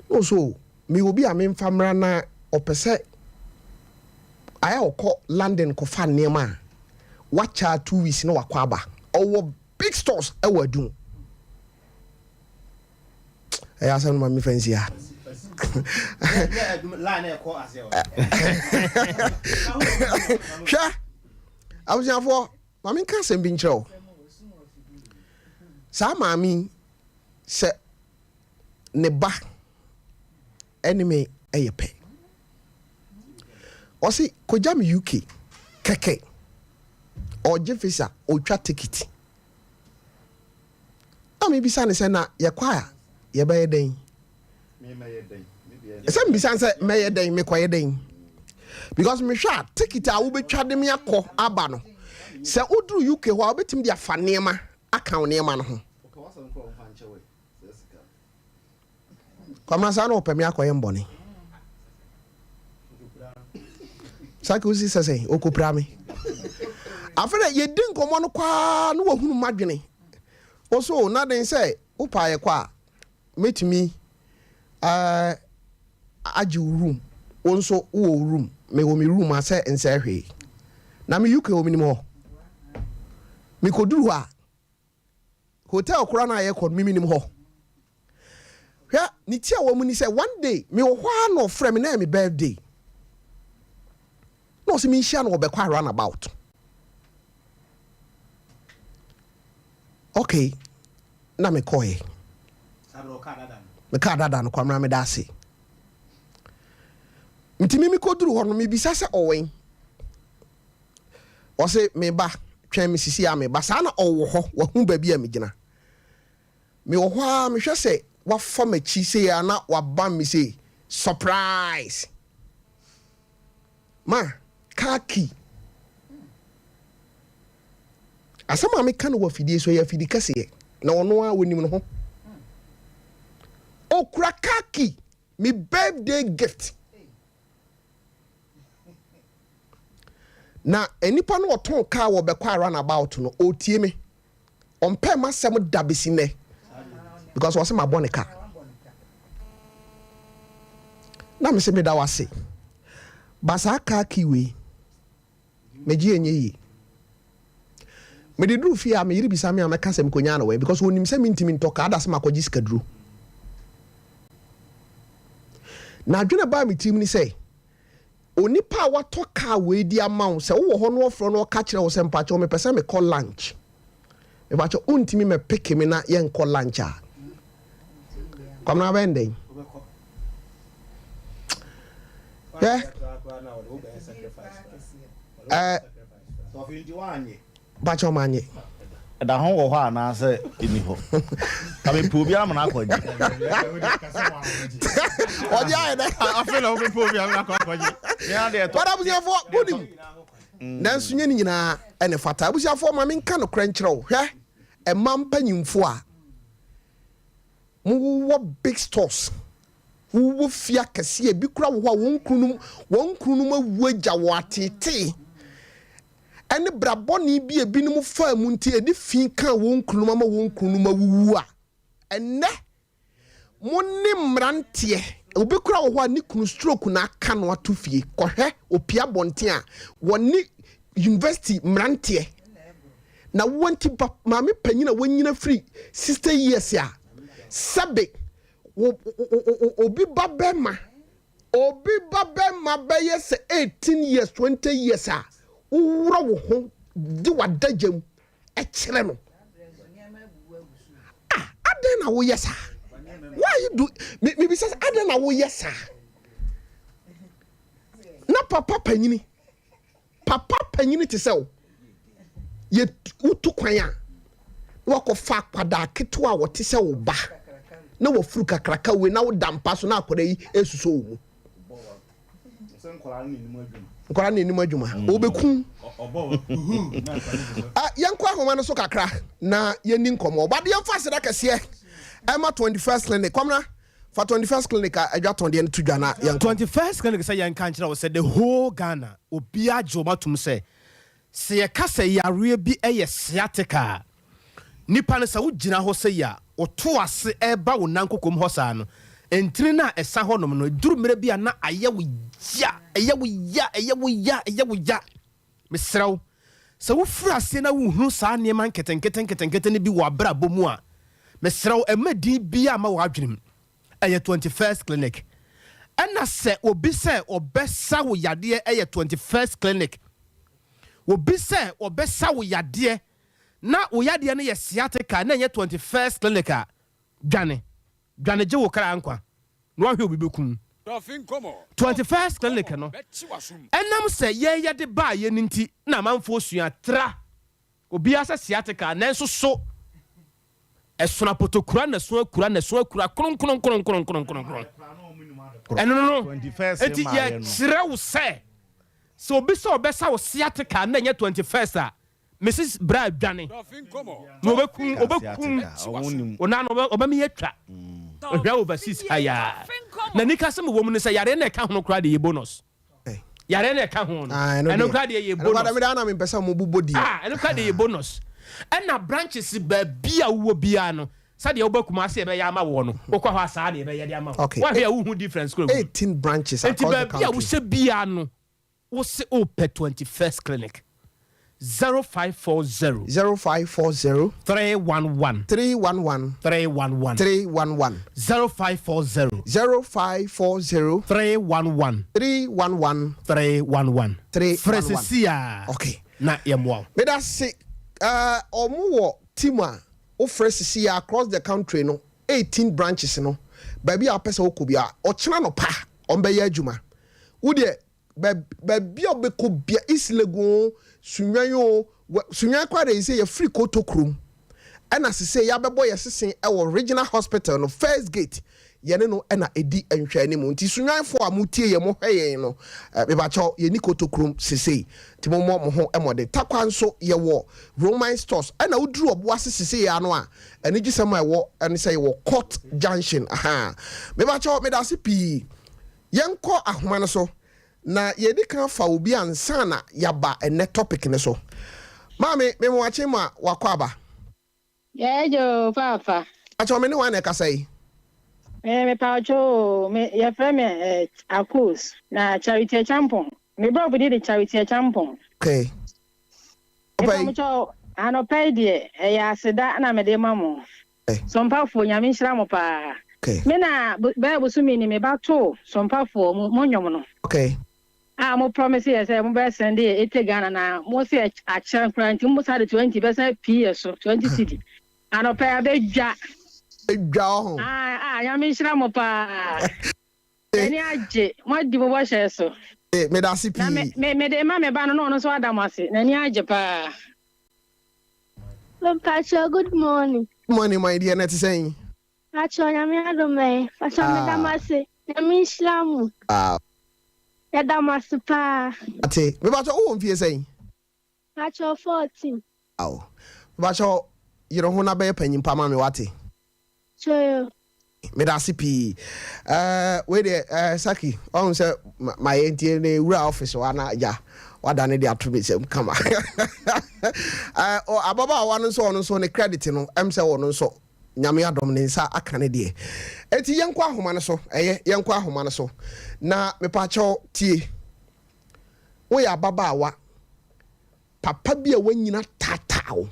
A: Na ɔso oh mewɔ bi a memfa mmra na ɔpɛ sɛ ayɛ a ɔkɔ London kɔfa nneɛma a wakyɛ 2 weeks na wakɔ aba. Ɔwɔ big stores ɛwɔ Adum. Ɛyɛ asɛm no ma mefa nsi ha. Hwɛ abusuafoɔ, ma menka asɛm bi nkyerɛ wo. Saa maame yi sɛ ne ba ɛne me ɛyɛ pɛ. Ɔse kɔgya me UK kɛkɛ, ɔgye visa, ɔtwa ticket. Na mebisa no sɛ na yɛkɔ a yɛbɛyɛ dɛn? Sɛ mebisa no sɛ mɛyɛ dɛn, mekɔyɛ dɛn? Because mehwɛ a ticket a wobɛtwa de me akɔ aba no, sɛ woduru UK hɔ a wobɛtumi de afa nneɛma aka wo nneɛma no ho. Kwamina saa na ɔpɛ me akɔyɛ mbɔne. Sake wosi sɛ sɛn ɔkɔpira me. Afei dɛ yɛdi nkɔmmɔ no kwaa na wahunu m'adwene. Ɔso na den sɛ wopaa yɛkɔ a mɛtumi uh, agye wo room. Wo nso wowɔ wo room, mewɔ me room a sɛ nsɛe hwee. Na me UK wɔ menim hɔ. Mekɔduru hɔ a hotel koraa no a yɛkɔ no memenim hɔ. Hwɛ ne ti a wɔ mu ni sɛ one day mewɔ hɔ a na ɔfrɛ me na ɛyɛ me birthday. Na ɔsɛ menhyia no wɔbɛkɔ a roundabout. Okay, na mekɔɛ. Mekaa dada no kwamra meda ase. Nti me mekɔduru hɔ no mebisa sɛ ɔwɛn. Ɔse meba, twɛn me sisi a meba. Saa na ɔwɔ hɔ, wahu baabi a megyina. Mewɔ hɔ a mehwɛ sɛ wafa m'akyi sei a na wabam me sei. Surprise! Ma, car key. Asɛm a meka no wɔ afidie so ɛyɛ afidi kɛseɛ na ɔno ara wɔnim ne ho. Okura car key, me birthday gift. Na nipa no ɔtɔn car wɔ bɛkɔ a roundabout no, ɔretie me. Ɔmpɛ m'asɛm da besi nnɛ because ɔsɛ mabɔ ne ka. Na me sɛ meda wo ase. Ba saa car key wei, megye ɛnyɛ yie. Mede duru fie a, me yere bisa me a mɛka sɛ mekɔnyaa no wɛn because ɔnim sɛ mentumi ntɔ car, ada sɛ makɔgye sikaduro. Na adwene a ɛbaa me tirim ne sɛ, onipa a watɔ car wei de ama wo, sɛ wowɔ hɔ na ɔfrɛ na ɔka kyerɛ wo sɛ mpakyɛw mepɛ sɛ mekɔ lunch, mepakyɛw wontumi mɛpeke me na yɛnkɔ lunch a, Kwamina bɛyɛ no dɛn? Hwɛ, ɛɛ, mpakyɛw manye.
G: Ɛda ho wɔ hɔ anaasɛ ɛni hɔ? Ka mepɛ obi ama no akɔgye.
A: Ɔgye ayɛ dɛ.
C: Afei na wobɛpɛ obi ama no akɔ akɔgye.
A: But abusuafoɔ, wonim, nanso nyɛ ne nyinaa ɛna ɛfata. Abusuafoɔ, ma menka nokorɛ nkyerɛ wo. Hwɛ, ɛma mpanyimfoɔ a mowowɔ big stores, wowɔ fie akɛseɛ, ebi kora wɔ hɔ a wɔn kununom, wɔn kununom awu agya wɔ ateetee ɛne bra bɔne bi a ebinom faa mu nti ɛde fi kaa wɔn kununom ama wɔn kununom awuwu a, ɛnnɛ mo ne mmeranteɛ, obi kora wɔ hɔ a ne kunu stroke na aka no ato fie, kɔhwɛ opia abɔnten a wɔne university mmeranteɛ na wɔn ti ba maame panyin a wɔnyina firi 60 years a sɛbe obi ba bɛma obi ba bɛma bɛyɛ sɛ 18 years, 20 years a woworɔ wo ho de w'adagya mu ɛkyerɛ no. Ah, adɛn na woyɛ saa? Why you do me me bisa sɛ adɛn na woyɛ saa? Na papa panyini, papa panyini te sɛ wo, yɛ wotu kwan a na wakɔfa akwadaa ketewa a wɔte sɛ wo ba na wafuru kakraka wei na woda mpa so na akwadaa yi esusɔ wo mu. Nkwadaa no anim adwuma wɔbɛku. Yɛnkɔ ahoma no so kakra na yɛni nkɔmmɔ. Ɔbade yɛmfa aseda kɛseɛ ɛma 21st Clinic. Kwamina, fa 21st Clinic a adwa tɔn deɛ no to dwa na yɛnkɔ.
C: 21st Clinic sɛ yɛnka nkyerɛ wo sɛ the whole Ghana obiara gye wɔn atom sɛ sɛ yɛka sɛ yareɛ bi yɛ sciatica a, nipa no sɛ wogyina hɔ sɛyi a, woto ase ɛreba wo nan kokom hɔ saa no, ntini no a ɛsa hɔnom no, ɛduru mmerɛ bi a na ayɛ wo ya, ɛyɛ wo ya, ɛyɛ wo ya, ɛyɛ wo ya. Mesrɛ wo, sɛ wofiri aseɛ na wohunu saa nneɛma nketenkete nketenkete no bi wɔ abrabɔ mu a, mesrɛ wo, ɛmma din biara mma w'adwene mu. Ɛyɛ 21st Clinic. Ɛna sɛ obi sɛ ɔbɛsa wo yadeɛ ɛyɛ 21st Clinic. Obi sɛ ɔbɛsa wo yadeɛ na wo yadeɛ no yɛ sciatica na ɛnyɛ 21st Clinic a, dwane. Dwane gye wo kra nkwa na woahwɛ obi bɛkum. 21st Clinic no, ɛnam sɛ yɛn yɛde baeɛ no nti na amanfoɔ sua tra obiara sɛ sciatica nanso so ɛsono apotokura na ɛso akura na ɛso akura kronkronkronkronkronkron. Ɛno no no, enti yɛkyerɛ wo sɛ sɛ obi sɛ ɔbɛsa wo sciatica na ɛnyɛ 21st a, Mrs. Bra dwane na ɔbɛkum ɔbɛkum wo nan no ɔbɛma yɛatwa hwɛ overseas ha yi a na nika sɛ mewɔ mu no sɛ yareɛ na ɛka ho no koraa deɛ yɛ bonus yareɛ na ɛka ho no ɛno koraa deɛ yɛ bonus ɛno koraa deɛ yɛ bonus ɛna branches baabi a wowɔ biara no sɛdeɛ wobɛ Kumasi ɛbɛyɛ ama woɔ no wokɔ hɔ a saa na ɛbɛyɛ de ama wo woahwɛ a wohu difference koraa
A: 18 branches
C: nti baabi a wohyɛ biara no Wose wopɛ 21st Clinic? 0540.
A: 0540.
C: 311.
A: 311.
C: 311.
A: 311.
C: 0540.
A: 0540.
C: 311.
A: 311.
C: 311.
A: 311.
C: Frɛ sisi a.
A: Okay.
C: Na yɛmmoa wo.
A: Meda se uh, ɔmo wɔ team a wofrɛ sisi a across the country no 18 branches no baabi a wopɛ sɛ wokɔ bia ɔkyena nɔpa ɔmbɛyɛ adwuma wo deɛ Baabi a wobɛkɔ bia, East Legon o, Sunyani o, Sunyani koraa deɛ sɛ yɛfiri Koto kurom ɛna sesei yɛabɛbɔ yɛ sese ɛwɔ Regional Hospital no first gate yɛne no ɛna ɛdi nhwɛanimu. Nti Sunyanifoɔ a motie yɛn mohwɛ yɛn no, mepakyɛw yɛnni Koto kurom sesei nti mommɔ mo ho mmɔden. Tarkwa nso yɛwɔ Roman Stores ɛna woduru Ɔboase sesei ara no a anigyesɛm a ɛwɔ ɛne sɛ yɛwɔ Court Junction. Ahaa mepakyɛw medase pii. Yɛnkɔ ahoma no so na yɛdi kan afa obi ansa na yɛaba ɛnnɛ topic no so. Maame, me mewakye ma wakɔ aba.
I: Yɛɛgye o paapa.
A: Pakyɛw me ne wan na ɛkasa yi?
I: Me mepawkyɛw o, me yɛfrɛ me eh, Akos na Charity Acheampong. Me brɔfo din de Charity Acheampong.
A: Okay.
I: Mepa mo kyɛw, anɔpa yi deɛ ɛyɛ aseda na mede ma mo. Sompafoɔ, Nyame nhyira mo paa.
A: Okay.
I: Me na bɛyɛ bosome ni me ba too Sompafoɔ mo mo nnwom no.
A: Okay.
I: A mo promise yɛ sɛ mo bɛ send yɛ 80 Ghana na mo se akyɛ koraa nti mo sa de 20 bɛsan pii yɛ so 20 cedi. Anɔpa yi abɛdwa.
A: Dwa ɔho.
I: Ah ah Nyame nhyira mo paa. Yɛn ani agye. Moadi mo bɔhyɛ so.
A: Medase
I: Na me
A: pii.
I: me mede ma me ba no na ɔno nso ada mo ase. N'ani agye paa.
J: Mpakyɛw good morning.
A: Good morning my dear na ɛte sɛn?
J: Mpakyɛw nyame adom ɛyɛ. Mpakyɛw meda mo ase. Nyame nhyira mo. Yɛda mo ase paa.
A: Ate. Mepakyɛw wowɔ mfie sɛn?
J: Mpakyɛw 14.
A: Aw. Mepakyɛw yere ho na bɛyɛ panyin pa ma me wate.
J: Kyɛw.
A: Medase pii. Eh, wei deɛ eh, Saki, wahu sɛ mayɛ nti ne wura office hɔ ana agya wadane de ato me nsam kama. Eh, ababaawa no nso ɔno nso ne credit no ɛm sɛ ɔno nso Nyame adom ne nsa aka ne deɛ. Enti yɛnkɔ ahoma no so, ɛyɛ yɛnkɔ ahoma no so. Na mepaakyɛw tie. Woyɛ ababaawa Papa bi a wanyini ataataa wo,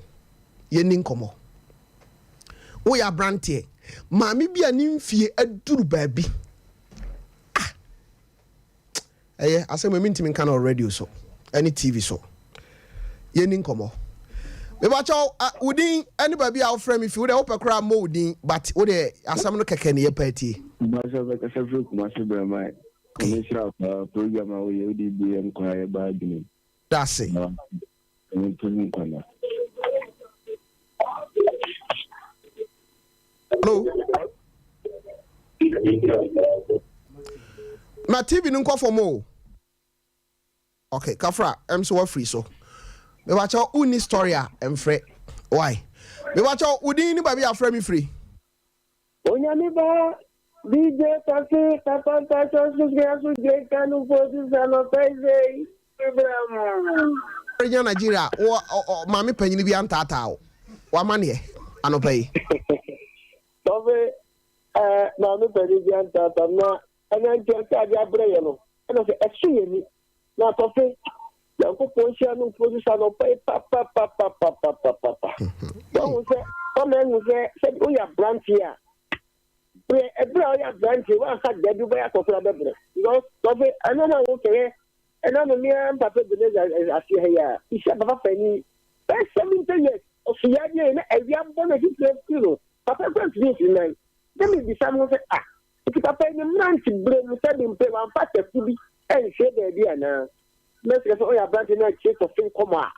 A: yɛnni nkɔmmɔ. Woyɛ aberanteɛ, maame bi a ne mfie aduru baabi. Ah! Ɛyɛ asɛm wei mentumi nka no wɔ radio so ɛne TV so. Yɛnni nkɔmmɔ. Mebakyɛw, wo din ɛne baabi a wofrɛ me fi, wo deɛ wopɛ koraa mmɔ wo din, but wo deɛ asɛm no kɛkɛ ne yɛpɛ atie.
K: Mebakyɛw bɛkasa firi Kumasi Brɛman. Nyame nhyira wo paa program a woyɛ wode bue yɛn nkwa yɛba adwene mu.
A: Dase. Hello. Ma TV no nkɔ fam o. Okay, kafra, ɛm so wafiri so. Mebakyɛw, wonni story a, ɛmfrɛ. Why? Mebakyɛw, wo din ne baabi a afrɛ me firi.
L: Onyame ba DJ Tafi papa mpatsɔ susua asodwe nka no mpo sisa nɔpɛ sei bra mu.
A: Nya Nigeria wo maame panyini bi antaataa wo wamaneɛ anɔpa yi.
L: Tɔfe eh, maame panyin bi antaataa na ɛna nti ɛsɛ ade abrɛ yɛ no ɛna sɛ ɛso yɛ ni na tɔfe Nyankopɔn nhyira no mpo sisa nɔpa yi papapapapapapa. Wahu sɛ wama ahu sɛ sɛ woyɛ aberanteɛ a berɛ ɛberɛ a woyɛ aberanteɛ woansa da bi wobɛyɛ akɔkora bɛbrɛ because tɔfe ɛno na wokɛyɛ ɛna no mea mpapa Ebenezer aseɛ ha yi a mehyia papa panin bɛyɛ 70 years ɔso yadeɛ na awia bɔ no atitire firi no papa kura ntumi mfiri nan na mebisa me ho sɛ ah nti papa yi ne mmerante berɛ mu sɛ mempɛ wamfa taku bi ɛnhyɛ baabi anaa Mɛsrɛ sɛ ɔyɛ aberante na akyire tɔfe nkɔmɔ a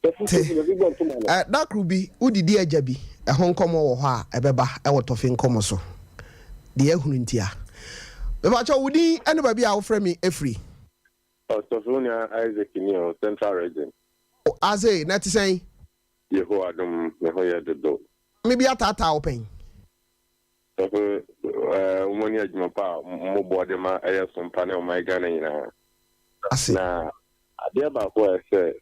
L: tɔfe
A: Te.
L: nso bi bɔ ntoma no.
A: Ɛ, da koro bi, wodidi agya bi, ɛho nkɔmmɔ wɔ hɔ a ɛbɛba wɔ tɔfe nkɔmmɔ so. Deɛ ahunu ntia. Mepakyɛw, wo din ne baabi a wofrɛ me firi?
M: Ɔtɔfe wo nua Isaac ni o, Central Region.
A: O, Azee, na ɛte sɛn?
M: Yehowa adom, me ho yɛ dodo.
A: Maame bi ataataa wo pɛn?
M: Sɔfo eh, mo ne adwuma pa a mo bɔ de ma ɛyɛ som pa ne ɔman Ghana nyinaa.
A: Ase.
M: Na adeɛ baako a ɛsɛ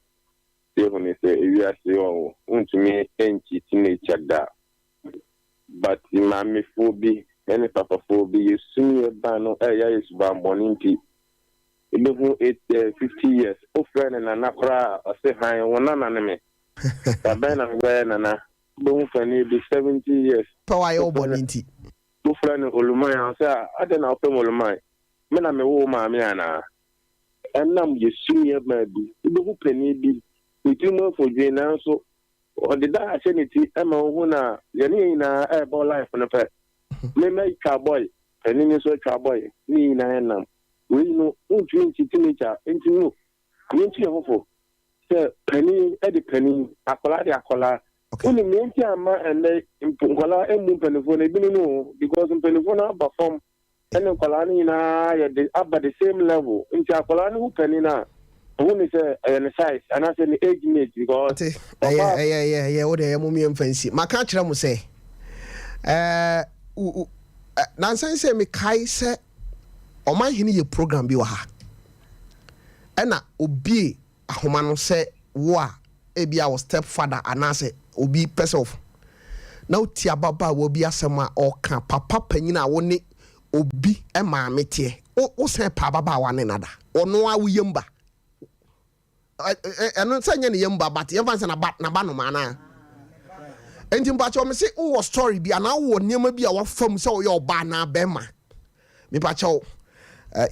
M: yɛhu ne sɛ ewiase yi ɔho wontumi nkyiti nature da. But maamefoɔ bi ne papafoɔ bi yɛsum yɛ ba no ɛyɛ ayɛ subanbɔne nti ebehu 50 years wofrɛ no nana koraa a ɔse han wo nana ne me. Da bɛn na mebɛyɛ nana? Wobɛhu panin bi 70 years.
A: Pɛ wayɛ wo bɔne nti.
M: Wofrɛ no Oluman a, ɔsɛ a, adɛn na wofrɛ me Oluman? Me na mewo wo maame anaa? Ɛnam yɛ sumiiɛ maa bi. Wobɛhu panin bi, ne tiri mu afu dwen nanso ɔde da ahyɛ ne ti ma wohu no a, yɛne yɛn nyinaa ɛrebɔ life no pɛ. Me mɛtwa bɔe, panin no nso atwa bɔe, ne yɛn nyinaa yɛnam. Wei no, wontumi nkyiti nature, nti no, yɛntu yɛn ho fo. Sɛ panin de panin, akwadaa de akwadaa. Wonim nea nti a ama ɛnnɛ nkwadaa mmu mpanimfoɔ no, ebinom no o, because mpanimfoɔ no aba fam ɛne nkwadaa no nyinaa yɛ de aba the same level. Nti akwadaa no hu panin a, ohu ne sɛ ɛyɛ ne size anaasɛ ne age mate because.
A: Ate, ɛyɛ, ɛyɛ, ɛyɛ, ɛyɛ, wo deɛ ɛyɛ mo mmiɛnfa nsi. Maka akyerɛ mo sɛ, ɛɛ, nansa yi sɛ mekae sɛ ɔmanhene yɛ program bi wɔ ha. Ɛna obie ahoma no sɛ wo a ebia wo step father anaasɛ obi pɛ sɛ ɔf na wotie ababaawa bi asɛm a ɔka, papa panyin a wo ne obi maame teɛ. Wo sɛn pɛ ababaawa ne nada. Ɔno a wo yam ba. Ɛno sɛ nyɛ ne yam ba but yɛmfa sɛ naba naba nom anaa. Enti mpakyɛw me se wowɔ story bi anaa wowɔ nneɛma bi a wafa mu sɛ woyɛ ɔbaa anaa bɛrima. Mepakyɛw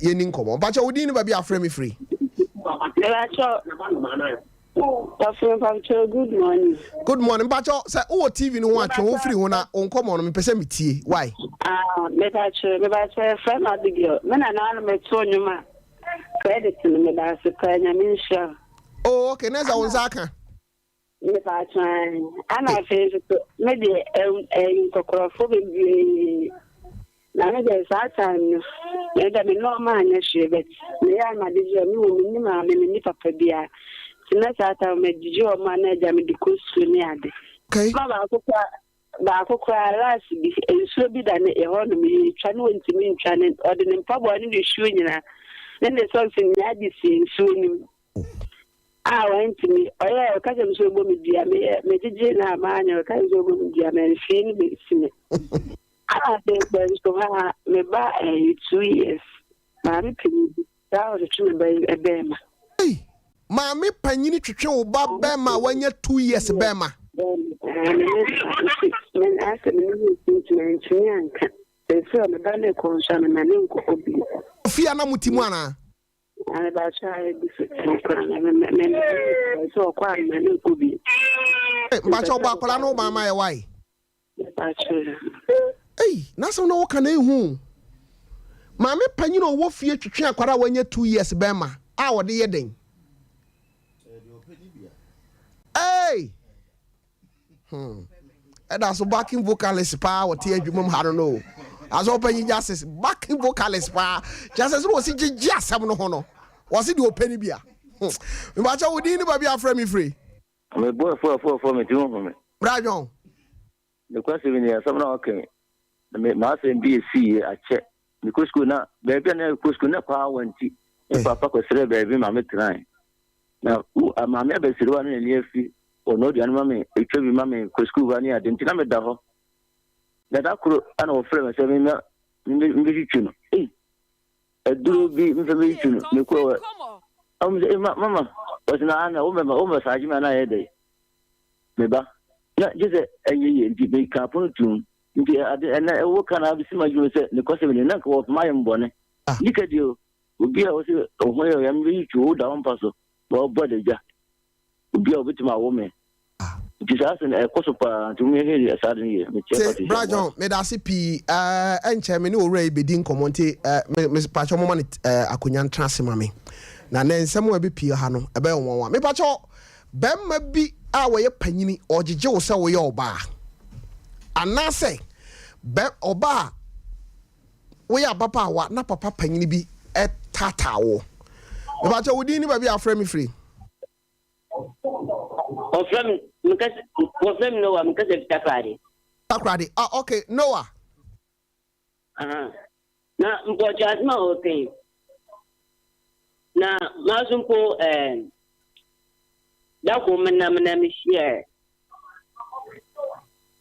A: yɛni nkɔmmɔ. Mpakyɛw wo din ne baabi a afrɛ me firi.
N: Mepakyɛw Ɔfiri good morning.
A: Good morning. Mpakyɛw sɛ wowɔ TV no ho a twe wo firi ho na wo nkɔmmɔ no mepɛ sɛ metie. Why?
N: Ah, mepakyɛw mepakyɛw yɛfrɛ me Abigail. Me na naa no meto nnwom a credit no meda ase paa Nyame nhyira wo.
A: Oh okay, na sɛ wo nsa aka.
N: Mepakyɛw ae. Ana afei nso so me deɛ ɛyi nkɔkorɔfoɔ bebree Na me deɛ saa time no me deɛ me nnoɔma anyɛ hwee but meyɛ a made gye me wɔ menni maame menni papa biara nti na saa time me gyegye wɔn a na agya me de kɔ sukuu ne ade.
A: Okay.
N: Ma baako koraa baako koraa last bi nsuo bi da ne ɛhɔ nom yɛtwa ne wɔntumi ntwa ne ɔde ne mpaboa ne ne shoe nyinaa ne ne socks nyinaa de sie nsuo no mu a wantumi ɔyɛ ɔka kyerɛ me sɛ ɔbɔ me dua meyɛ megyegye na maanyɛ ɔka kyerɛ sɛ ɔbɔ me dua mamfie no bɛsi me. Ana afei kpɛ nso ha me ba ɛyɛ 2 years, maame panyin bi saa ɔtwetwe me ba yi bɛɛma.
A: Ei! Maame panyini twetwe wo ba bɛɛma a wanya 2 years bɛɛma.
N: Bɛɛma me ne saa nti me asɛ me ne no nti nti mantumi anka seesei a me ba no rekɔ nso a mema ne nkɔ hɔ bio.
A: Fie a na mo te mu anaa?
N: Maame baako a ayɛ bi so koraa na me me me sɛ ɔkɔ a mema ne nkɔ bio.
A: Mpakyɛ ɔbɔ akwadaa no wo maama yɛ wae? Ei, n'asɛm na woka na ehu. Maame panyin a ɔwɔ fie twetwe akwara a wanya 2 years bɛrima a ɔde yɛ den. Ei! Ɛda so backing vocalist paa wɔte adwuma mu ha no no. Asɛ ɔpanyin Justice backing vocalist paa. Justice no wɔsi gyegye asɛm no ho no. Wɔsi deɛ ɔpɛ ni bia. Mbakyɛ wo din ne baabi afrɛ me firi.
O: Mebɔ afu afu afu a metumi hu me.
A: Bra John.
O: Nokwasɛm ni, asɛm no a ɔka yi, na me m'asɛm bi esii akyɛ. Mekɔ sukuu na baabi a na mekɔ sukuu na kwaa wɔ nti, me papa kɔsrɛɛ baabi ma metenae. Na maame abasiriwa no n'ani afi, ɔnoa aduane ma me, etwa bi ma me kɔ sukuu ba ne ade nti na meda hɔ. Na da koro ɛna wɔfrɛ me sɛ memmɛ memmɛtwitwi no. Ei, aduro bi mfa mɛtwitwi no. Mekɔ hɔ. Ɔmo sɛ, ma mama, ɔsɛ na ana wo mɛma wo mɛsaagye me anaa ɛyɛ dɛ. Me ba, na gye sɛ ɛnyɛ yie nti mekaa pono tumm. Nti ade ɛnɛ ɛwɔ ka na abɛsi m'adwene sɛ nokwasɛm ni na nka wɔpem ayɛ me bɔne. Nika deɛ o, obi a ɔsɛ ɔho yɛ ɔyam bɛyi twi wo da wo mpa so na ɔbɔ adagya. Obi a ɔbɛtumi awo me. Nti saa asɛm no ɛkɔ so paa nti mo yɛhwɛ saa ade no yie. Mekyia
A: Te,
O: Patricia
A: Bra John,
O: Boakye.
A: meda ase pii. Ɛɛ, ɛnkyɛ me ne owura yi bɛdi nkɔmmɔ nti, ɛɛ, me, me, pakyɛ momma no, ɛɛ, akonnwa ntena ase ma me. Na nɛ nsɛm a ɛbɛpue ha no, ɛbɛyɛ nwanwa. Mepakyɛ, barima bi a wɔyɛ panyini, ɔgyegye wo sɛ woyɛ ɔbaa. Anaasɛ, bɛ, ɔbaa a woyɛ ababaawa na papa panyini bi taataa wo. Mepakyɛ, wo din ne baabi a afrɛ me firi?
P: Wɔfrɛ me mekasa wɔfrɛ me Noah mekasa fi Takoradi.
A: Takoradi ah okay Noah.
P: Aha na mpɔkyɛ asɛm a wɔka yi na maso mpo ɛɛ eh, da koro menam na mehyia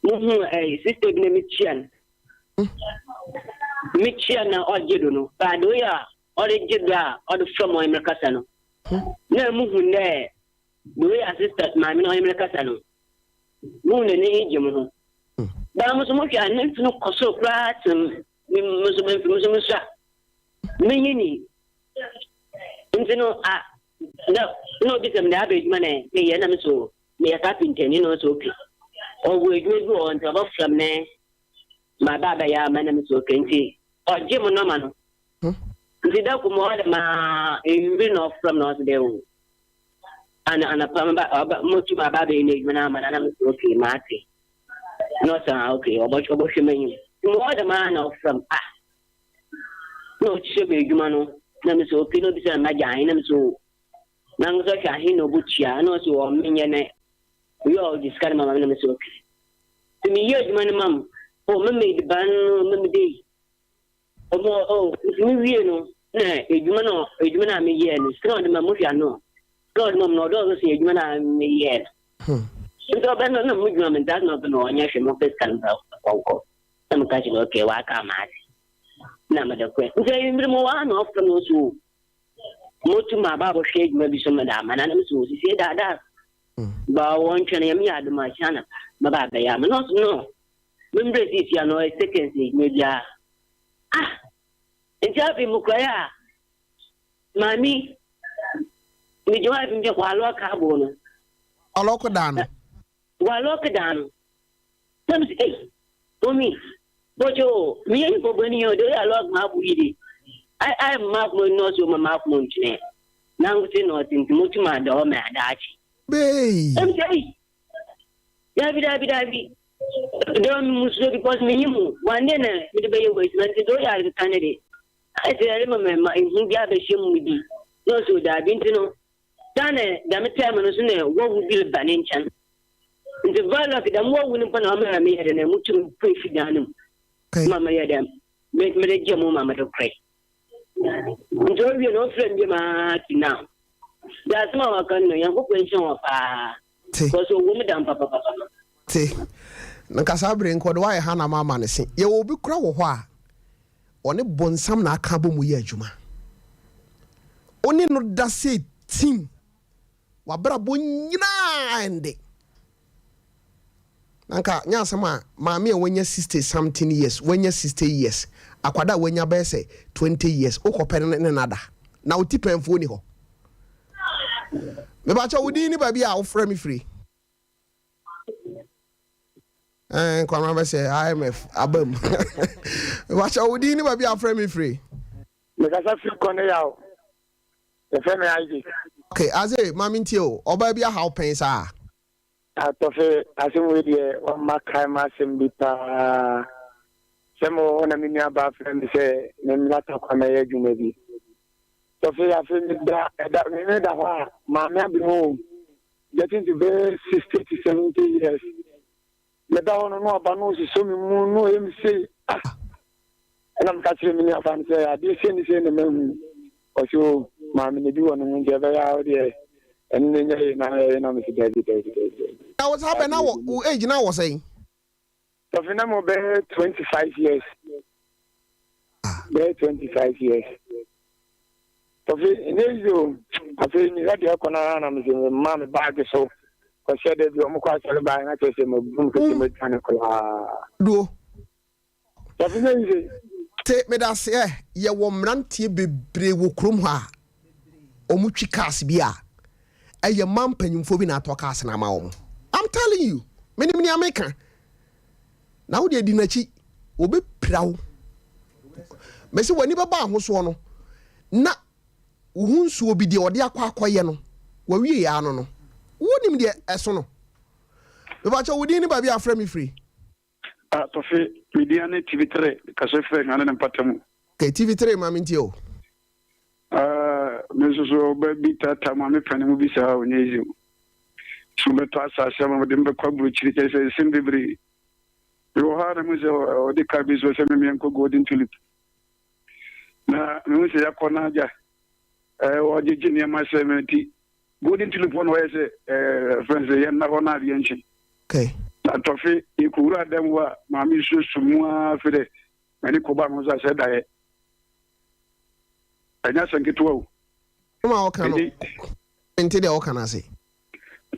P: muhu ɛɛ eh, sista bi na mekyia no mekyia na ɔgye do no baade oyɛ a ɔde gye do a ɔde frɛ mo ɔyɛ kasa no na muhu dɛ the way a sister maame no ɔnye me rekasa no, muhu dɛ n'enyi gye mo ho. Baa mo so mohwɛ a ne mfe no kɔ sor koraa sen me mo so me mfe, mo so musua. Minyinii. Ntsi no, a na na obisa me dɛ aber edwuma na meyɛ na me so meyɛ carpenter ni na ɔse okay. Ɔwɔ edwuma bi wɔ hɔ ntsi ɔbɛfrɛ me na maba abɛyɛ ama na me so okay ntsi ɔgye mo nɔma no. Ntsi da kor mu ɔwɔ dɛm ara ewimbir na ɔfrɛ me na ɔse dɛ o ana anapa meba ɔba motum aba abɛyɛ n'edwuma no ama no ana mese okay matse na ɔse ah okay ɔbɔ ɔbɔhwɛ m'enyim. Ntsi mowɔ dɛm ara na ɔfrɛ me ah na ɔkyerɛ me edwuma no na mese okay na obisa me magye ahe na mese o nankasa ɔhwɛ ahe na obotua na ɔse ɔ menyɛ na owie a ɔgye sika no ma me na mese okay. Ntsi meyɛ edwuma no ma m o mema edziban no mema dei. Ɔmo oh nti me wie no na edwuma no edwuma no a me yɛɛ no sika na ɔde ma mo hwɛ ano sika ɔde ma mo no ɔdɔɔso sen edwuma no a me yɛɛ no nti ɔbɛ no na mo dwuma me ntaase na ɔbɛ no ɔnyɛ hwɛ mo pɛ sika no ba kɔnkɔ na mo ka kyerɛ no okay waka ama ase. Na mede kɔe. Ntsi ewimbir mowɔ ha na ɔfrɛ me ɔse o, motum aba abɔhwɛ edwuma bi so mede ama no. Ana mese o, sesei daadaa ba wɔntwɛn Nyame yɛ adom a kyena anapa mɛba abɛyɛ ama no. Ɔse no, membrɛ sesei a na ɔyɛ seconds edwuma biara. Ah! Ntsi afei mokɔe a, maame yi, megyina hɔ a afei mekyɛ wɔalɔɔke abow no.
A: Ɔlɔɔke dan no.
P: Wɔalɔɔke dan no. Na mese, Ei, mommy, bɔkyɛ o, meyɛ nyimpa bɔn yi o, dɛ oyɛ a lɔɔke m'abow yi de, ayɛ ayɛ ma m'akoma nnɔɔso o, ma m'akoma ntwenɛ. Nankotsee na ɔtse ntsi motum ada hɔ ma ada akye.
A: Bei.
P: Na mese, Ei, daabi, daabi, daabi, dɛ ɔno musuro because minyim o, one day na mede bɛyɛ wɔ edwuma ntsi dɛ oyɛ a ekeka no de, ayɛ sɛ erema me ma ehu bi abɛhyɛ mu bi. Na ɔse o, daabi, ntsi no, da na dɛm term no so na wɔwo bi reba ne nkyɛn. Ntsi Valak dɛm wɔwo no mpo na ɔmaa meyɛɛ dɛn, mutum puei fi dan no mu ma meyɛɛ dɛn, mede gyee mo ma mede kɔe. Ntsi owie no ɔfrɛɛ me bio aa to now. Dza asɛm a wɔaka no no, Nyankopɔn nhyira hɔn paa, cause ɔwɔ mu dam papapapa.
A: Te, na nka saa bere nka ɔde wayɛ hanam ama ne se. Yɛwɔ obi kora wɔ hɔ a, ɔne bonsam na aka abɔ mu yɛ adwuma. Wo ne no da sɛ tim. W'abrabɔ nyinaa ɛnde. Na nka nyɛ asɛm a maame a wanya 60 something years, wanya 60 years, akwadaa a wanya bɛyɛ sɛ 20 years, wokɔpɛ no ne no ada. Na wo tipɛnfoɔ ni hɔ. Mepakyɛ wo din ne baabi a wofrɛ me firi. Ɛɛ nkwamra bɛ sɛ IMF aba mu. Mepakyɛ wo din ne baabi a wofrɛ me firi.
Q: Mekasa firi Kɔne Yaw. Yɛfrɛ me Isaac.
A: Okay, Isaac, ma mentie o. Ɔbaa bi ahaw pɛn saa?
Q: Atɔfe, asɛm wei deɛ wama kae m'asɛm bi paa. Sɛ mewɔ hɔ na me nuabaa frɛ me sɛ memmra Tarkwa mmɛyɛ adwuma bi. Tɔfe, afei meda, ɛda, meda hɔ a, maame aberewa o, getting to bɛyɛ 60 to 70 years. Meda hɔ no na ɔba na ɔsosɔ me mu na ɔyɛ me sei ah ɛna meka kyerɛ me nuabaa no sɛ adeɛ sei ne sei na mahu ɔse o maame na bi wɔ ne ho nti ɛbɛyɛ a wodeɛ ɛne no nyɛ yei na yɛyɛ na mese daabi daabi daabi daabi.
A: Na wo saa bɛ na wɔ wo age na wɔ sɛn?
Q: Tɔfe na mo bɛyɛ 25 years bɛyɛ 25 years. Kofi, ɛnyɛ easy o. Afei mehwɛ deɛ ɛkɔ no ara na mese mema me baage so kɔhyɛ da bi ɔmo kɔ asɔre baeɛ na kyerɛ sɛ mabu mfiti mm. madwane koraa.
A: Duo.
Q: Kofi nyɛ easy.
A: Te meda ase ɛ yɛwɔ mmeranteɛ bebree wɔ kurom hɔ a wɔn twi cars bi a ɛyɛ mmaa mpanyinfoɔ bi na atɔ cars na ama wɔn. I'm telling you, menim nea meka. Na wo deɛ di n'akyi, wɔbɛpira wo. Mese w'ani bɛba ahosoɔ no, na wo ho nsuo bi deɛ ɔde akɔ akɔyɛ no, wawie yɛ ano no, wonim deɛ ɛso no. Mepakyɛ wo din ne baabi a afrɛ me firi.
R: Ah, Tɔfe, me din ne TV3, kasa firi Aduane ne Mpata mu.
A: Okay, TV3 ma mentie o.
R: Ah, me nso so ɔba bi taataa maame panin mu bi saa ɔnyɛ easy o. So bɛtɔ asase ama mede mbɛkɔ aburokyiri kyerɛ sɛ nsɛm bebree. Mewɔ hɔ a na mehu sɛ ɔde kaa bi so sɛ memeɛ nkɔ Golden Tulip. Na mehu sɛ yɛakɔ no agya ɔgyegye nneɛma sɛ me nti Golden Tulip hɔ na ɔyɛ sɛ fɛn sɛ yɛnna hɔ na adeɛ nkye.
A: Okay.
R: Na tɔfe yɛkɔwura dɛm hɔ a maame susu mu ara afei dɛ m'ani kɔba me ho sɛ asɛ daeɛ. Ɛnyɛ asɛm ketewa o.
A: Asɛm a ɔka no, mente deɛ ɔka no ase.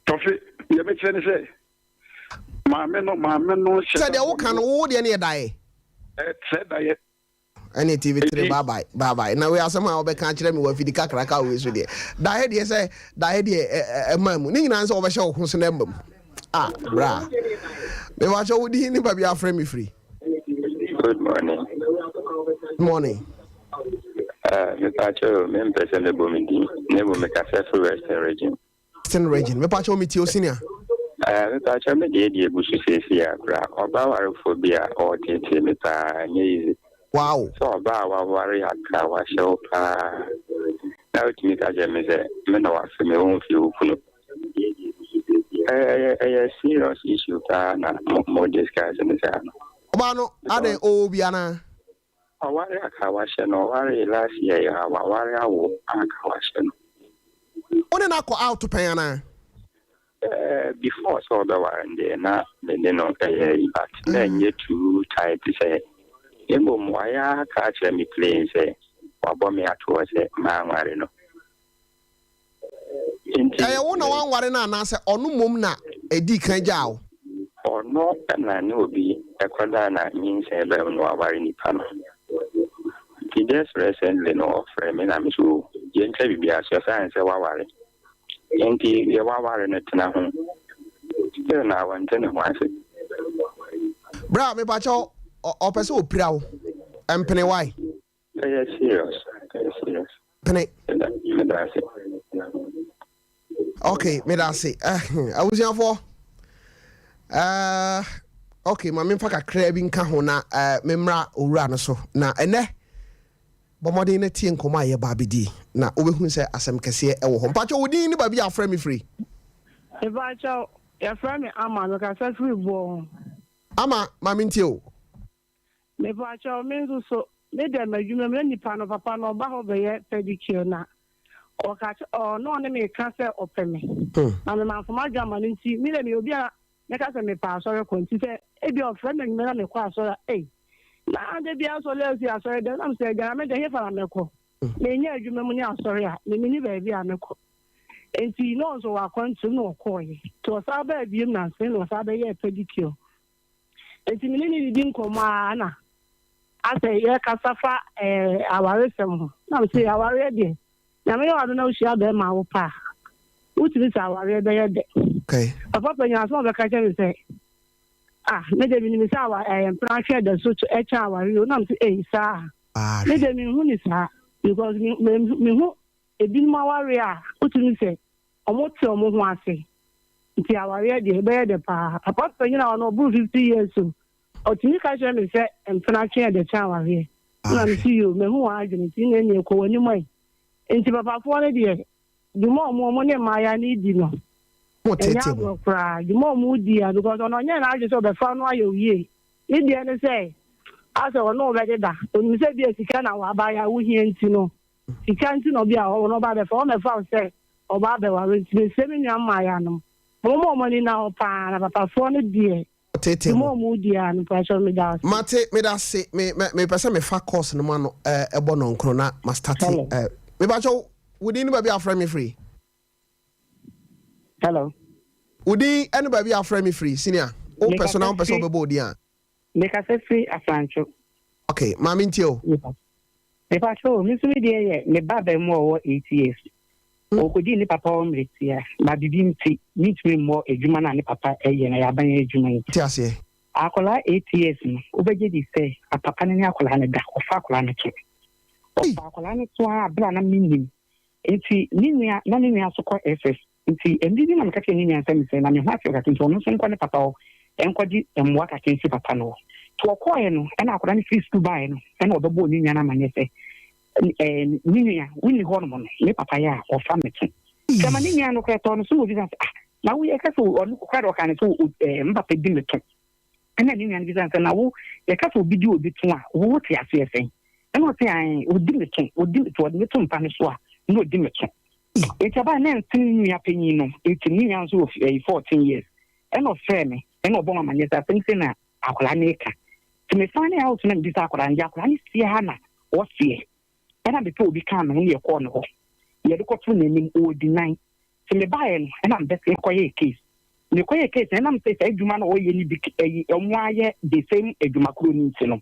R: Tɔfe, deɛ mekyerɛ ne sɛ, maame no, maame no hyɛ.
A: Sɛ deɛ woka no, wo deɛ no yɛ daeɛ.
R: Sɛ daeɛ.
A: Ɛne TV 3 bye bye bye bye. Na wei asɛm a wɔbɛka akyerɛ me wɔ afidi kakraka wei so deɛ. Daeɛ deɛ sɛ daeɛ deɛ ɛma mu. Ne nyinaa sɛ wɔbɛhyɛ wo ho so na ɛma mu. Ah, bra. Mebakyɛ wo din ne baabi afrɛ me firi.
S: Good morning.
A: Good morning.
S: Uh, mepakyɛ o, mempɛ sɛ mebɔ me din, na mmom mekasa firi Western Region.
A: Western Region, mepakyɛ o, metie o senior.
S: Uh, mepakyɛ me deɛ deɛ egu so seesei a koraa, ɔbaa warefoɔ bi a ɔreteetee me paa, ɛnyɛ easy.
A: Wow.
S: Sɛ ɔbaa a waware aka wahyɛ wo paa, na wotumi ka kyerɛ me sɛ me na wafe me, womfii wo kunu. Ɛyɛ ɛyɛ serious issue paa na mo mo discuss ne saa no.
A: Ɔbaa no adɛn ɔwɔ bi anaa?
S: Ɔware aka wahyɛ no ɔwaree last year yi a waware awo aka wahyɛ no.
A: Wo ne no akɔ out pɛn anaa?
S: Eh before sɛ ɔbɛware no deɛ na me ne no ɛyɛ ayi but na ɛnyɛ too tight sɛ. Mbom ɔayɛ ara aka akyerɛ me plain sɛ ɔabɔ me ato hɔ sɛ manware no. Ntsi.
A: Ɛyɛ wo na woanware no anaasɛ ɔno mmom na ɛdii kan gyaa wo?
S: Ɔno na ne obi kɔdaa na nyinsɛn baa mu na ɔaware nipa no. Ntsi just recently no ɔfrɛ me na me so yɛntwa biribiara so ɛsiane sɛ waware ntsi deɛ waware no tena ho. Still na ɔnntse ne ho ase.
A: Bra mepakyɛw ɔpɛ sɛ ɔpira wo mpene why?
S: Ɛyɛ serious ɛyɛ serious.
A: Pene.
S: Meda ase.
A: Ok meda ase abusuafoɔ uh, ok ma memfa kakraa bi nka ho na uh, memmra owura no so na ɛnɛ bɔ mmɔden na tie nkɔmmɔ a yɛba abɛdi na wobɛhunu sɛ asɛm kɛseɛ ɛwɔ hɔ. Mpakyɛ wo din ne baabi a afrɛ me firi?
T: Mepakyɛw, yɛfrɛ me Ama, mekasa firi boɔ ho.
A: Ama, ma mentie o.
T: Mepakyɛw, me nso so, me dɛ m'adwuma mu na nipa no papa no ɔba hɔ bɛyɛ pedicure na ɔka kyɛ ɔ na ɔne me ka sɛ ɔpɛ me na me manfo m'adwene ama no nti me dɛ meyɛ obi a mɛka sɛ mepɛ asɔre kɔ nti sɛ ebi a ɔfrɛ me anwummerɛ na mekɔ asɔre a ei na da biara sɔre asi asɔre dɛm na mesɛ agya na me dɛ hefa na mɛkɔ menyɛ adwuma mu ne asɔre a me menni baabi a mɛkɔ nti na ɔnso wɔ akwantuom na ɔkɔɔyɛ nti ɔsan baa biem nansa na ɔsan bɛyɛɛ pedicure. Enti me ne no didi nkɔmmɔ ara na asɛ yɛkasa fa eh, awaresɛm ho. Na mese awareɛ deɛ, Nyame yɛ w'adom na wohyia bɛrima a wopɛ a, wotumi sɛ awareɛ bɛyɛ dɛ.
A: Okay.
T: Papa panyin asɛm a ɔbɛka kyerɛ me sɛ, ah, me deɛ menim sɛ awa ɛyɛ mpena ahwɛ da so kyɛn awareɛ o. Na mese ei saa.
A: Ah,
T: Me deɛ menhu ne saa because me me mehu ebinom awareɛ a wotumi sɛ Ɔmo te ɔmo ho ase nti awareɛ deɛ ɛbɛyɛ dɛ paa. Papa panyin a ɔno ɔboro 50 years o, ɔtumi ka kyerɛ me sɛ mpena twe ɛdɛ kyɛn awareɛ. Ɛna me se yoo mahu w'adwene nti na ɛneɛ kɔ w'anim ɛ. Nti papafoɔ no deɛ dwuma a ɔmo ɔmo ne mmaayaa no redi no ɛnyɛ agorɔ koraa. Dwuma a ɔmo redi a because ɔno ɔnyɛɛ n'adwene sɛ ɔbɛfa no ayɛ wo yie. Ne deɛ ne sɛ asɛ ɔne wo bɛdeda. Onim sɛ ebia sika na w'abaayaa wohia nti no Sika nti na ɔbea hɔ no ɔba abɛfa wo, ɔmmɛfa wo sɛ ɔba abɛware nti mesrɛ me nua mmaayewa nom, momma wɔn ani nna hɔ paa na papafoɔ no deɛ
A: Tete
T: dwuma
A: mo.
T: a wɔn di ara no mpakyɛw meda ase.
A: Mate, meda ase. Me, me, mepɛ sɛ mefa course no mu ano eh, ɛbɔ nɔnkron na ma starte
U: Hello.
A: eh. Mepakyɛw, wo din ne baabi a wofrɛ me firi?
U: Hello.
A: Wo din ne baabi a wofrɛ me firi, senior? Wopɛ so na
U: Mekasa
A: wompɛ sɛ
U: firi
A: wobɛbɔ wo din a?
U: mekasa firi Afrancho.
A: Okay, ma mentie o.
U: Mepakyɛw o, me nso me deɛ yɛ me ba abarimaa a ɔwɔ 8 years. Ɔkɔdii ne papa hɔ mmerɛ tia, na biribi nti, mentumi mmɔ adwuma no a ne papa yɛ no, ɛyɛ aban adwuma nti.
A: Te aseɛ.
U: Akwadaa 8 years no, wobɛgye di sɛ papa no ne akwadaa no da, ɔfa akwadaa no to. Ɔfa akwadaa no to ara berɛ a na mennim. Nti ne nua, na ne nua nso kɔ SS. Nti mmere bi na meka kyerɛɛ ne nua sɛ mesrɛ na me ho atew kakra nti ɔno nso nkɔ ne papa hɔ nkɔgye mmoa kakra mfi papa no hɔ. Nti ɔkɔeɛ no ɛna akwadaa no firi sukuu baeɛ no ɛna ɔbɛbɔɔ ne nua no amaneɛ sɛ ɛɛ me nua wonni hɔ nom no me papa yɛ a ɔfa me to. Nti ama ne nua no koraa ɛtɔɔ no so na ɔbisa no sɛ ah na wo yɛka sɛ ɔno koraa deɛ ɔkaa no sɛ ɛɛ me papa di me to. Ɛnna ne nua no bisaa no sɛ, Na wo, yɛka sɛ obi di obi to a, wo wote aseɛ sɛn? Ɛnna ɔse, Ae, ɔdi me to, ɔdi me to, ɔde me to mpa no so a, na ɔdi me to. Enti ɛbaa na ɛnte ne nua panyin no, enti ne nua nso wɔ ɛyi 14 years. Ɛnna ɔfrɛɛ me, ɛnna ɔbɔ me amanneɛ sɛ asɛm sei na akwadaa no reka. Nti me find out na mebisa akwadaa no, deɛ akwadaa no seɛ ara na ɔseɛ. Ɛnna mepɛ obi kaa me ho na yɛkɔɔ ne hɔ. Yɛde kɔtoo n'anim, ɔredi nan. Nti mebaeɛ no, ɛnna mebɛsee kɔyɛɛ case. Mekɔyɛɛ case no, ɛnam sɛ saa adwuma no a ɔyɛ no bi ɛyi wɔn ayɛ the same adwuma koro no nti no,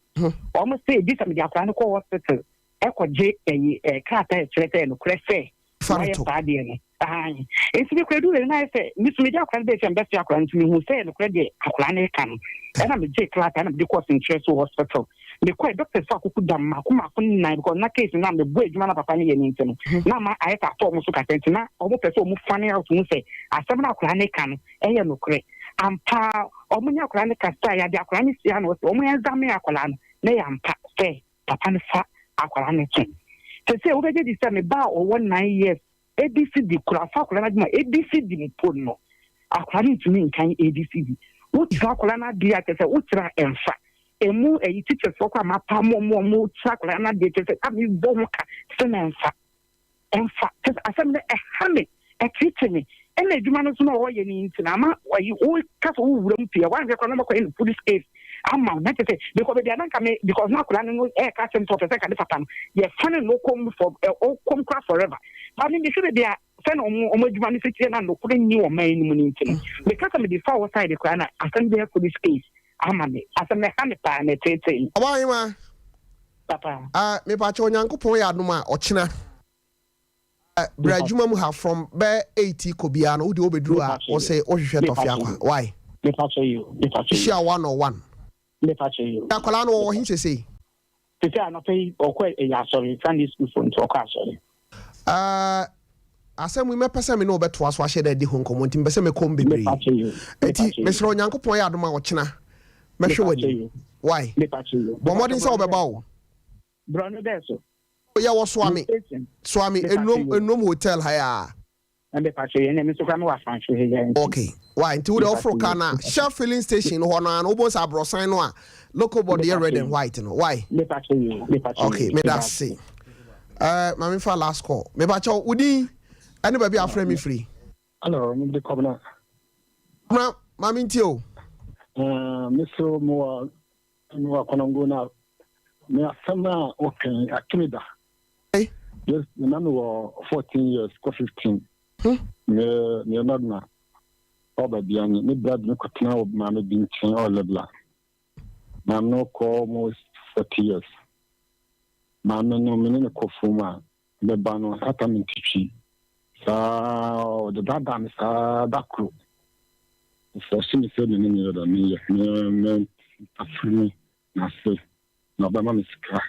U: wɔn se gye sɛ mede akwadaa no kɔ hospital ɛkɔgye ɛyi ɛɛ krataa a ɛkyerɛ sɛ nokorɛ sɛ wayɛ saa adeɛ no. Aane. Nti mekɔ aduru no na ayɛ sɛ me nso mede akwadaa no bɛɛ sɛ mbɛsoa akwadaa no nti mehu sɛ nokorɛ deɛ akwadaa no reka no. Ɛna megyee krataa na mede kɔɔ Senkyerɛ so hospital. Mekɔɛ doctors fo akoko dam mako mako nnan because na case no na mebɔ adwuma na papa no yɛ no nti no na ama ayɛ sɛ atɔ ɔmo so kakra nti na ɔmo pɛ sɛ ɔmo fane out hu sɛ asɛm no akwadaa no ka no ɛyɛ nokorɛ. Ampa ɔmo ne akwadaa no kasaeɛ ade akwadaa no sia na ɔsɛ ɔmo examine akwadaa no na ɛyɛ ampa sɛ papa no fa akwadaa no to. Sɛsɛ wobɛgye di sɛ me ba a ɔwɔ 9 years ABCD koraa, fa akwadaa no adwuma ABCD mpo no, akwadaa no ntumi nkan ABCD. Wokyerɛ akwadaa no adeɛ a kyerɛ sɛ wokyerɛ a ɛmfa. Emu ɛyi teachers foɔ koraa mapam wɔn a wɔkyerɛ akwadaa no adeɛ kyerɛ sɛ a mebɔ ho ka sɛ na ɛmfa. Ɛmfa. Kyerɛ sɛ asɛm no ɛha me, ɛtete me. Ɛna adwuma no nso na ɔyɛ no nti na ama ɛyi woka sɛ wowura mu pii a woanhwɛ koraa na wɔakɔyɛ no police case. ama wo na kyerɛ sɛ mekɔ baabi a na nka me because na akwadaa no no ɛɛka asɛm sɛ ɔpɛ sɛ nka ne papa no yɛfa no na ɔkɔm for ɔkɔm kora forever but me mehwɛ baabi a sɛ na ɔmo ɔmo adwuma no sɛ na nokorɛ nni ɔman no mu no nti no meka sɛ mede fa wɔ side koraa na asɛm bɛyɛ police case ama me asɛm no ɛha me paa na ɛteetee me.
A: Ɔbaahemaa.
U: Papa.
A: Ah, mepakyɛ Onyankopɔn yɛ adom a ɔkyena Bra adwuma mu ha from bɛyɛ 8 kɔ biara no wode wobɛduru a wo se wohwehwɛ tɔfe akwa why? Hyia one on one. Akwadaa no wɔwɔ he sesei?
U: Sesei anɔpa yi ɔkɔ ɛyɛ asɔre Sunday school fo nti ɔkɔ asɔre.
A: Ɛɛ asɛm yi mɛpɛ sɛ me ne wo bɛtoa so ahyɛ da adi ho nkɔmmɔ nti mepɛ sɛ mekɔ mu bebree. Nti mesrɛ Onyankopɔn yɛ adom a ɔkyena mɛhwɛ w'anim. Why? Bɔ mmɔden sɛ wobɛba o.
U: Borɔno bɛɛ so.
A: Yɛ wɔ Suame Suame Enuom Enuom hotel ha ya.
U: Ɛnde pakyɛ yɛn me nso koraa me wɔ Afrancho ha yi.
A: Okay why nti wo deɛ woforo car no a Shell filling station no hɔ no ara no wobɛhu sɛ aborɔsan no a local board yɛ red and white no why.
U: Me pakyɛ yi me pakyɛ yi.
A: Okay me da se. Ɛɛ ma me fa last call me pakyɛ wo din ɛne baabi a afrɛ me firi.
F: Hello, me de Kɔbena.
A: Kɔbena ma me ntie o.
F: Uh, me so mo wɔ me wɔ Kɔnɔngo na me asɛm a wɔka yi ato me da. Yes, na me wɔ 14 years kɔ 15.
A: Hmm.
F: Me me nɔdena ɔba bia nye me bra de me kɔtena wɔ maame bi nkyɛn ɔwɔ Lebla. Maame no kɔ almost 40 years. Maame no me ne no kɔ fam a bɛba no ata me ntitwi saa ɔde daadaa me saa da koro. Ɔfɔɔse me sɛ me ne no yɛ dɛ meyɛ me me afiri me n'ase na ɔbɛma me sika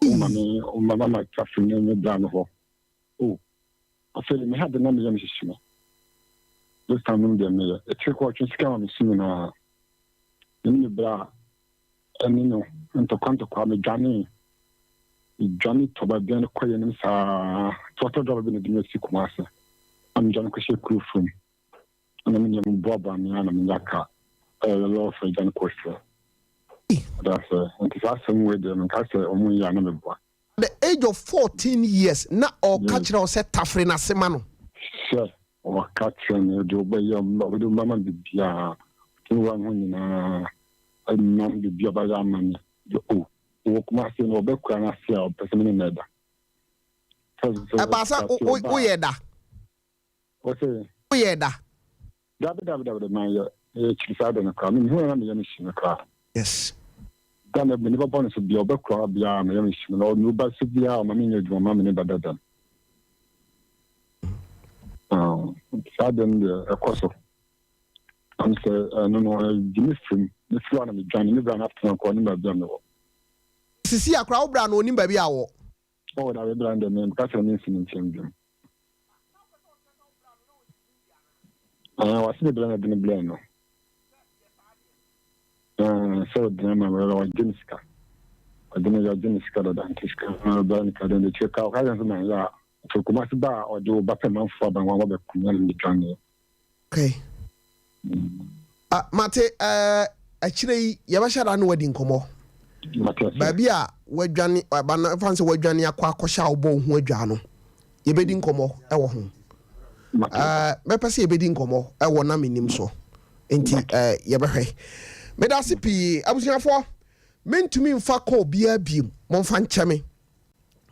F: ɔma me ɔma ma afiri me me bra no hɔ. Oh afei me ha de na meyɛ me hyehye me this time no deɛ meyɛ akyire kɔ ɔtwe sika ma me so nyinaa me ne me bra ɛne no ntɔkwa ntɔkwa medwanee medwane tɔ baabi a no kɔ yɛn anim saa tɔtɔ dɔba bi na de me asi Kumase na medwane kɔhyɛ kuro fam ɛna me nua boaboa me a na menya ka ɛyɛ lɔɔfo agya no kɔ sɛ ɔda sɛ nti saa asɛm wei deɛ menka sɛ ɔmo yɛ a na meboa.
A: At the age of 14 years na ɔka kyerɛ wo sɛ tafere n'ase ma no.
F: Sɛ ɔka kyerɛ me deɛ ɔbɛyɛ ɔde ɔbɛma me biribiara ɔtumi wura me ho nyinaa ɛnam biribi a ɔbɛyɛ ama me deɛ o wɔ Kumase no ɔbɛkura n'ase a ɔpɛ sɛ me ne no ɛda.
A: Ɛbaa sɛ woyɛ da.
F: Ɔsɛ.
A: Woyɛ da.
F: Dabi dabi dabi dabi manyɛ meyɛ kyiri saa de no koraa me mehu na meyɛ me hyi no koraa.
A: Yes.
F: Da na me nipa bɔ ne so bia ɔbɛkura bia meyɛ me hyi no na ɔno ba so bia ɔma menyɛ adwuma ma me ne dada dam. Saa de no deɛ ɛkɔ so. Am sɛ ɛno no ɛgye me firim me firi hɔ na medwane me bra no atena kɔ ne baabi a mewɔ.
A: Sisi akora wo bra no onim baabi a wɔ.
F: Oh dabi bra no deɛ me meka sɛ mensi ne nkyɛn biom. Ah, wase me bra na de ne blɛ no. Ah, sɛ ɔde ama me ɔgye me sika. Ɔde me ɔgye me sika dada nti sika no bra ne ka de ne kyerɛ ka ɔka yɛn so na yɛ a. Nti Kumasi ba a ɔde wo ba pɛ manfo aba wɔn abɛkum na ne dwane.
A: Okay. Ah, mate eh, akyire yi yɛbɛhyɛ da ne wadi nkɔmmɔ. Baabi a wadwane aba no fa sɛ wadwane akɔ akɔhyɛ a wobɔ wo ho adwaa no yɛbɛdi nkɔmmɔ wɔ ho. Eh, mɛpɛ sɛ yɛbɛdi nkɔmmɔ wɔ na menim so nti eh, yɛbɛhwɛ. Meda ase pii abusuafoɔ mentumi mfa kɔɔ biara biem momfa nkyɛ me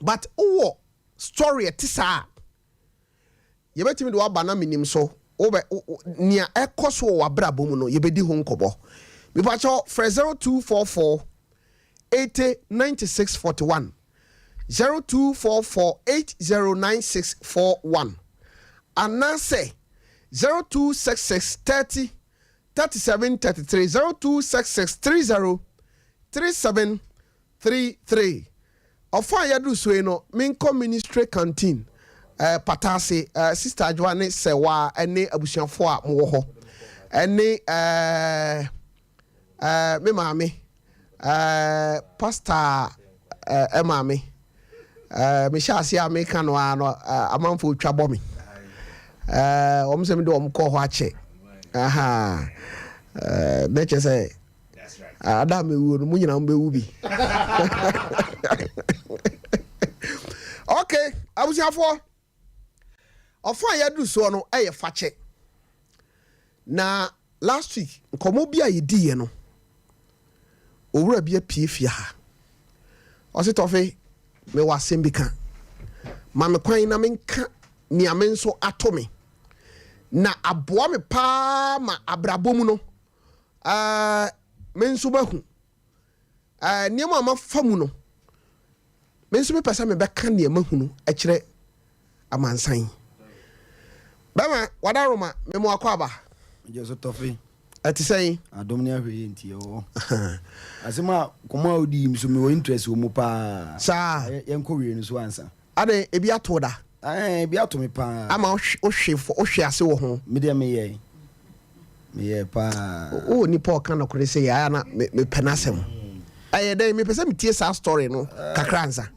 A: but wowɔ story ɛte saa a Yɛbɛtumi de wo aba na menim so wobɛ nea ɛkɔ so wɔ w'abrabɔ mu no yɛbɛdi ho nkɔmmɔ. Mepakyɛw frɛ 0244 80 96 41 0244 80 96 41 anaasɛ 0266 30 37 33 0266 30 37 33. Ɔfã a yɛaduru so yi no, menkɔ Ministry Canteen, eh, Pata ase, eh, Sister Adwoa ne Sɛwaa ne abusuafoɔ a mowɔ hɔ, ɛne eh, eh, me maame, eh, Pastor eh, maame. Eh, mehyɛ ase a meka no ara no, eh, amanfoɔ twa bɔ me. Eh, wɔn sɛ mede wɔn kɔɔ hɔ akyɛ. Aha. Eh, na kyerɛ sɛ Ada a mewuo no, mo nyinaa mobɛwu bi. Okay, abusuafoɔ, ɔfa a yɛaduru soɔ no yɛ fakyɛ. Na last week, nkɔmmɔ bi a yɛdiiɛ no, Owura bi apue fie ha. Ɔse Tɔfe, mewɔ asɛm bi ka. Ma me kwan na menka nea me nso ato me. Na aboa me paa ma abrabɔ mu no, eh, me nso mahu. Eh, nneɛma a mafa mu no, me nso mepɛ sɛ mebɛka nea mahunu kyerɛ amansan. Bɛma, wadaroma, mema wakɔ aba.
E: Megye so Tɔfe.
A: Ɛte sɛn?
E: Adom ne ahwɛyie nti yɛwɔ hɔ. Asɛm a nkɔmmɔ a wodi yi nso mewɔ interest wɔ mu paa.
A: Saa.
E: Yɛnkɔ wie no so ansa.
A: Adɛn, ebi ato wo da?
E: Ɛɛ, ebi ato me paa.
A: Ama wohwe wohwe ase wɔ ho?
E: Me deɛ meyɛe. Meyɛɛ paa.
A: Wowɔ nipa a ɔka nɔkore sɛ yɛ a na mepɛ n'asɛm. Ɛyɛ dɛn? Mepɛ sɛ metie saa story no kakra ansa.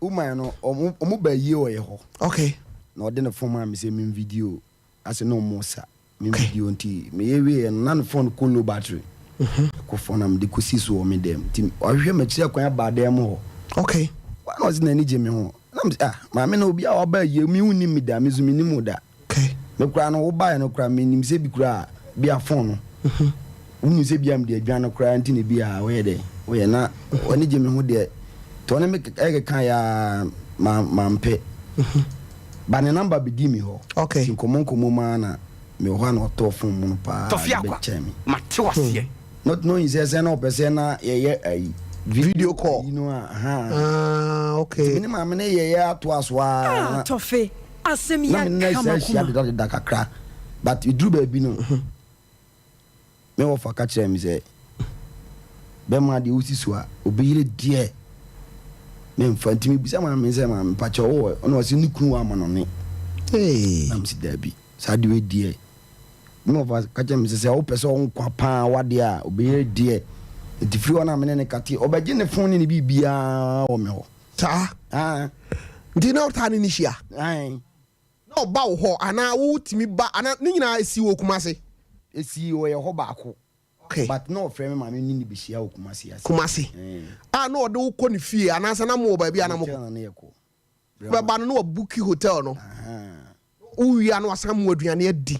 E: Woman no, ɔmo ba yie wɔ yɛ hɔ.
A: Okay.
E: Na ɔde ne phone maa me sɛ me video ase na ɔmo sa. Me video nti meyɛ wieɛ no na ne phone kɔ low battery. Ɛkɔ phone na mede kɔsi so wɔ me dɛm nti wahwehwɛ m'akyiri akwan aba dan mu hɔ.
A: Okay.
E: Wa na ɔse n'ani gye me ho. Na me ah maame na obi a waba ayie me wonnim me da me nso mennim wo da.
A: Okay.
E: Me koraa no wobaeɛ no koraa menim sɛ bi koraa bi a phone no. Wonim sɛ bi a mede adwan no koraa nti na bi a woyɛ dɛ woyɛ na w'ani gye me ho deɛ nti ɔne me ɛkeka yɛ a ma mampɛ. Ba ne number bɛdii me hɔ.
A: Okay.
E: Nti nkɔmmɔ nkɔmmɔ mu ara na mewɔ hɔ a na ɔtɔɔ phone mono paa de
V: Tɔfe Akwa,
E: bɛkyɛɛ me.
V: mate wo aseɛ.
E: Not knowing sɛ sɛ na ɔpɛ sɛ na yɛyɛ ayi.
A: Video call.
E: Ayi no a ahaa.
A: Ah okay.
E: Nti me ne maame no yɛyɛ atoa so ara
D: Ah
E: na.
D: Tɔfe, asɛm yi
E: Na me ne no
D: aka
E: ahyia ahyia
D: m'akoma.
E: deda deda kakra but ɛduru baabi no. Me wɔfa ka kyerɛɛ me sɛ, Bɛrima deɛ wosi so a, obi yere deɛ memfa. Nti mebisa maame sɛ, maame mpakyɛ wowɔ ɛ? Ɔna ɔse ne kunu wɔ amanɔne. Na mese daabi, saa deɛ wei deɛ. Me wɔfa ka kyerɛ me sɛ, sɛ wopɛ sɛ wo nkwa paa wadeɛ a, obi yere deɛ. Nti firi hɔ na me ne no kate. Ɔbɛgye ne fon ne ne biribiara wɔ me hɔ.
A: Saa?
E: Ah.
A: Nti na wotaa ne no hyia?
E: Ae.
A: Na ɔba wo hɔ anaa wo tumi ba anaa ne nyinaa esii wɔ Kumasi?
E: Esii wɔ yɛ hɔ baako.
A: Okay.
E: But na ɔfrɛ me maame ne no behyia wɔ Kumasi ase.
A: Kumasi. A na ɔde wo kɔ ne fie anaasɛ na mo wɔ baabi a na mo kɔ?
E: Hotel na na yɛkɔ.
A: Wobɛba no na wabuki hotel no. Wo wie a na wasan mo aduane adi.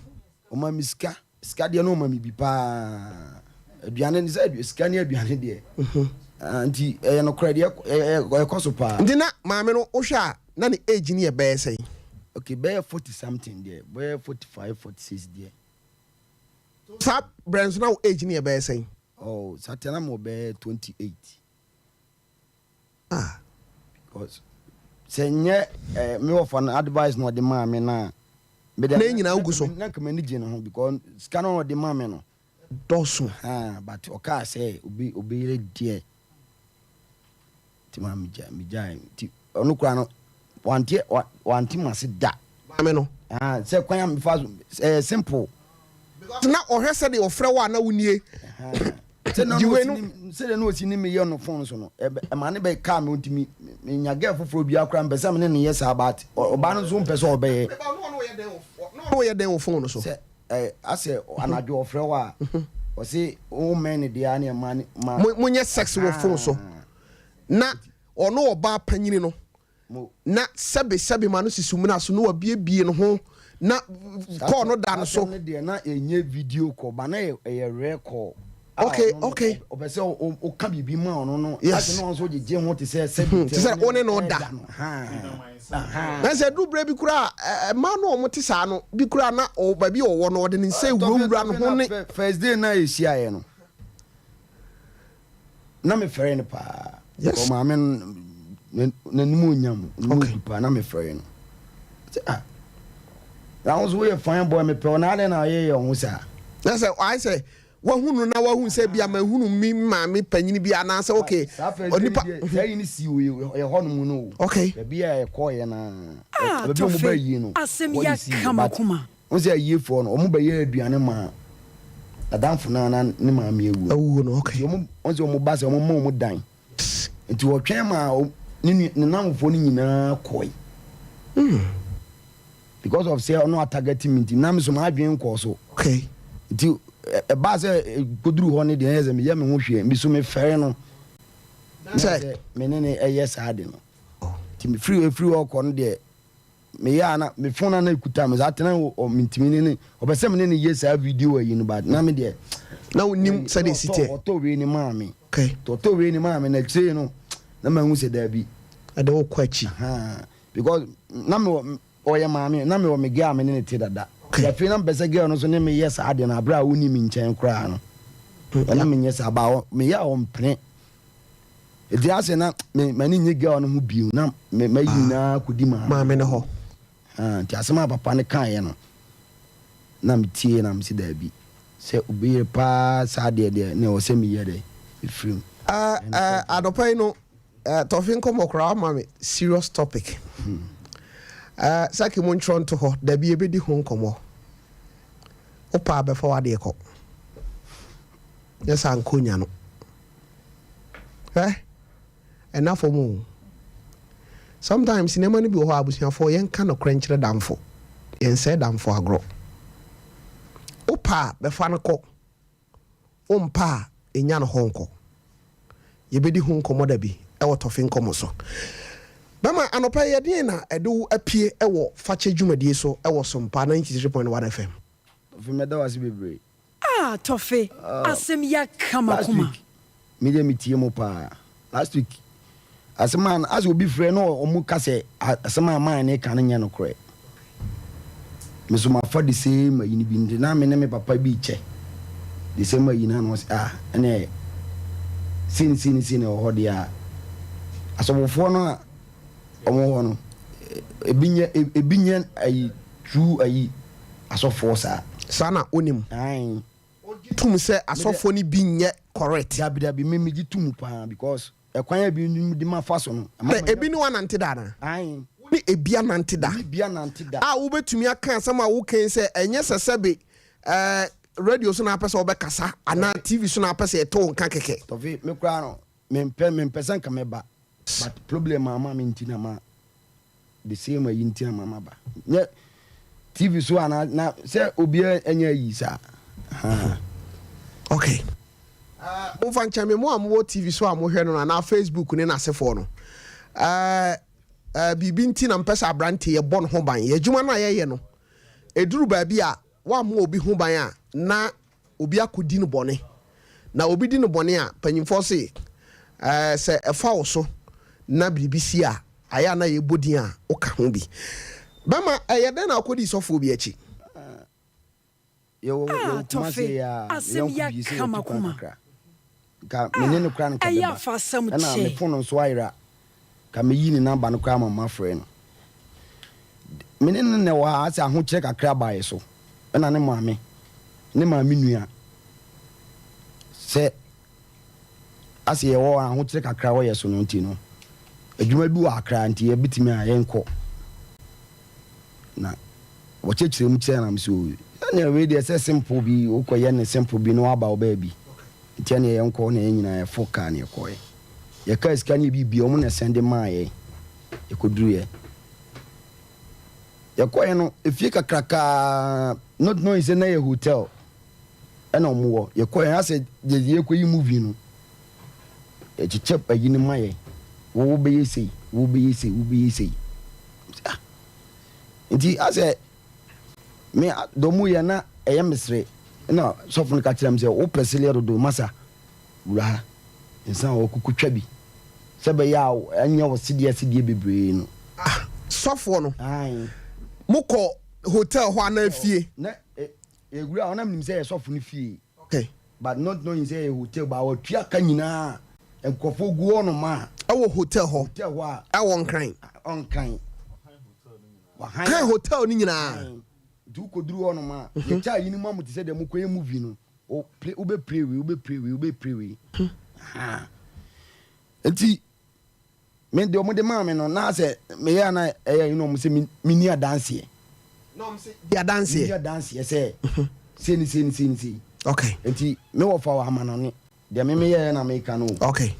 E: Ɔma me sika. Sika deɛ na ɔma me bi paa. Aduane no sɛ sika ne aduane deɛ. Ah, nti ɛyɛ nokorɛ deɛ ɛkɔ so paa.
A: Nti na maame no wohwɛ a na ne age no yɛ bɛyɛ sɛn?
E: Okay, bɛyɛ 40 something deɛ, bɛyɛ 45, 46 deɛ.
A: Saa berɛ nso na wo age no yɛ bɛyɛ sɛn?
E: Oh, saa tɛ na mewɔ bɛyɛ 28.
A: Ah.
E: Because sɛ nyɛ eh, me wɔfa no advice na ɔde maa me no a,
A: Na yɛn nyinaa wogu so.
E: Na nka m'ani gye ne ho because sika no ɔde ma me no.
A: Dɔɔso.
E: Haa but ɔkaa sɛ obi obi yere deɛ nti maa me gya me gyae nti ɔno koraa no wante wante m'ase da.
A: Maame no.
E: Haa sɛ kwan a mefa so ɛyɛ simple.
A: Because na ɔhwɛ sɛdeɛ ɔfrɛ wo a na wonie.
E: Sɛdeɛ na ɔsi ne me yɛ no phone so no, ɛma ne bɛ kaa me nti me menya girl foforɔ biara koraa mpɛ sɛ me ne no yɛ saa but ɔbaa no nso mpɛ sɛ ɔbɛyɛ.
A: Na ɔyɛ dɛn wɔ phone no so?
E: Sɛ asɛ anadwo ɔfrɛ wo a ɔse wo mmɛn ne deɛ a ne ɛma ne ma.
A: Monyɛ sex wɔ phone so na ɔno ɔbaa panyini no na sɛbe sɛbe ma no si sumina so na wabiebie ne ho na call no da no so.
E: Asɛm no deɛ na ɛnyɛ video call ba na ɛyɛ rare call.
A: Okay okay.
E: Ɔpɛ sɛ ɔka biribi ma ɔno no.
A: Yes.
E: Ase na ɔno nso gyegye ho te sɛ sɛbi
A: te sɛ wo ne no da. Na sɛ ɛduru berɛ bi koraa mmaa no a wɔte saa no bi koraa na baabi a ɔwɔ no ɔde ne nsa wurawura ne ho ne.
E: First day na yɛhyiaeɛ no. Na me fɛre no paa.
A: Yes.
E: Ɔmaame no n'anim onyam no okay. Odu paa na me fɛre no. Sɛ ah. Na wo nso woyɛ fine boy me pɛ wo na adɛn na ayɛ yɛ ho saa.
A: Na sɛ ayɛ sɛ wahu no na wahu sɛ bia mahunu me maame panyini bi anaasɛ okay.
E: Saa fɛ onipa saa yi ne si wɔ yɛ hɔ nom no o.
A: Okay.
E: Baabi a yɛkɔɔ yɛ na.
D: Ah,
E: Baabi a wɔn bɛ yie no.
D: Asɛm yɛ kama kuma.
E: Wohu sɛ ayiefoɔ no, wɔn bɛyɛ aduane maa n'adamfo no a na ne maame awu no.
A: Awuo no, okay.
E: Nti wɔn, wɔn sɛ wɔn ba sɛ wɔn ma wɔn dan. Nti wɔtwɛn maa ne nua, ne namfofoɔ no nyinaa kɔe.
A: Mm.
E: Because of sɛ ɔno atagɛte me nti, na me so m'adwene nkɔɔ so.
A: Okay.
E: Nti ɛbaa sɛ koduru hɔ no deɛ, ɛyɛ sɛ meyɛ me ho hwee, me so mefɛre no.
A: Sɛ.
E: Me ne no ɛyɛ saa de no. Nti mefiri efiri hɔ kɔ no deɛ, meyɛ a na me phone na na ekuta me saa tena ɔ mintimi ne ne ɔpɛ sɛ me ne ne yɛ saa video ayi no but na me deɛ
A: na wonim sɛdeɛ esi teɛ
E: ɔtɔ wei ne maa me.
A: Okay.
E: Tɔtɔ wei ni maa me na akyire no na mahu sɛ daabi.
A: Ɛde wo kɔ akyi.
E: Because na me wɔ ɔyɛ maame na me wɔ me girl a me ne ne te dada. Okay. Afei na mpɛ sɛ girl no so ne me yɛ saa adeɛ no abere a wonni me nkyɛn koraa no. Ɔne me nyɛ saa ba meyɛ a ɔmpene. Ɛti asɛ na me m'ani nye girl no ho bio na me mayi ah. nyinaa kɔdi maame.
A: Maame no hɔ.
E: Ah, nti asɛm a papa no kaeɛ no na metie na mese daabi. Sɛ obi yere paa saa deɛ deɛ na ɛwɔ sɛ meyɛ dɛ mefiri mu.
A: Ah eh, anɔpa yi no eh, tɔfe nkɔmmɔ koraa wama me serious topic. Eh, Saki mo ntwerɛ nto hɔ, dabi yɛbɛdi ho nkɔmmɔ. Wopɛ a bɛfa w'adeɛ kɔ. Nyɛ saa nkɔ nya no. Eh, ɛna fam o. Sometimes nneɛma no bi wɔ hɔ a abusuafoɔ yɛnka nokorɛ nkyerɛ damfo. Yɛnsɛe damfo agorɔ. Wopɛ a bɛfa no kɔ. Wompɛ a nnya no hɔ nkɔ. Yɛbɛdi ho nkɔmmɔ da bi wɔ Tɔfe Nkɔmmɔ so. Bɛma anɔpa yi ɛdeɛn na ɛde wo apue wɔ Fakyɛ dwumadie so wɔ Sompa 93.1 FM?
E: Tɔfe mɛda wo ase bebree.
D: Ah Tɔfe asɛm yi aka
E: Last
D: m'akoma.
E: week me deɛ me tie mo paa last week asɛm a asɛ obi frɛ na ɔmo ka sɛ asɛm a man ne ka no nyɛ nokorɛ me so mafa the same ayi no bi nti na me ne me papa bi kyɛ the same ayi no na ɔsɛ ah ɛnɛ sei ne sei ne sei na ɛwɔ hɔ deɛ a asɔfofoɔ no a ɔmo hɔ no ebi nyɛ ebi nyɛ ayi true ayi asɔfoɔ saa.
A: Saa na wonim.
E: Ae.
A: Wogye tom sɛ asɔfoɔ no bi nyɛ correct?
E: Dabi dabi me megye tom paa because ɛkwan a ebi de ma fa so no.
A: Sɛ ebi ne wo anante da anaa?
E: Ae.
A: Wo ne ebi anante da?
E: Me ne bi anante da.
A: A wobɛtumi aka asɛm a woka yi sɛ ɛnyɛ sɛ sɛbe ɛɛ radio so na apɛ sɛ wobɛkasa anaa TV so na apɛ sɛ yɛte wo nka kɛkɛ.
E: Tɔfe me koraa no mempɛ mempɛ sɛ nka mɛba but problem ama me nti na ma the same ayi nti ama maba nyɛ tv so ana na sɛ obiara anya ayi saa haa.
A: Okay. Uh, momfa nkyɛn me mo a mowɔ tv so a mohwɛ no anaa facebook ne n'asefoɔ no uh, uh, biribi nti na mpɛ sɛ aberante yɛbɔ no ho ban yɛ adwuma no a yɛyɛ no ɛduru baabi a woammɔ obi ho ban a na obi akɔdi no bɔne. Na obi di no bɔne a, mpanyimfoɔ se, ɛɛ, sɛ ɛfa wo so na biribi si a, ayɛ a na yɛbɔ din a, woka ho bi. Bɛma, ɛyɛ dɛn na wokɔdii sɔfoɔ bi akyi?
E: Yɛwɔ
D: Ah,
E: yɛwɔ Kumasi
D: Tɔfe,
E: yi a, me
D: asɛm
E: yɔnko
D: yi
E: bi sɛ
D: aka
E: watu kwan
D: m'akoma.
E: kakra. Nka me ne
D: Ah,
E: no koraa nka
D: ɛyɛ
E: bɛba.
D: afa asɛm
E: Ɛna me
D: kyɛ.
E: phone nso ayera. Nka meyi ne number no koraa ama mafrɛ no. Me ne no na ɛwɔ ha asɛ ahokyerɛ kakra baa yɛ so. Ɛna ne maame, ne maame nua sɛ asɛ yɛwɔ ahokyerɛ kakra wɔ yɛ so no nti no, adwuma bi wɔ Accra nti yɛbɛtumi a yɛnkɔ. Na wɔkyerɛkyerɛ mu kyerɛ na me sɛ o, ɛnna wei deɛ sɛ simple bi wokɔyɛ ne simple bi na waba wo baabi. Nti ɛnneɛ yɛnkɔ na yɛn nyinaa yɛfo kaa na yɛkɔɛ. Yɛkaa sika ne yɛ biribi wɔn na ɛsɛnde maa yɛn. Yɛkɔduruiɛ. Yɛkɔeɛ no, efie kakrakaa, not knowing sɛ na yɛ hotel ɛna wɔn wɔ. Yɛkɔeɛ asɛ deɛ yɛkɔyi movie no, yɛkyekyɛ ayi no ma yɛn. Wo wobɛyɛ sei, wo wobɛyɛ sei, wo wobɛyɛ sei. Ah, nti asɛ me deɛ wɔn yɛ na ɛyɛ mesere. Ɛna sɔfo no ka kyerɛ me sɛ wopɛ seleɛ dodo masa wura ha nsa a wɔkoko twa bi sɛ ɛbɛyɛ a ɛnyɛ wo sedeɛ sedeɛ bebree no.
A: Ah, sɔfoɔ no,
E: Ae.
A: mokɔ hotel hɔ anaa fie?
E: Na yɛwura hɔ na menim sɛ ɛyɛ sɔfo no fie.
A: Okay.
E: But not knowing sɛ ɛyɛ hotel, but wɔtua ka nyinaa nkurɔfoɔ gu hɔ nom a.
A: Ɛwɔ hotel hɔ?
E: Hotel hɔ a.
A: Ɛwɔ Nkran?
E: Ɔnkran. Wahan.
A: Han hotel no nyinaa?
E: Nti wokɔduru hɔ nom a, yɛkyɛ ayi no ma mo te sɛ deɛ mokɔyɛ movie no. Wo play, wobɛ play wei, wobɛ play wei, wobɛ play wei. Ahaa. Nti, me deɛ wɔde maa me no, na sɛ meyɛ a na ɛyɛ yi na wɔn sɛ me menni adanseɛ.
A: Na wɔn sɛ di adanseɛ.
E: Menni adanseɛ sɛ sei ne sei ne sei ne sei.
A: Okay.
E: Nti, me wɔfa wɔ amanɔne. Deɛ me meyɛɛ na meka no o.
A: Okay.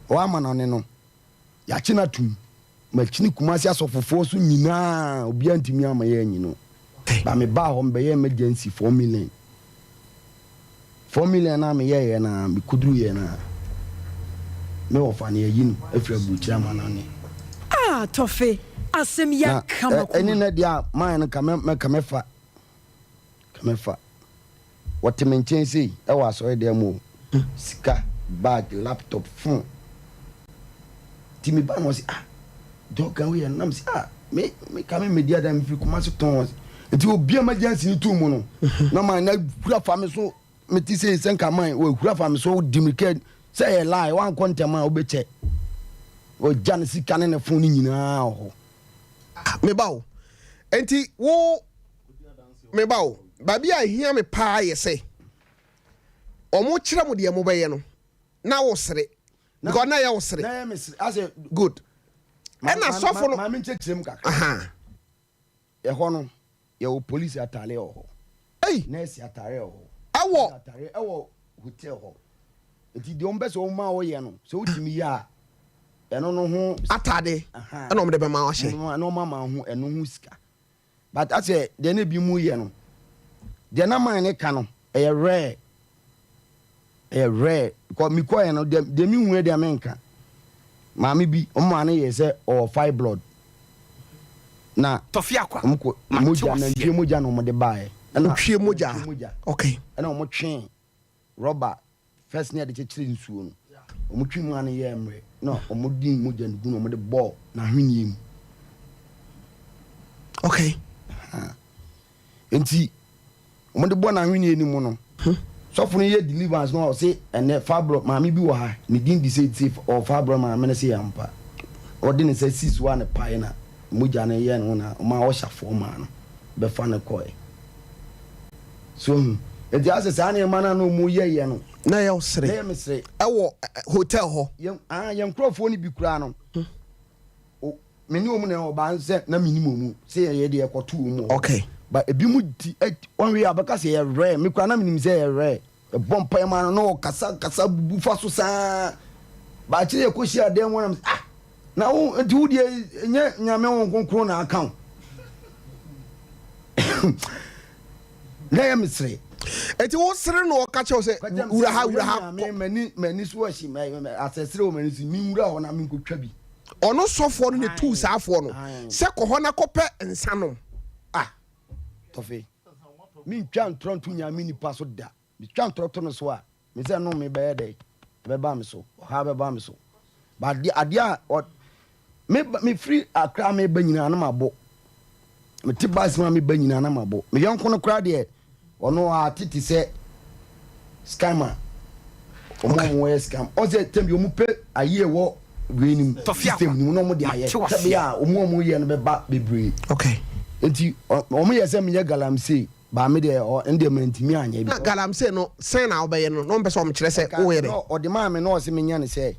E: Wɔ amanɔne no, Yɛakye no atom. Makyini Kumasi asɔfofoɔ so nyinaa, obiara ntumi amma yɛanyi no. Ba mebaa hɔ, mebɛyɛɛ emergency 4 million. 4 million no a meyɛeɛ no a, mekɔduruiɛ no a, me wɔfa no yɛayi no afiri aburokyire ama no ane.
D: Ah Tɔfe, asɛm yi
E: Na
D: aka
E: ɛne
D: m'akoma.
E: nnɛ deɛ a, mine no ka mɛ ka mɛfa, ka mɛfa. Wɔte me nkyɛn sei wɔ asɔredan mu o, sika. bag, laptop, phone. Nti me ba no ɔse ah deɛ ɔka wei yɛ no na me se ah me me ka me medi adan mefiri Kumasi tɔn ɔse nti obi emergency no tuu mu no na ma na hura fa me so mete sei sɛ nka man wɔhura fa me so di mirika sɛ ɛyɛ lie wankɔ ntɛm a wobɛkyɛ ɔgya ne sika ne ne phone no nyinaa wɔ hɔ.
A: Ah, me ba o. Enti wo me ba o. Baabi a ehia me paa yɛ sɛ wɔn kyerɛ mo deɛ mobɛyɛ no na wosere because na ɛyɛ wosere.
E: Na ɛyɛ me sere asɛ.
A: Good. Ɛna sɔfo no.
E: Maame nkyɛkyerɛ mu kakra. Ɛhɔ no yɛwɔ polisi ataare wɔ hɔ.
A: Ei.
E: Nurse ataare wɔ hɔ.
A: Ɛwɔ.
E: Ataare ɛwɔ hotel hɔ. Nti deɛ wɔn bɛ sɛ wɔn ma wɔyɛ no sɛ wotumi yɛ a ɛno no ho.
A: Ataade ɛna wɔn de bɛma wahyɛ.
E: Ɛna wɔn ama ho ɛno ho sika. But asɛ deɛ na ebi mu yɛ no deɛ na man ne ka no ɛyɛ rare ɛyɛ rare because mi kɔ yɛ no deɛ deɛ mi hu yɛ deɛ mi nka maame bi wɔn maa no yɛ sɛ ɔwɔ fibroid na
A: Tɔfi akwa
E: wɔn kɔ
A: mate
E: mogya
A: waseɛ.
E: nantwie mogya na wɔn de baeɛ ɛna
A: Nantwie mogya
E: nantwie mogya
A: okay.
E: ɛna wɔn twee rɔba First na yɛde kyekyere nsuo no, wɔtwe mu a no yɛɛ mmerɛ na wɔde mogya no gu na wɔde bɔɔ n'ahweneɛ mu.
A: Okay.
E: Nti wɔde bɔ n'ahweneɛ no mu no, sɔfo no yɛ deliverance no a ɔse ɛnɛ fabro maame bi wɔ ha ne din de sɛ ti ɔwɔ fabro maame no se yɛ ampa. Ɔde ne nsa si so a ne pae na mogya no yɛ ne ho na ɔma ɔhyɛfoɔ maa no bɛfa no kɔɛ. So wahu? Enti asɛ saa nneɛma no a na wɔn yɛ yɛ no.
A: Na ɛyɛ wo sere.
E: Na ɛyɛ me sere.
A: Ɛwɔ hotel hɔ.
E: Yɛn ah yɛn nkurɔfoɔ no bi koraa no. O me ne wɔn na ɛwɔ ba sɛ na me nim wɔn sɛ yɛ yɛ deɛ ɛkɔto wɔn wɔ hɔ.
A: Okay.
E: Ba ebi mu di ɛ wɔn wei abɛka sɛ yɛ rare me koraa na me nim sɛ yɛ rare. Ɛbɔ mpaeɛ ma no na ɔkasa kasa bubu fa so saa. Ba akyire yɛ kɔ hyia dan mu na ah na wo nti wo deɛ nyɛ nyame wo nkonkron na aka wo. Na ɛyɛ me sere.
A: Eti wo sere na ɔka kyerɛ wo sɛ wura ha wura ha.
E: M'ani m'ani so ahyi asɛsere wɔ m'ani so mi nwura hɔ na mi nkotwa bi.
A: Ɔno sɔfoɔ no na etuu saa afoɔ no sɛ kɔ hɔ na kɔpɛ nsa nom.
E: Ah tɔfe mi ntwa ntorɔ nto nyame nipa so da mi twa ntorɔ to no so a. Me sɛ nnome bɛyɛ dɛn? Ɛbɛba me so, ɔhaw bɛba me so. But adeɛ adeɛ a ɔ me me firi Accra meba nyinaa na mabɔ. Mete bus mu a meba nyinaa na mabɔ. Me yɔnko no koraa deɛ ɔno ate te sɛ scammer. Wɔn a wɔyɛ scam. Ɔn sɛ tɛm bi wɔn pɛ ayie wɔ wei nim system nim na wɔn de ayɛ. Sɛ bɛyɛ a wɔn a wɔyɛ no bɛba bebree.
A: Okay.
E: Nti wɔn yɛ sɛ meyɛ galamsey. But me deɛ ɔ ɛno deɛ mantumi anyɛ
A: Na
E: because.
A: galamsey no sɛn na wobɛyɛ no na ɔmpɛ sɛ ɔmkyerɛ sɛ
E: Ɔka
A: woyɛ dɛn?
E: na ɔde maa me na ɔse menyɛ no sɛ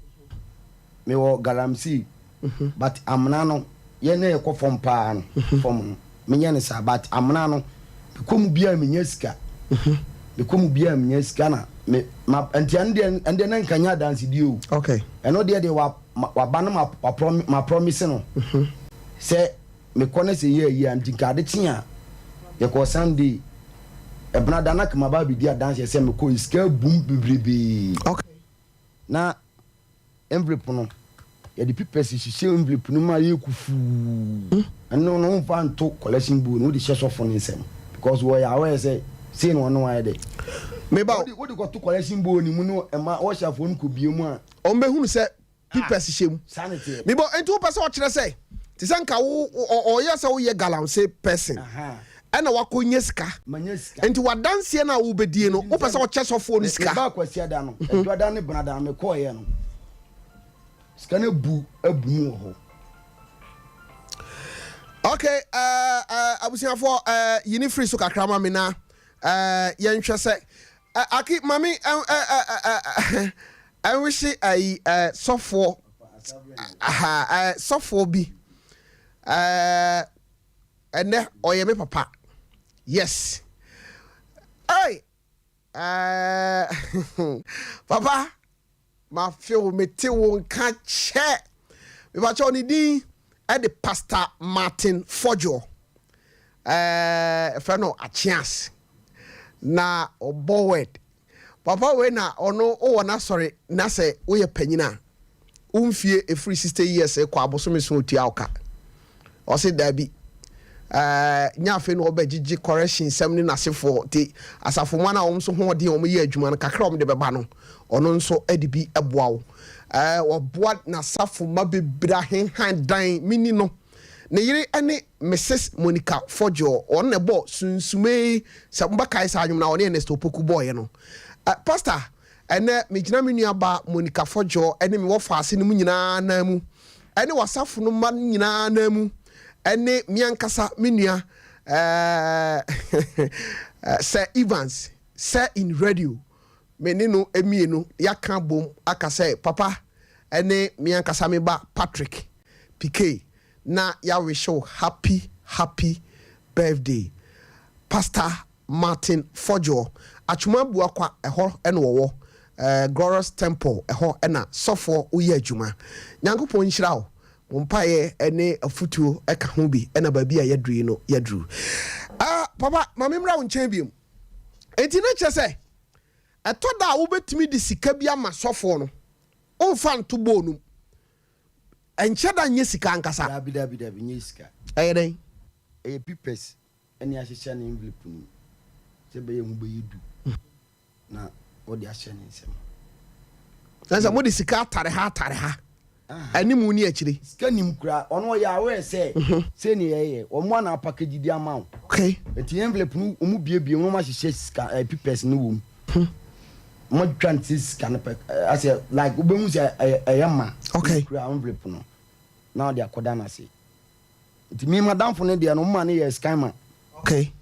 E: mewɔ galamsey but amena no yɛn na yɛkɔ fam paa no fam no menyɛ no saa but amena no mekɔ mu biara menya sika mekɔ mu biara menya sika na me ma nti ɛno deɛ ɛno deɛ na nka nyɛ adansedie o
A: Okay.
E: ɛno deɛ deɛ wa ma waba no ma wa promi ma promise no sɛ Mekɔ na sɛ yɛ ayi a nti nka ade kye a yɛkɔɔ Sunday ɛbena da na maba abɛdi adanseɛ sɛ mekɔɔ sika abum bebrebee na envelope no yɛde papers hyehyɛ envelope no mu a yɛ kufuu ɛno no womfa nto collection bowl no wode hyɛ sɔfo no nsam because wɔyɛ aware sɛ sei na ɔno ayɛ dɛ
A: meba
E: wode kɔto collection bowl no mu no ɛma wɔhyɛfoɔ no kɔbie mu a
A: ɔmbɛhunu sɛ pipɛs hyɛ mu mebɔ nti wopɛ sɛ ɔkyerɛ sɛ te sɛ nka wo ɔyɛ sɛ woyɛ galamsey person ɛna wakɔ nya sika nti wadanseɛ no a wobɛdie no wopɛ sɛ ɔkyɛ sɔfoɔ no sika.
E: Meba Kwasiada no Adwada ne Benada no mekɔɔyɛ no sika no abu abu mu wɔ hɔ.
A: Okay, uh, uh, abusuafoɔ uh, yini firi so kakra ma me na uh, yɛnhwɛ sɛ uh, aki mame uh, uh, uh, uh, Ɛnwehye ayi eh, sɔfoɔ aha eh, sɔfoɔ bi eh, ɛnɛ ɔyɛ me papa yes hey, eh, papa mafe wo mete wo nka kyɛ mepakyɛ ne din ɛde Pastor Martin Fɔdwoɔ eh, ɛfɛ no Akyeas na ɔbɔ word Papa wei na ɔno wowɔ n'asɔre na sɛ woyɛ panyin a wo mfie ɛfiri 60 years rekɔ abosome so ɔtua wo ka. Ɔse daabi. Ɛɛ nyɛ afei na ɔbɛgyegye correction nsɛm ne n'asefoɔ nti asafo mma no a wɔn nso ho ɔden a wɔyɛ adwuma no kakra a wɔde bɛba no ɔno nso de bi boa wo. Ɛɛ wɔboa n'asafo mma bebree ahenhan dan mini no. Ne yere ne Mrs. Monica Fodjour ɔno na ɛbɔ Sunsumee sɛ mobɛkae saa nnwom no a ɔne Ernest Opoku bɔɔeɛ no. Ɛ Pastor ɛnɛ megyina me nua baa Monica Fodjour ne me wɔfaase no mu nyinaa nan mu ɛne w'asafo no mma nyinaa nan mu ɛne me ankasa me nua ɛɛ Sir Evans, Sir in radio, me ne no mmienu yɛaka abom aka sɛ papa ɛne me ankasa me ba Patrick Piquet na yɛawishe wo happy happy birthday Pastor Martin Fodjour, Atwoma Abuakwa ɛhɔ na wɔwɔ, eh, Glorious Temple ɛhɔ na sɔfoɔ woyɛ adwuma. Nyankopɔn nhyira wo, mo mpaeɛ ne afutuo ka ho bi na baabi a yɛaduru yi no yɛaduru. Ah, papa, ma me mmra wo nkyɛn biom. Enti na kyerɛ sɛ, ɛtɔ da a wobɛtumi de sika bi ama sɔfoɔ no, womfa nto bowl no mu. Ɛnkyɛ da nyɛ sika ankasa.
E: Dabi, dabi, dabi, nyɛ sika.
A: Ɛyɛ dɛn?
E: Ɛyɛ pipɛs ɛne ahyehyɛ ne envelope no mu sɛ ɛbɛyɛ ho bɛyɛ du na wɔde ahyɛ ne nsam.
A: Na sɛ mode sika atare ha atare ha anim ne akyire.
E: Sika nim koraa ɔno ɔyɛ aware sɛ sei ne yɛyɛ wɔn a na apackage de ama wo.
A: Okay.
E: Nti envelope no wɔn biebie mu na wɔn ahyehyɛ sika ɛɛ eh, papers no wɔ mu. Wɔn atwitwa ne ti sika no pɛ eh, asɛ like wobɛhu sɛ ɛyɛ ɛyɛ ma.
A: Okay.
E: Kura envelope no na ɔde akɔda n'ase. Nti me madamfo no deɛ no ɔmo ma no yɛ skyma.
A: Okay.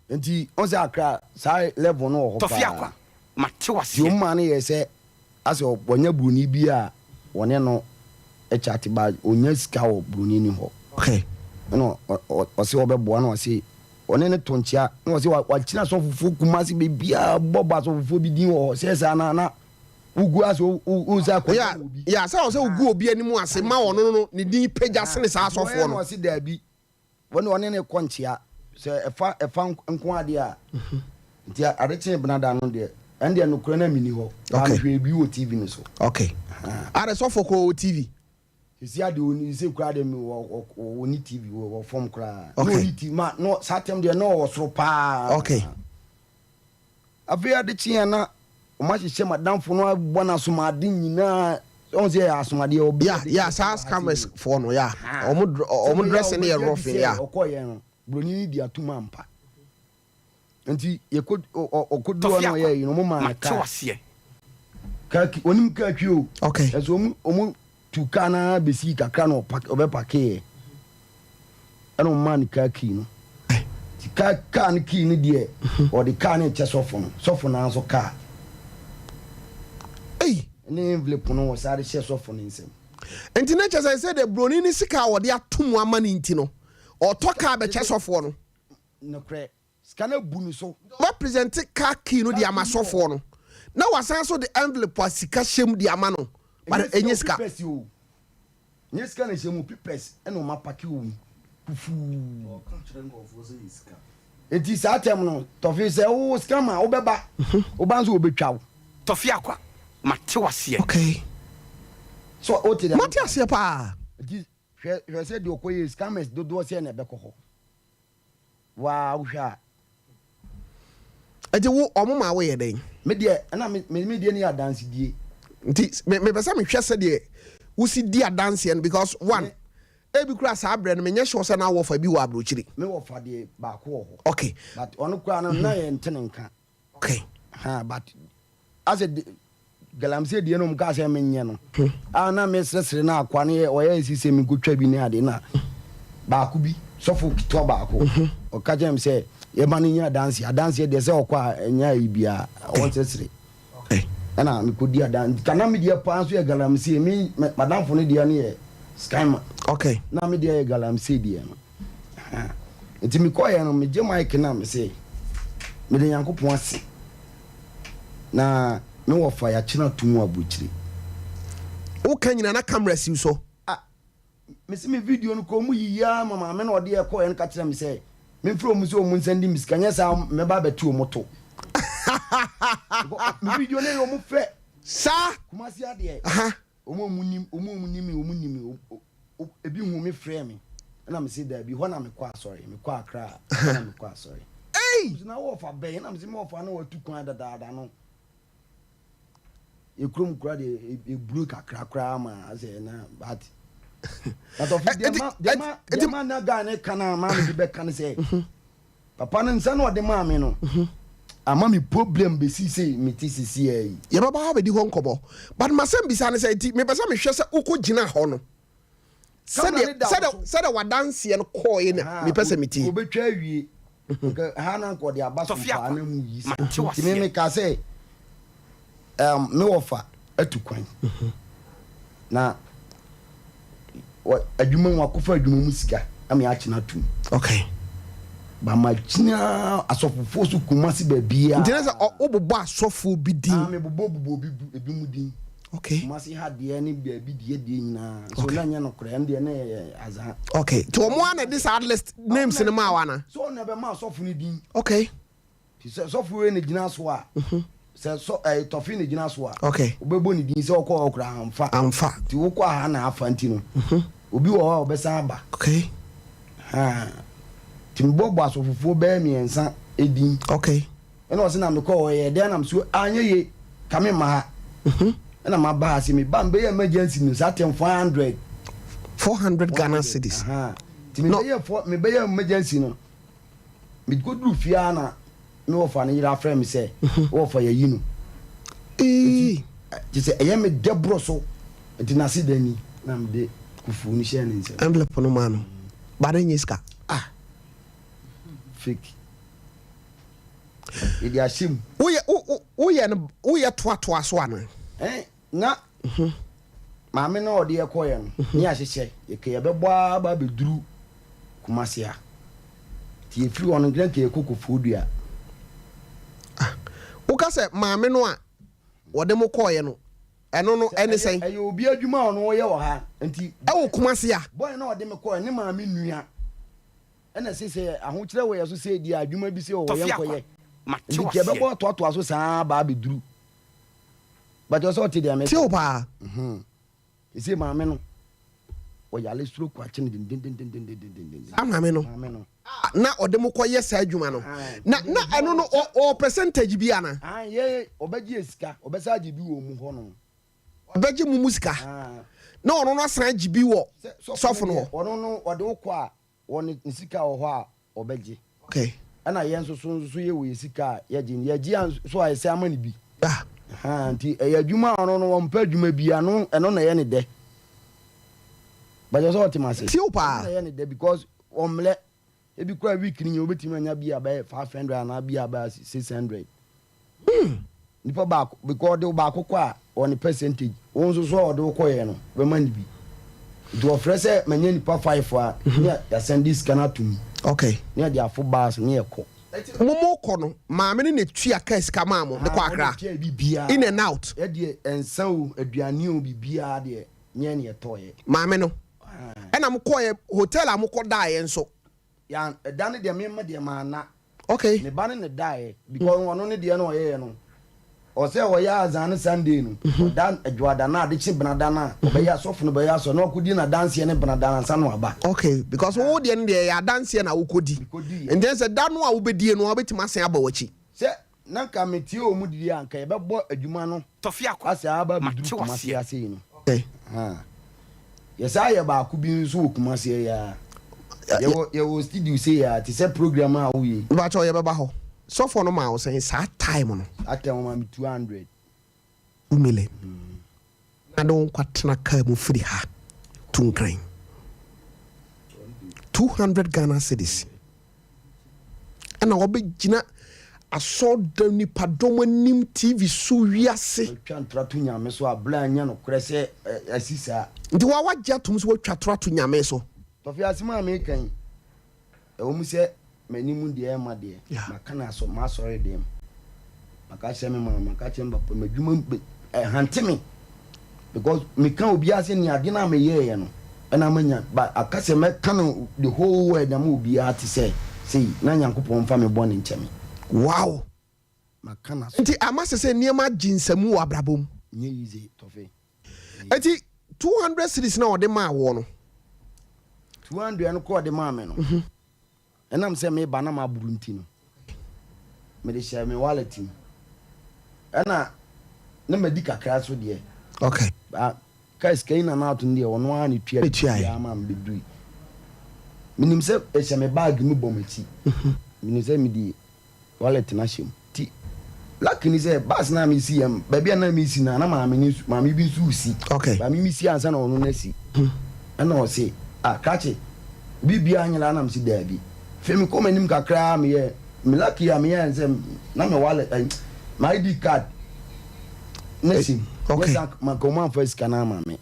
E: Nti ɔn sɛ Accra saa level no wɔ hɔ paa.
B: Tɔfi Akwa, mate wo
E: Nti
B: aseɛ.
E: ɔmo maa no yɛɛ sɛ asɛ wanya broni bi a wɔne no chat but ɔnya sika wɔ broni no hɔ.
A: Okay.
E: Ɛna ɔse ɔbɛboa na ɔse ɔne no to nkyea na ɔse wakyerɛ asɔfofoɔ Kumasi baabiaa bɔbɔ asɔfofoɔ bi din wɔ hɔ sɛ saa na na Wogu ase wo wo sɛ akɔda
A: Yeah,
E: obi.
A: yeah, sɛ ɔsɛ wogu obi anim ase ma ɔno no ne din pagya sene saa
E: Nti wɔyɛ
A: asɔfoɔ
E: no
A: no.
E: ɔse daabi, wɔne ɔne no kɔ nkyea sɛ ɛfa ɛfa nko adeɛ a. Nti ade kyee benada no deɛ, ɛndeɛ nokorɛ na menni hɔ, baa
A: Okay.
E: mehwɛɛ bi wɔ TV no so.
A: Okay. Ade sɔfo kɔ wɔ TV.
E: Sisi adeɛ ɔni sɛ koraa deɛ wɔ ɔni TV wɔ fam koraa. Na
A: Okay.
E: ɔni TV ma no saa tɛm deɛ na ɔwɔ soro paa.
A: Okay.
E: Afei ade kye a na wɔahyehyɛ m'adamfo no abɔ no asomade nyinaa. Ɔn sɛ ɛyɛ asomadeɛ ɔbea
A: Yeah,
E: de
A: yeah,
E: hyɛ
A: saa
E: ha
A: scammers
E: sei.
A: foɔ no, yeah.
E: Ha.
A: Ɔmo dr-
E: Sɛ
A: ɔmo
E: bɛyɛ a
A: dressing no yɛ
E: wɔbɛgye adi
A: rough,
E: sɛ
A: yeah.
E: ɔkɔeɛ no, buroni no di atom ampa. Nti yɛkɔ ɔ- ɔ- ɔkɔduru hɔ
B: Tɔfe
E: na
B: Akwa,
E: ɔyɛɛ yi no, wɔmaa no
B: mate
E: kaa.
B: wo aseɛ.
E: Kaa ki onim kaa twi o.
A: Okay.
E: Ɛnso ɔmo ɔmo tu kaa no ara besii kakra na ɔpak ɔbɛpakeeɛ. Ɛna ɔmo maa no kaa kii no. Nti kaa kaa no kii no deɛ ɔde kaa no rekyɛ sɔfo no. Sɔfo no ara nso kaa.
A: Ei!
E: Ɛne envelope no wɔsan de hyɛɛ sɔfo no nsam.
A: Nti na kyerɛ sɛ sɛ deɛ broni no sika a wɔde ato mu ama no nti no, ɔtɔ kaa bɛkyɛ sɔfoɔ no.
E: Nokorɛ. Sika no abu ne so.
A: Ɔbɛ presente car key no de ama sɔfoɔ no na wasan so de envelope a sika hyɛ mu de ama no but ɛnyɛ sika.
E: Pipɛs o, nyɛ sika na ɛhyɛ mu, pipɛs ɛna ɔmo apake wɔ mu kufuu. Eti saa tɛm no tɔfe sɛ wo sika ma wobɛba, woba nso wɔbɛtwa wo.
B: Tɔfe Akwa, mate wo aseɛ.
A: Okay.
E: So wote deɛ
A: Mate aseɛ paa.
E: Eti hwɛ hwɛ sɛ deɛ ɔkɔyɛ scammers dodoɔ sɛn na ɛbɛkɔ hɔ. Waa wohwɛ a.
A: Nti wo ɔmo maa woyɛ dɛn?
E: Me deɛ ɛna me me deɛ ne yɛ adansedie.
A: Nti me mepɛ sɛ mehwɛ sɛdeɛ wosi di adanseɛ no because one ebi koraa saa berɛ no menyɛ sure sɛ na wɔfa bi wɔ aburokyiri.
E: Me wɔfa deɛ baako wɔ hɔ.
A: Okay.
E: But ɔno koraa no na yɛn nte ne nka.
A: Okay.
E: Ha but asɛ de galamsey deɛ no ɔmo kaa sɛ menyɛ no a na mesresere na akoa no yɛ ɔyɛ esi sɛ menkotwa bi ne ade na baako bi sɔfo ketewa baako ɔka kyerɛ me sɛ yɛma no nya adanseɛ adanseɛ deɛ sɛ ɔkɔ a ɛnyɛ ayi biara ɔnsresere ɛna mekɔdi adanseɛ ka na me deɛ paa nso yɛ galamsey me madamfo no deɛ no yɛ skyma
A: okay
E: na me deɛ yɛ galamsey deɛ no Nti mekɔeɛ no, megye mic no a mese, meda Nyankopɔn ase na me wɔfa yɛakyena ato mu aburokyire.
A: Woka nyina na camera si wo so.
E: Ah, mese me video no koraa ɔmo yiyi ara ma maame no a ɔde yɛ kɔeɛ no ka kyerɛɛ me sɛ memfrɛ ɔmo sɛ ɔmo nsɛnde me sika nyɛ saa mɛba abɛte ɔmo to. Me video no yɛ ɔmo fɛ.
A: Saa.
E: Kumasi adeɛ. Ɔmo a ɔmo nim, ɔmo a ɔmo nim me, ɔmo nim me, ebi hu me frɛ me. Ɛna. Ɛna mese daabi, hɔ na mekɔ asɔre, mekɔ Accra, hɔ na mekɔ asɔre.
A: Ei!
E: Ɔse na wo ɔfa bɛn? Ɛna mese me ɔfa no watu kwan dadaada no. Yɛ kurom koraa deɛ eburo kakra koraa ma asɛ na but. But ɔfi deɛ ma deɛ ma deɛ ma na guy ne ka na maa me de bɛka ne sɛ. Papa no nsa na ɔde maa me no ama me problem bɛsi sei mete sesiaa yi.
A: Yɛbɛba ha abɛdi hɔ nkɔmmɔ but masɛm bisa ne sɛ nti mepɛ sɛ mehwɛ sɛ wokɔ gyina hɔ no sɛdeɛ sɛdeɛ sɛdeɛ wadanseɛ no kɔɔe na mepɛ sɛ metie.
E: Ɔbɛtwa awie nka ha na nka ɔde aba so paa na mu yi saa nti me meka sɛ um, me wɔfa atu kwan na adwuma mu akɔfa adwuma mu sika ama yɛakyena atum.
A: Okay.
E: Ba ma kyina asɔfofoɔ so Kumasi baabiara.
A: Nti ne sɛ wobobɔ asɔfoɔ bi din.
E: Ah, mebobɔ bobɔ bi ebi mu din.
A: Okay.
E: Kumasi ha deɛ ne baabi deɛ deɛ nyinaa. So na nyɛ nokorɛ ɛno deɛ na yɛ azaa.
A: Okay. Nti wɔn a na de saa list names no maa wa na.
E: So ɔna ɛbɛma asɔfo no din.
A: Okay.
E: Nti sɛ sɔfo wei na gyina so a, sɛ sɔ ɛɛ tɔfe na gyina so a,
A: okay.
E: wobɛbɔ ne din sɛ ɔkɔ hɔ koraa amfa.
A: Amfa.
E: Nti wokɔ ha na afa nti no, obi wɔ hɔ a ɔbɛsan aba.
A: Okay.
E: Ha. Nti mebɔbɔ asɔfofoɔ bɛyɛ mmiɛnsa edin.
A: Okay.
E: Ɛna ɔse na mekɔ hɔ yɛ dɛn na so anyɛ ye ka me mma ha. Ɛna maba ha se meba mbɛyɛ emergency no saa tɛm 400.
A: 400 Ghana cedis.
E: Nti mebɛyɛ mebɛyɛ emergency no. Mekoduruu fie ara na me wɔfa no yere afrɛ me sɛ, Wo wɔfa yɛayi no. Nti kyerɛ sɛ ɛyɛ me dɛ borɔ so. Nti n'ase da ni na mede kufuo no hyɛɛ ne nsam.
A: Envelope no maa no. Ba no nyɛ sika.
E: Ah! Fake. Yɛde ahyɛ mu.
A: Woyɛ wo woyɛ no woyɛ toatoa so anaa?
E: Ɛn na maame no a ɔde yɛ kɔeɛ no ne yɛahyehyɛ yɛka yɛbɛbɔ ara ba abɛduru Kumasi ha nti yɛfiri hɔ no nka nka yɛkɔ Koforidua.
A: Ah, woka sɛ maame no a wɔde mo kɔeɛ no ɛno no ɛne sɛn?
E: Ɛyɛ obi adwuma a ɔno ɔyɛ wɔ ha nti.
A: Ɛwɔ Kumasi ha?
E: Boy no a ɔde me kɔeɛ ne maame nua ɛna ɛse sɛ ahokyerɛ wɔ yɛ so sɛ ɛdi a adwuma bi sɛ ɔwɔ yɛnkɔyɛ nti nka yɛbɛbɔ atoatoa so saa ba abɛduru But ɔsɛ ɔte deɛ meka.
A: Tie o paa.
E: Ɛsɛ maame no ɔyale stroke akye no dendendendendendenden.
A: Saa maame no.
E: Maame no.
A: A na ɔde mo kɔ yɛ saa adwuma no. Na na ɛno no ɔwɔ percentage bi ana?
E: Ae yɛ ɔbɛgye yɛ sika ɔbɛsa agye bi wɔ mu hɔ nom.
A: Ɔbɛgye mo mu sika na ɔno no asan agye bi wɔ sɔfo no hɔ.
E: Ɔno no ɔde wo kɔ a wɔ ne sika wɔ hɔ a ɔbɛgye.
A: Okay.
E: Ɛna yɛn nso so nso yɛ wɔ yɛ sika a yɛgye no yɛgye a nso a yɛsɛ ama no bi.
A: Ah.
E: Ahaa nti ɛyɛ adwuma a ɔno no ɔmpɛ adwuma bi ano ɛno na ɛyɛ ne dɛ. Bàtɛ sɛ ɔte ma se.
A: Tiw paa.
E: Ɛno na ɛyɛ ne dɛ because ɔmlɛ ebi kura week ni nyɛ obetumi anya bi a bɛyɛ 500 anaa bi a bɛyɛ 600.
A: Hmm.
E: Nipa baako because ɔde wo baako kɔ a ɔwɔ ne percentage wo nso so a ɔde wo kɔeɛ no bɛma no bi nti ɔfrɛ sɛ manya nipa five a ne yɛasan de sika no ato mu
A: okay
E: ne yɛde afo bus ne yɛkɔ.
A: Mo mo kɔ no maame no na etua kaa sika maa mo de kɔ Accra in and out.
E: Yɛdeɛ nsa o aduane o biribiara deɛ nyɛ ne yɛtɔeɛ.
A: Maame no ɛna mo kɔeɛ hotel a mo kɔ daeɛ nso.
E: Yan ɛda no deɛ me me deɛ manna.
A: Okay.
E: Me ba no na ɛdaeɛ because ɔno ne deɛ na ɔyɛɛ no ɔsɛ ɔyɛ azan ne Sunday no ɔda adwoada na ade kye benada no a ɔbɛyɛ asɔfo no bɛyɛ asɔ na ɔkɔdi n'adanseɛ ne benada no ansa na waba.
A: Okay because wo deɛ no deɛ ɛyɛ adanseɛ na wokɔdi nti sɛ da no a wobɛdie no a wobɛtumi asan aba w'akyi.
E: Sɛ na nka metie wɔn didi a nka yɛbɛbɔ adwuma no asɛ aba abɛduru Kumasi ha sei no. Yɛsan yɛ baako bi nso wɔ Kumasi ha yi ara. Yɛwɔ yɛwɔ studio sei ara te sɛ program a woyɛ yi.
A: Mepakyɛw yɛbɛba hɔ. Sɔfoɔ no maa wo sɛn saa time no?
E: Saa time ɔmaa me 200.
A: 2 million. Na de wo nkwa tena kaa mu firi ha to Nkran. 200 Ghana cedis. Ɛna wɔbɛgyina asɔɔdan nipadɔm anim TV so wiase.
E: Watwa ntora to Nyame so a berɛ a ɛnyɛ nokorɛ sɛ asi saa.
A: Nti wa wagye atom sɛ watwa tora to Nyame so.
E: Tɔfe asem a meka yi Ɛwɔ mu sɛ m'anim deɛ ɛmma deɛ, maka no asɔ m'asɔre deɛ mu. Maka akyerɛ me maame, maka akyerɛ me papa, m'adwuma mu ɛhante me because meka obiara sɛ nea adeɛ no a meyɛeɛ no ɛna ama nya but aka sɛ mɛka no the whole world ama obiara te sɛ sei na Nyankopɔn mfa me bɔne nkyɛ me.
A: Wow!
E: Maka no asɔ.
A: Nti ama sɛ sɛ nneɛma agye nsamu wɔ abrabɔ mu.
E: Nyɛ easy, Tɔfe.
A: Eti 200 cedis na ɔde maa woɔ no.
E: 200 no kɔ ɔde maa me no. Ɛnam sɛ meba na maboro nti no, mede hyɛɛ me wallet mu. Ɛna na madi kakra nso deɛ.
A: Okay.
E: Ba kaa sika yi na na ato no deɛ ɔno ara na etua biribiara maa me bɛdurui. Menim sɛ ɛhyɛ me bag mu bɔ m'akyi. Menim sɛ mede wallet no ahyɛ mu. Nti lucky ni sɛ bus no a mesi yɛ baabi a na mesi no a na maame no nso maame bi nso resi.
A: Okay.
E: Maame mi si ansa na ɔno no asi. Ɛna ɔse ah krakye biribiara nyera na mese daabi. Afei mekɔ m'anim kakra meyɛ me lucky a meyɛ ne sɛ na me wallet ɛy my ID card na si mu.
A: Okay.
E: Nyɛ sɛ anka wɔn amfa sika no ama me.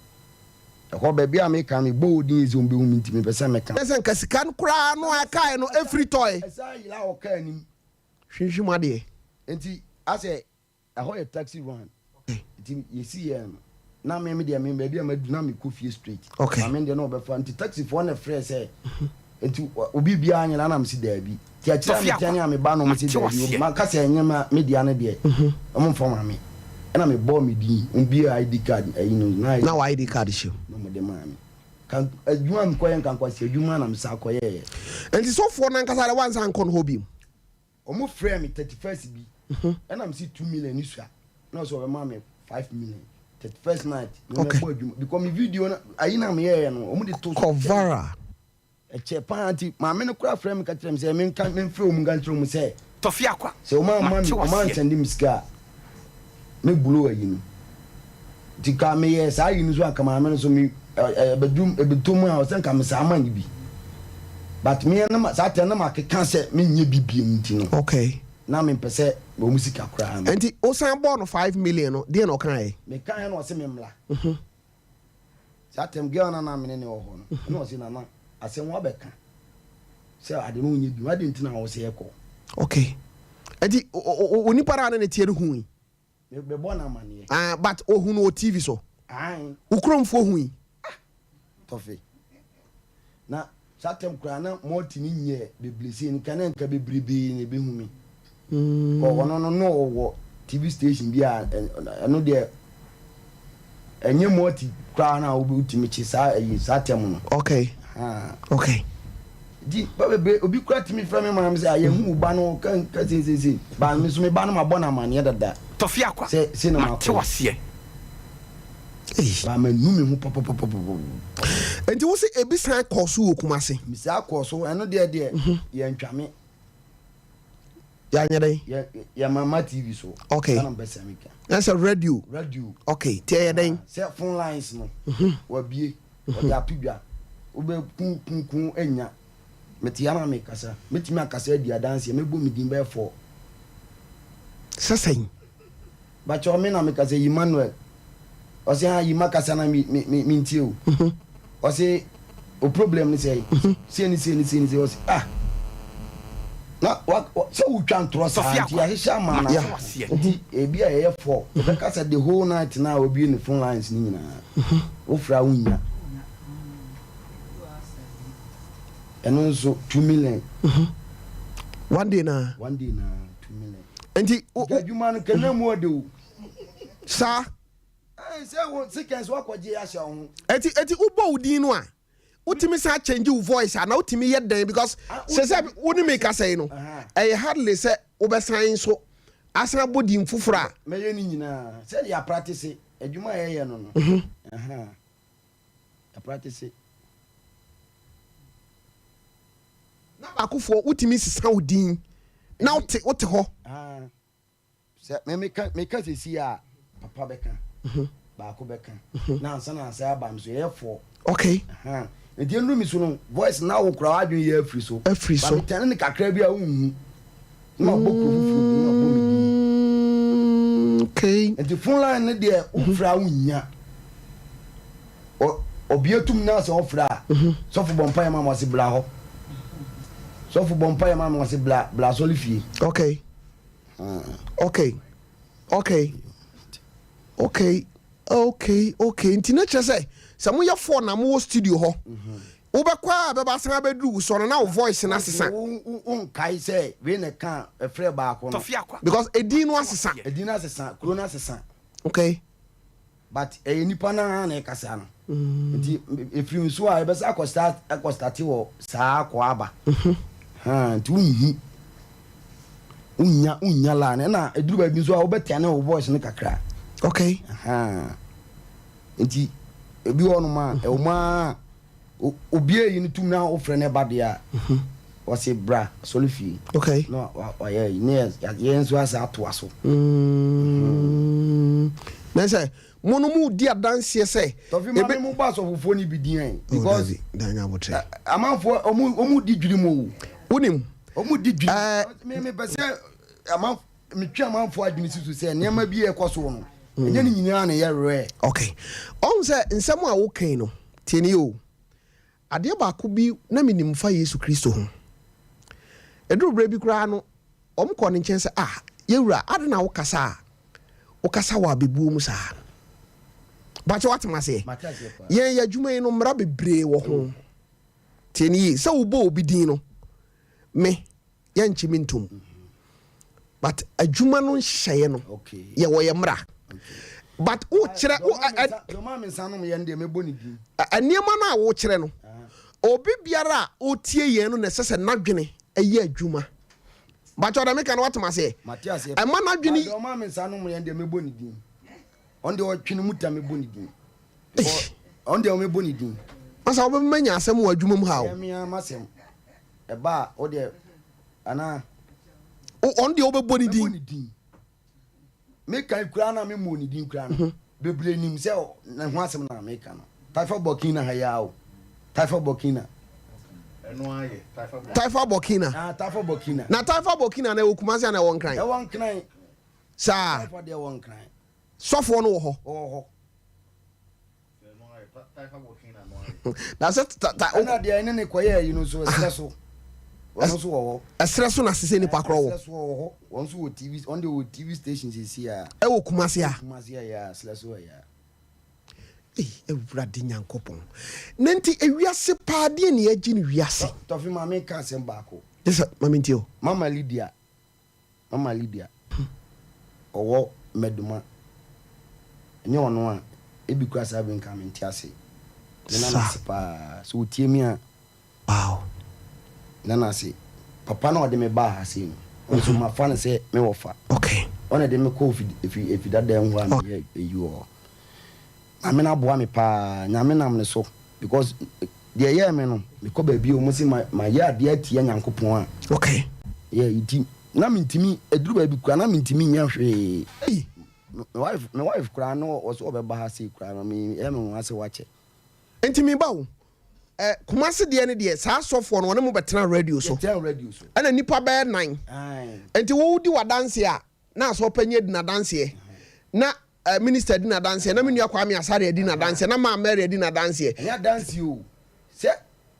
E: Ɛhɔ baabi a meka mebɔ wo din sɛ wɔn bɛhu me nti mepɛ sɛ meka.
A: Nyɛ sɛ nka sika no koraa no a ɛkaeɛ no ɛfiri tɔe.
E: Ɛsan yera wɔ kaa anim.
A: Hwinhwim adeɛ.
E: Nti asɛ ɛhɔ yɛ taxi run nti yɛsi yɛ no na me me deɛ me baabi a madu na mekɔ fie straight.
A: Okay.
E: Maame deɛ na ɔbɛfa nti taxi foɔ na frɛ sɛ nti obi biara nyina na mesi daabi nti akyire a metɛne a meba no mesi daabi maka sɛ ɛnyɛ ma me dea no deɛ ɔmo mfa ma me ɛna mebɔɔ me din obi ID card ayi no na
A: na wɔ ID card hyɛ
E: na ɔmo de maa me ka adwuma mekɔyɛ nkankwasi adwuma na mesa kɔyɛɛ.
A: Nti sɔfoɔ no ankasa deɛ wansan nkɔ no hɔ bio?
E: Ɔmo frɛɛ me 31st bi ɛna mese 2 million ne sua na ɔsɛ ɔbɛma me 5 million 31st night na
A: Okay.
E: mɛbɔ adwuma because me video no ayi na meyɛɛ no ɔmo de to so
A: Kɔvara.
E: Ɛkyɛ paa nti maame no koraa frɛɛ me ka kyerɛ me sɛ menka memfrɛ ɔmo nka nkyerɛ ɔmo sɛ
B: Tɔfe akwa
E: sɛ ɔmo amma me
B: mate
E: ɔmo
B: waseɛ.
E: ansɛnde me sika a me blow ayi no nti ka meyɛɛ saa ayi no so anka maame no so me ɛbɛdum ɛbɛtɔ mu a ɔsɛ nka me saa ma no bi but me na ma saa tɛn na ma keka sɛ menyɛ bi biem nti no
A: okay
E: na mempɛ sɛ wɔn sika koraa no.
A: Nti wosan bɔɔ no 5 million no deɛ na ɔkaeɛ?
E: Mekaeɛ na ɔse me mmra. Saa tɛm girl no a na mene ne wɔ hɔ no ɛna ɔse nana asɛm wabɛka sɛ ade no wonyɛ bi adɛn nti na wo sɛ yɛkɔ.
A: Okay nti onipa no a ne ne teɛ no hui?
E: Mebɔ no amaneɛ.
A: Ah, but ohun wɔ TV so?
E: Ae.
A: Wo kuromfoɔ hui?
E: Ah, tɔfe. Na saa tɛm koraa na multi no nyɛ bebree sei nka na nka bebrebee na ebehu me. Kɔ ɔno no na ɔwɔ TV station bi a ɛno deɛ ɛnyɛ multi koraa na wotumi kye saa ɛyi saa tɛm no.
A: Okay. Okay.
E: Nti ba bebree obi kura tumi frɛ me maame sɛ ayɛ hu ba no ka ka sei sei sei ba me nso me ba no ma bɔ no amaneɛ dada.
B: Tɔfe akwa
E: sɛ sei na
B: mate
E: makɔ.
B: waseɛ.
E: Ba ma nu me ho pɔpɔpɔpɔpɔ.
A: Nti wo se ebi san kɔɔ so wɔ Kumasi?
E: Mesaa kɔɔ so ɛno deɛ deɛ yɛntwa me.
A: Yɛanyɛ dɛn?
E: Yɛ yɛ mama TV so.
A: Okay.
E: Saa na mpɛ sɛ meka.
A: Na sɛ radio.
E: Radio.
A: Okay, nti ɛyɛ dɛn?
E: Sɛ phone lines no wabie. Ɔde ato dwa. Wobɛ ku ku ku anya. Mete ha na mekasa. Mɛtumi akasa adi adanseɛ. Mɛbɔ me din bɛyɛ fɔɔ.
A: Sɛ sɛn?
E: Bakyɛw me na mekasa yi Emmanuel. Ɔse ha Yima kasa na me me me mentie o. Ɔse o problem ne sɛn? Sei ne sei ne sei ne sei. Ɔse ah. Na wa sɛ wotwa ntorɔ saa nti yɛahyehyɛ ama no nti ebi a yɛyɛ fɔ yɛbɛka sɛ the whole night na obie ne phone lines ne nyinaa wofrɛ a wonnya ɛno nso 2 million.
A: One day na.
E: One day na 2 million.
A: Nti
E: adwuma no kɛnɛ mu ɔde o.
A: Saa.
E: Sɛ wo seconds wakɔgye ahyɛ wo ho.
A: Eti wobɔ wo din no a wotumi san change wo voice a na wotumi yɛ dɛn because sɛ sɛ wo ne mi kasa yi no ɛyɛ hardly sɛ wobɛsan nso asan abɔ din foforɔ a.
E: Mɛyɛ ne nyinaa sɛde yɛ apractice adwuma a yɛyɛ no no yɛapractice.
A: Na baakofoɔ wotumi sesa wo din na wote wote hɔ.
E: Sɛ me meka meka sɛsi a papa bɛka baako bɛka na ansa na ansa aba me so yɛyɛ fɔ.
A: Okay.
E: Nti ɛnuru mi so no voice na wo kora w'adwene yɛ afiri so.
A: Afiri so.
E: Ba metɛne ne kakra bi a wonhu. Na mabɔ kuro foforɔ bi na mabɔ me
A: din. Okay.
E: Nti phone line no deɛ wofrɛ a wonnya. Ɔbea tum na sɛ ɔfrɛ a sɔfo bɔ mpaeɛ ma ma ɔse bra hɔ. Sɔfo bɔ mpaeɛ ma ma ɔse bra bra asɔre fie.
A: Okay. Okay, nti ne kyerɛ sɛ sɛ moyɛ four na mowɔ studio hɔ wobɛkɔ a bɛba san abɛduru wo so no na wo voice no asesa.
E: Wonkae sɛ wei na ɛka ɛfrɛ baako no.
A: Because edin no asesa.
E: Edin no asesa, kuro no asesa.
A: Okay.
E: But ɛyɛ nipa no ara na ɛkasa no. Nti ɛfiri nso a ɛbɛsa akɔ start akɔ starte wɔ saa akɔ aba. Haa nti wonhu wonnya wonnya line ɛna ɛduru baabi nso a wobɛtɛne wo voice no kakra.
A: Okay.
E: Haa nti ebi wɔ nom a ɛwɔ mu ara obi eyi no tum na wofrɛ no ɛba deɛ a ɔse bra sɔre fie.
A: Okay.
E: Na wayɛ yi ne yɛn nso asa atoa so.
A: Mm. Na sɛ mo no mo di adanseɛ sɛ.
E: Tɔfi ma mi mo bɔ asɔfofoɔ ni bi din yɛn.
A: Oh, because dabi
E: amanfoɔ ɔmo ɔmo di dwiri mu o.
A: Wonim.
E: Ɔmo di dwiri. Ɛɛ mi mi pɛ sɛ aman mi twi amanfoɔ adwene si so sɛ nneɛma bi ɛkɔ so no. Ɛnyɛ ne nyinaa na ɛyɛ rare.
A: Okay. Ɔn sɛ nsɛm a wokan no tie nie o. Adeɛ baako bi na menim fa Yesu Kristo ho. Ɛduru berɛ bi koraa no, wɔkɔɔ ne nkyɛn sɛ, Ah, yɛn wura, adɛn na wokasa a wokasa wɔ abɛbuo mu saa? Bakyɛ woate m'aseɛ? Yɛn yɛ adwuma yi no, mmara bebree wɔ ho. Tie ne yie, sɛ wobɔ obi din no, me, yɛnkye me ntom but adwuma no nhyehyɛeɛ no yɛwɔ yɛ mmara but wokyerɛ nneɛma no a wokyerɛ no obi biara a ɔtie yɛn no na ɛsɛ sɛ n'adwene ɛyɛ adwuma bakyɛ ɔdɛ meka no watem aseɛ ɛma n'adwene masa wobɛma nya asɛm wɔ adwuma mu ha o
E: Ɛba a, wo deɛ, anaa?
A: O, ɔno deɛ wobɛbɔ ne din.
E: Mɛbɔ ne din. Meka koraa na memmɔɔ ne din koraa no, mhm. bebree nim sɛ ne ho asɛm na meka no. Taifa Burkina ha yi ara o. Taifa Burkina.
A: Taifa Burkina.
E: Ah, Taifa Burkina.
A: Na Taifa Burkina na ɛwɔ Kumasi ana ɛwɔ Nkran?
E: Ɛwɔ Nkran.
A: Saa.
E: Taifa deɛ ɛwɔ Nkran.
A: Sɔfoɔ no wɔ hɔ.
E: Ɔwɔ hɔ.
A: Na sɛ ta ta.
E: Ɛna deɛ ɛne ne kɔyɛ ayi no nso ɛsrɛ so. Wɔn nso wɔ hɔ.
A: Ɛsrɛ so na sese nipa korɔ wɔ.
E: Ɛsrɛ so wɔ hɔ. Wɔn nso wɔ TV wɔn deɛ wɔ TV station sisi a.
A: Ɛwɔ Kumasi a.
E: Kumasi a yɛ ɛsrɛ so yɛ.
A: Ei Awurade Nyankopɔn. Na nti ewiase paa deɛ ne yɛgye no wiase.
E: Tɔfi maame nka asɛm baako.
A: Yes sir, maame ntie o.
E: Mama Lydia Mama Lydia, ɔwɔ Meduma, ɛnyɛ ɔno a, ebi koraa saa bere nka mente ase. Me nana ase paa, sɛ otie me a.
A: Wow.
E: Nana ase, papa na ɔde me baa ha sei no, nso mafa no sɛ me wɔfa.
A: Okay.
E: Ɔna de me kɔ efi efi dada mu hɔ a meyɛ eyi wɔ hɔ. Maame no aboa me paa, Nyame nam ne so because deɛ ɛyɛɛ me no, mekɔ baabi a wɔn se ma mayɛ adeɛ atia Nyankopɔn
A: a. Okay.
E: Yeah, nti na mentumi, ɛduru baabi koraa na mentumi nyɛ hwee.
A: Ei!
E: Me wife, me wife koraa no ɔsɛ ɔbɛba ha sei koraa no, me ɛyɛ me nwa sɛ wakyɛ.
A: Nti me ba o, eh, Kumasi deɛ no deɛ saa sɔfoɔ no ɔne mo bɛtena radio so.
E: Yɛtena radio so.
A: Ɛna nipa bɛyɛ nan.
E: Aye.
A: Nti wo di w'adanseɛ a, na asɔrpanyin adi n'adanseɛ, na eh, minister adi n'adanseɛ, na me nua Kwame Asare adi n'adanseɛ, na maa Mary adi n'adanseɛ.
E: Ɛnyɛ adanseɛ o, sɛ.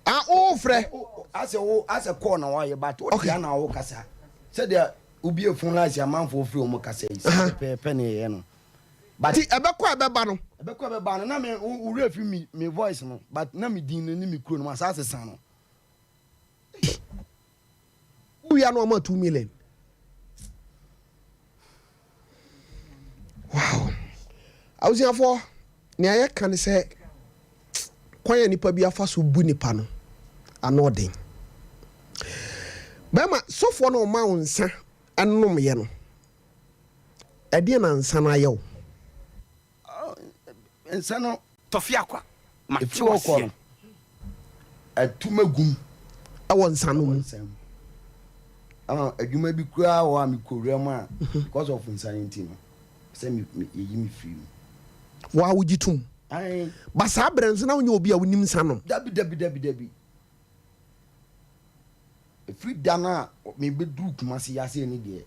A: Ah, o frɛ.
E: Asɛ wo asɛ kɔɔ na wayɛ but o tia na wo kasa. Sɛdeɛ obi efun lines amanfoɔ firi wɔn kasa yi sɛ pɛpɛɛpɛ na ɛyɛ no.
A: But ti ɛbɛkɔ ɛbɛba no.
E: Ɛbɛkɔ ɛbɛba no na me wo werɛ fi mi me voice no but na me din no ne me kuro no ma saa sesa no.
A: Wowia no ɔma 2 million. Wow. Abusuafoɔ, nea yɛka ne sɛ kwan a nipa bi afa so bu nipa no ano ɔden. Bɛrima sɔfoɔ no ɔma wo nsa ɛnomyɛ no, ɛdeɛ na nsa no ayɛ wo?
E: Nsa no.
B: Tɔfe akwa, mate
E: Ɛfiri hɔ kɔ
B: waseɛ.
E: no, atu m'agum.
A: Ɛwɔ nsa no
E: Ɛwɔ
A: mu.
E: nsa mu. Ama adwuma bi koraa wɔ hɔ a mekɔ wura mu a, because of nsa no nti no, sɛ me, me, yɛyi me firi mu.
A: Wo a wogye tom.
E: Ae.
A: Ba saa berɛ nso na wonyɛ obi a wonim nsa nom.
E: Dabi, dabi, dabi, dabi. Ɛfiri da no a mebɛduru Kumasi ha sei no deɛ,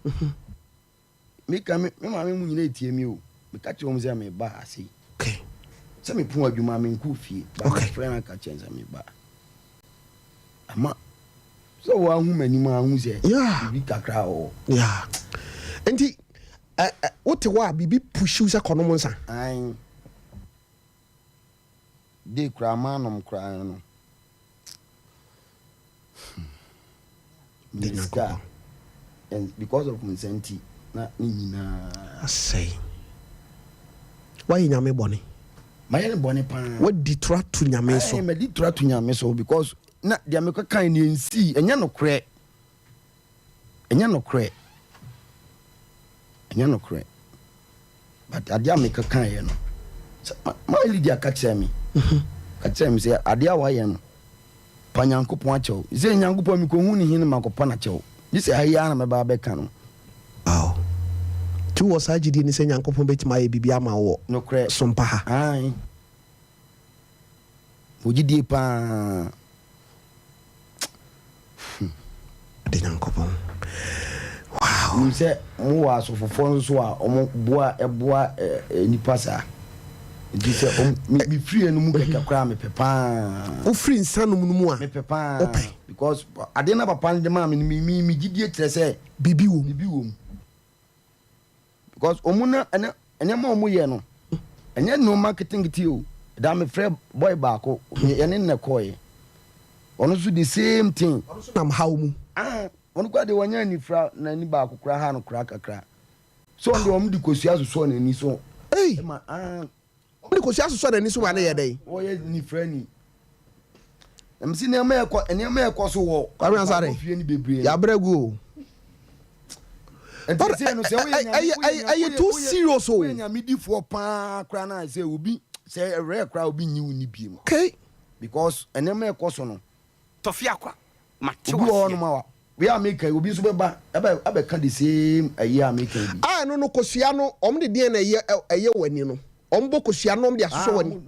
E: Meka me me maame mu nyina etie me o. Meka kyerɛ wɔn sɛ meba ha sei.
A: Okay.
E: Sɛ mepɔn adwuma a menkɔɔ fie. Ba
A: Okay.
E: mefrɛ no aka kyerɛ no sɛ meba. Ama sɛ wɔahu m'anim a ahu sɛ
A: Yeah.
E: biribi kakra wɔ hɔ.
A: Yeah. Nti ɛ ɛ wote hɔ a biribi push wo sɛ kɔnom nsa.
E: Ae. Day koraa manom koraa no.
A: De
E: Menya sika
A: Nyankopɔn.
E: and because of nsa nti na ne nyinaa.
A: Asɛe. Woayɛ Nyame bɔne.
E: Mayɛ no bɔne paa.
A: Woadi toro ato Nyame so.
E: Ae, madi toro ato Nyame so because na deɛ mekɔkae no ɛnsii, ɛnyɛ nokorɛ. Ɛnyɛ nokorɛ. Ɛnyɛ nokorɛ. But adeɛ a mekɔkaeɛ no, sɛ ma, ma Lydia ka kyerɛ me, ka kyerɛ me sɛ adeɛ a wayɛ no, pa Nyankopɔn akyɛ wo. Sɛ Nyankopɔn mekɔhu ne he no makɔpa no akyɛ wo. Gye sɛ ha yi ara na mɛba abɛka no.
A: Wow. Nti wowɔ saa gyidie no sɛ Nyankopɔn bɛtumi ayɛ biribi ama wo wɔ
E: Nokorɛ.
A: sompa ha?
E: Aane. Mewɔ gyidie paa.
A: De Nyankopɔn. Wow.
E: Nim sɛ mowɔ asɔfofoɔ nso a wɔn boa ɛboa nnipa saa. Nti sɛ wɔn me me firi ɛno mu kɛkɛ koraa mepɛ paa.
A: Wofiri nsa nom no mu a.
E: Mepɛ paa.
A: Wopɛ.
E: Because adeɛ na papa no de maa me no me me me gyidie kyerɛ sɛ.
A: Biribi wɔ mu.
E: Biribi wɔ mu. Because wɔn na ɛnɛ nneɛma a wɔn yɛ no ɛnyɛ nneɛma nketenkete o. Da me frɛ boy baako yɛne no na ɛkɔɔɛ. Ɔno nso the same thing.
A: Ɔno nso nam haw mu.
E: Ah ɔno koraa deɛ wanya anifira n'ani baako koraa ha no koraa kakra. So ɔno deɛ wɔn de kosua sosɔɔ n'ani so.
A: Ei!
E: Ɛma ah.
A: Wɔn de kosua sosɔ n'ani so ma ne yɛ dɛn?
E: Wɔyɛ nifirani. Na mesi nneɛma ɛkɔ nneɛma ɛkɔ so wɔ.
A: Kwame Asare.
E: Fie no bebree.
A: Yabrɛ gu o.
E: Nti sɛ no sɛ woyɛ nyame
A: ɛyɛ too serious o.
E: Woyɛ nyame difoɔ paa koraa na sɛ obi sɛ ɛrɛ koraa obi nyi wo ni biem.
A: Okay.
E: Because nneɛma ɛkɔ so no.
B: Tɔfi akwa mate
E: Obi wɔ
B: waseɛ.
E: hɔnom a wei a meka yi obi nso bɛba ɛbɛ abɛka the same ayi a meka yi bi.
A: A ɛno no kosua no wɔn de deɛn na ɛyɛ ɛyɛ wɔ ani no wɔn bɔ kosua no wɔn de asosɔ wɔ ani.
E: Ah,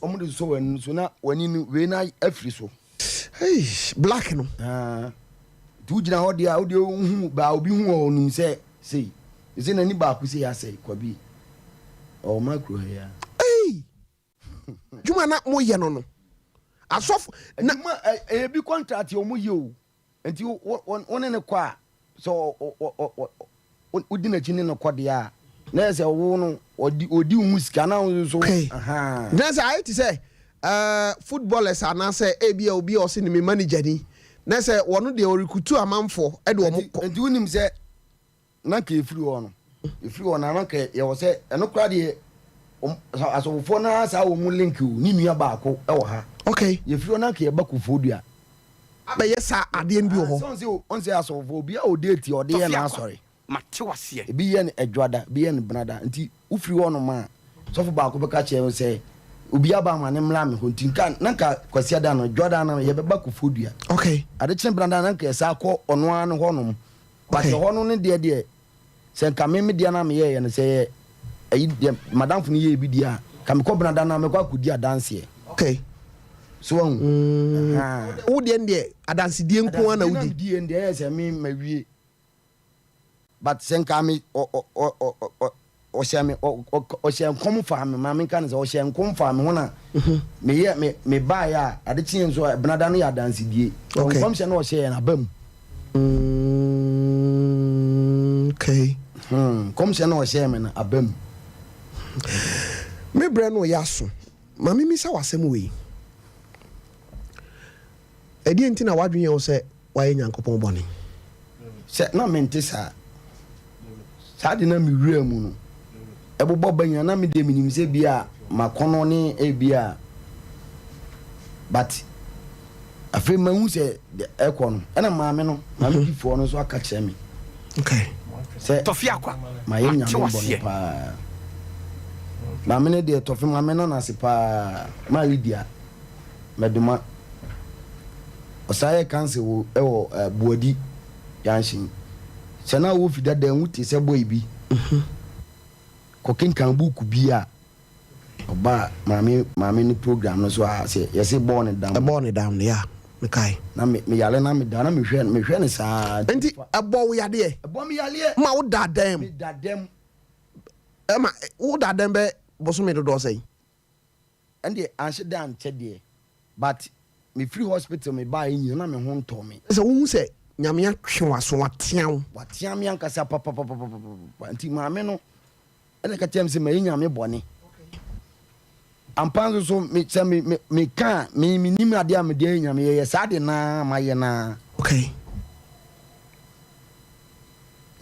E: wɔn de sosɔ wɔ ani so na wɔ ani no wei na afiri so.
A: Eish, black no.
E: Ah, nti wogyina hɔ deɛ a wodeɛ wohu baa obi hu wɔ ɔnim sɛ sei ɛsɛ n'ani baako sei asɛe kwabi ɔwɔ makro ha yi a.
A: Ei! Dwuma na mo yɛ no no asɔfo na.
E: Adwuma ɛyɛ bi contract wɔn yɛ o nti wo ne no kɔ a sɛ wodi n'akyi ne no kɔ deɛ a na yɛ sɛ wo no ɔdi ɔdi wo ho sika na wo nso
A: Okay. Na sɛ ayɛ te sɛ ɛɛ footballers anaasɛ ebi a obi a ɔse ne me manager ni na sɛ wɔn deɛ ɔrekutu amanfoɔ ɛde wɔn kɔ.
E: Nti wonim sɛ na nka yɛfiri hɔ no, yɛfiri hɔ no na nka yɛwɔ sɛ ɛno koraa deɛ asɔfofoɔ no ara saa wɔn mu link o ne nua baako wɔ ha.
A: Okay.
E: Yɛfiri hɔ na nka yɛba Koforidua.
A: Abɛyɛ saa adeɛ no bi wɔ hɔ.
E: Sɛ ɔn sɛ ɔn sɛ asɔfofoɔ obi a ɔde ti ɔde yɛ n'asɔre.
B: Mate waseɛ.
E: Ebi yɛ no Ɛdwoada, ebi yɛ no Benada nti wofiri hɔ nom a sɔfo baako bɛka kyerɛ wo sɛ obi aba ama ne mmra me hɔ nti nka na nka Kwasiada no Dwoada no yɛbɛba Koforidua.
A: Okay.
E: Adekyee Benada na nka yɛsan kɔ ɔno ara ne hɔ nom. But ɛhɔ no ne deɛ deɛ sɛ nka me me deɛ na meyɛɛyɛ no sɛ yɛ ɛyi deɛ madamfo no yɛɛ bi deɛ a ka mekɔ benada no a mɛkɔ akɔdi adanseɛ.
A: Okay.
E: So wahu.
A: Mm. Wo deɛ deɛ adansedie nko ara na wodi.
E: Adansedie na medi deɛ ɛyɛ sɛ me mawie. But sɛ nka me ɔ ɔ ɔ ɔ ɔhyɛ me ɔhyɛ nkɔm faa me ma menka no sɛ ɔhyɛ nkɔm faa me ho na meyɛ me mebaeɛ a ade kyeɛ nso a benada no yɛ adansedie
A: okay.
E: nkɔmhyɛ no ɔhyɛ yɛn aba mu
A: okay.
E: nkɔmhyɛ no ɔhyɛ me no aba mu
A: me berɛ no ɔyɛ aso ma memisa w'asɛm wei Ɛdeɛn nti na w'adwene yɛ wo sɛ woayɛ Nyankopɔn bɔne?
E: Sɛ na mente saa. Saa de na me wura mu no, ɛbobɔ ba nyinaa na me deɛ menim sɛ bi a makɔnɔ ne ebi a but afei mahu sɛ ɛkɔ no ɛna maame no maame mhm. difoɔ no nso aka kyerɛ me
A: okay.
E: sɛ
B: tɔfe akwa
E: mayɛ nyame bɔne paa maame no deɛ tɔfe maame no nase paa maa Lydia Medoma. Ɔsan yɛ council wɔ ɛwɔ eh, Buadi junction. Sɛ na wofi dada mu te sɛ boy bi kɔ kenkan book bi a ɔba maame maame no program no so a sɛ yɛse bɔɔ ne dam.
A: Ɛbɔɔ ne dam no ya mekae.
E: Na me me yare na me da na mehwɛ mehwɛ no saa.
A: Nti ɛbɔ wo yadeɛ?
E: Ɛbɔ me yareɛ.
A: Ma wo da dɛm?
E: Me da dɛm.
A: Ɛma wo da dɛm bɛ bosome dodoɔ sɛn?
E: Ɛndeɛ anhye da ankyɛ deɛ but me firi hospital me baeɛ nyina na me ho ntɔɔ me.
A: Sɛ wohu sɛ Nyame atwe w'aso, watea wo.
E: Watea me ankasa papapapapapa nti maame no ɛna ɛka kyerɛ me sɛ mayi Nyame bɔne. Ampa nso so me sɛ me me me ka a me me nim adeɛ a mede ayɛ Nyame yɛyɛ saa de naa mayɛ naa.
A: Okay.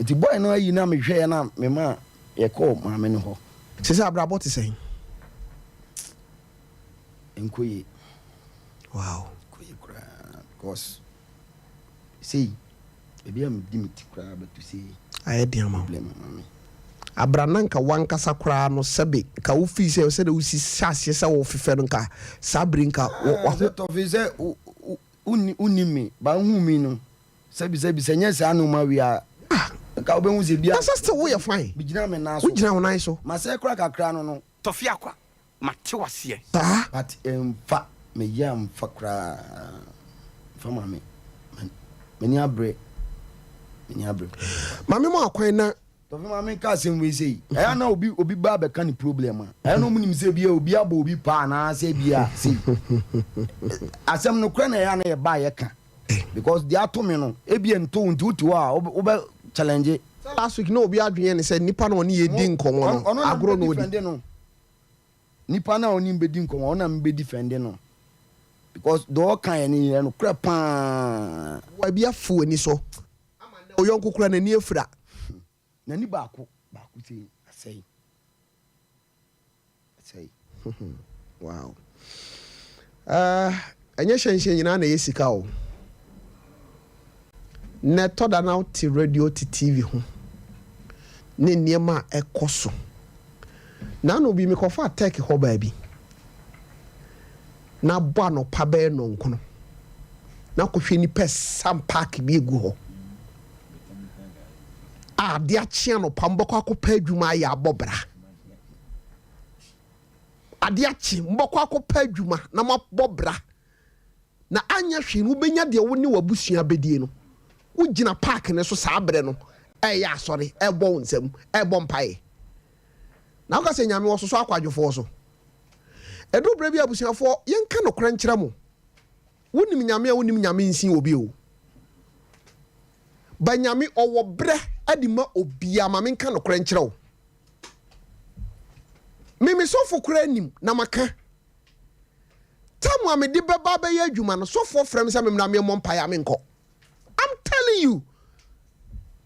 E: Nti boy no ayi na mehwɛɛ na me ma yɛkɔɔ maame no hɔ.
A: Sese abrabɔ te sɛn?
E: Ɛnkɔ yie.
A: Wow.
E: Ɛnkɔ yie koraa because sei baabi a medi me ti koraa bɛto sei.
A: Ayɛ den ama wo.
E: Problem ama me.
A: Abra na nka wankasa koraa no sɛbe nka wo feel sɛ sɛdeɛ wosi hyɛ aseɛ sɛ wofefɛ no nka saa bere nka
E: Ah,
A: waho.
E: sɛ tɔfe sɛ wonni me ba wohu mi no sɛbi sɛbi sɛ nyɛ saa nneɛma wei a nka wobɛhu sɛ bia.
A: Na sɛ still woyɛ fine.
E: Megyina me nan so.
A: Wogyina wo nan so.
E: Masɛe koraa kakra no no.
B: Tɔfe Akwa, mate wo aseɛ.
A: Saa.
E: But ɛnfa me yɛ anfa koraa nfa ma me m'ani abre m'ani abre.
A: Maame mo akwan na.
E: Tɔfe maame nka asɛm wei sei ɛyɛ na obi obi ba abɛka ne problem a ɛyɛ na ɔmo nim sɛ bia obi abɔ obi paa anaa sɛ bia sei asɛm no korɛ na ɛyɛ na yɛ ba yɛ ka because deɛ ato me no ebi nto nti wote hɔ a wobɛ challenge.
A: Sɛ last week na obi adwene yɛ ne sɛ nipa na ɔne yɛ di nkɔmɔ no agorɔ na ɔdi.
E: Nipa no a ɔne me bɛdi nkɔmmɔ, ɔno na mebɛ defend no because deɛ ɔka yɛ no yɛ nokorɛ paa.
A: Boa bi afu w'ani so ama nnɛ wo yɔnko koraa n'ani afira.
E: N'ani baako baako sei asɛe asɛe.
A: Wow. Eh, ɛnyɛ hyɛnhyɛn nyinaa na ɛyɛ sika o. Na ɛtɔ da na wote radio te TV ho ne nneɛma a ɛkɔ so. Naano bi mekɔfaa Turkey hɔ baabi na abɔ anɔpa bɛyɛ nnɔnkono na kɔhwɛ nnipa ɛsam park bi egu hɔ a ade akye anɔpa mbɔkɔ akɔpɛ adwuma ayɛ abɔ bra. Ade akye, mobɛkɔ akɔpɛ adwuma na moabɔ bra, na anyɛ hwee no wobɛnya deɛ wo ne w'abusua bɛdie no. Wogyina park no so saa berɛ no ɛreyɛ asɔre, ɛrebɔ wo nsam, ɛrebɔ mpaeɛ. Na woka sɛ Nyame wɔsosɔ akwadwofoɔ so. Ɛduru berɛ bi a abusuafoɔ, yɛnka nokorɛ nkyerɛ mo. Wonim Nyame a wonim Nyame nsin obi o. Ba Nyame ɔwɔ berɛ de ma obiara, ma menka nokorɛ nkyerɛ wo. Me me sɔfo koraa nim na maka. Tam a mede bɛba abɛyɛ adwuma no, sɔfoɔ frɛ me sɛ memmra mmɛmmɔ mpaeɛ a menkɔ. I'm telling you.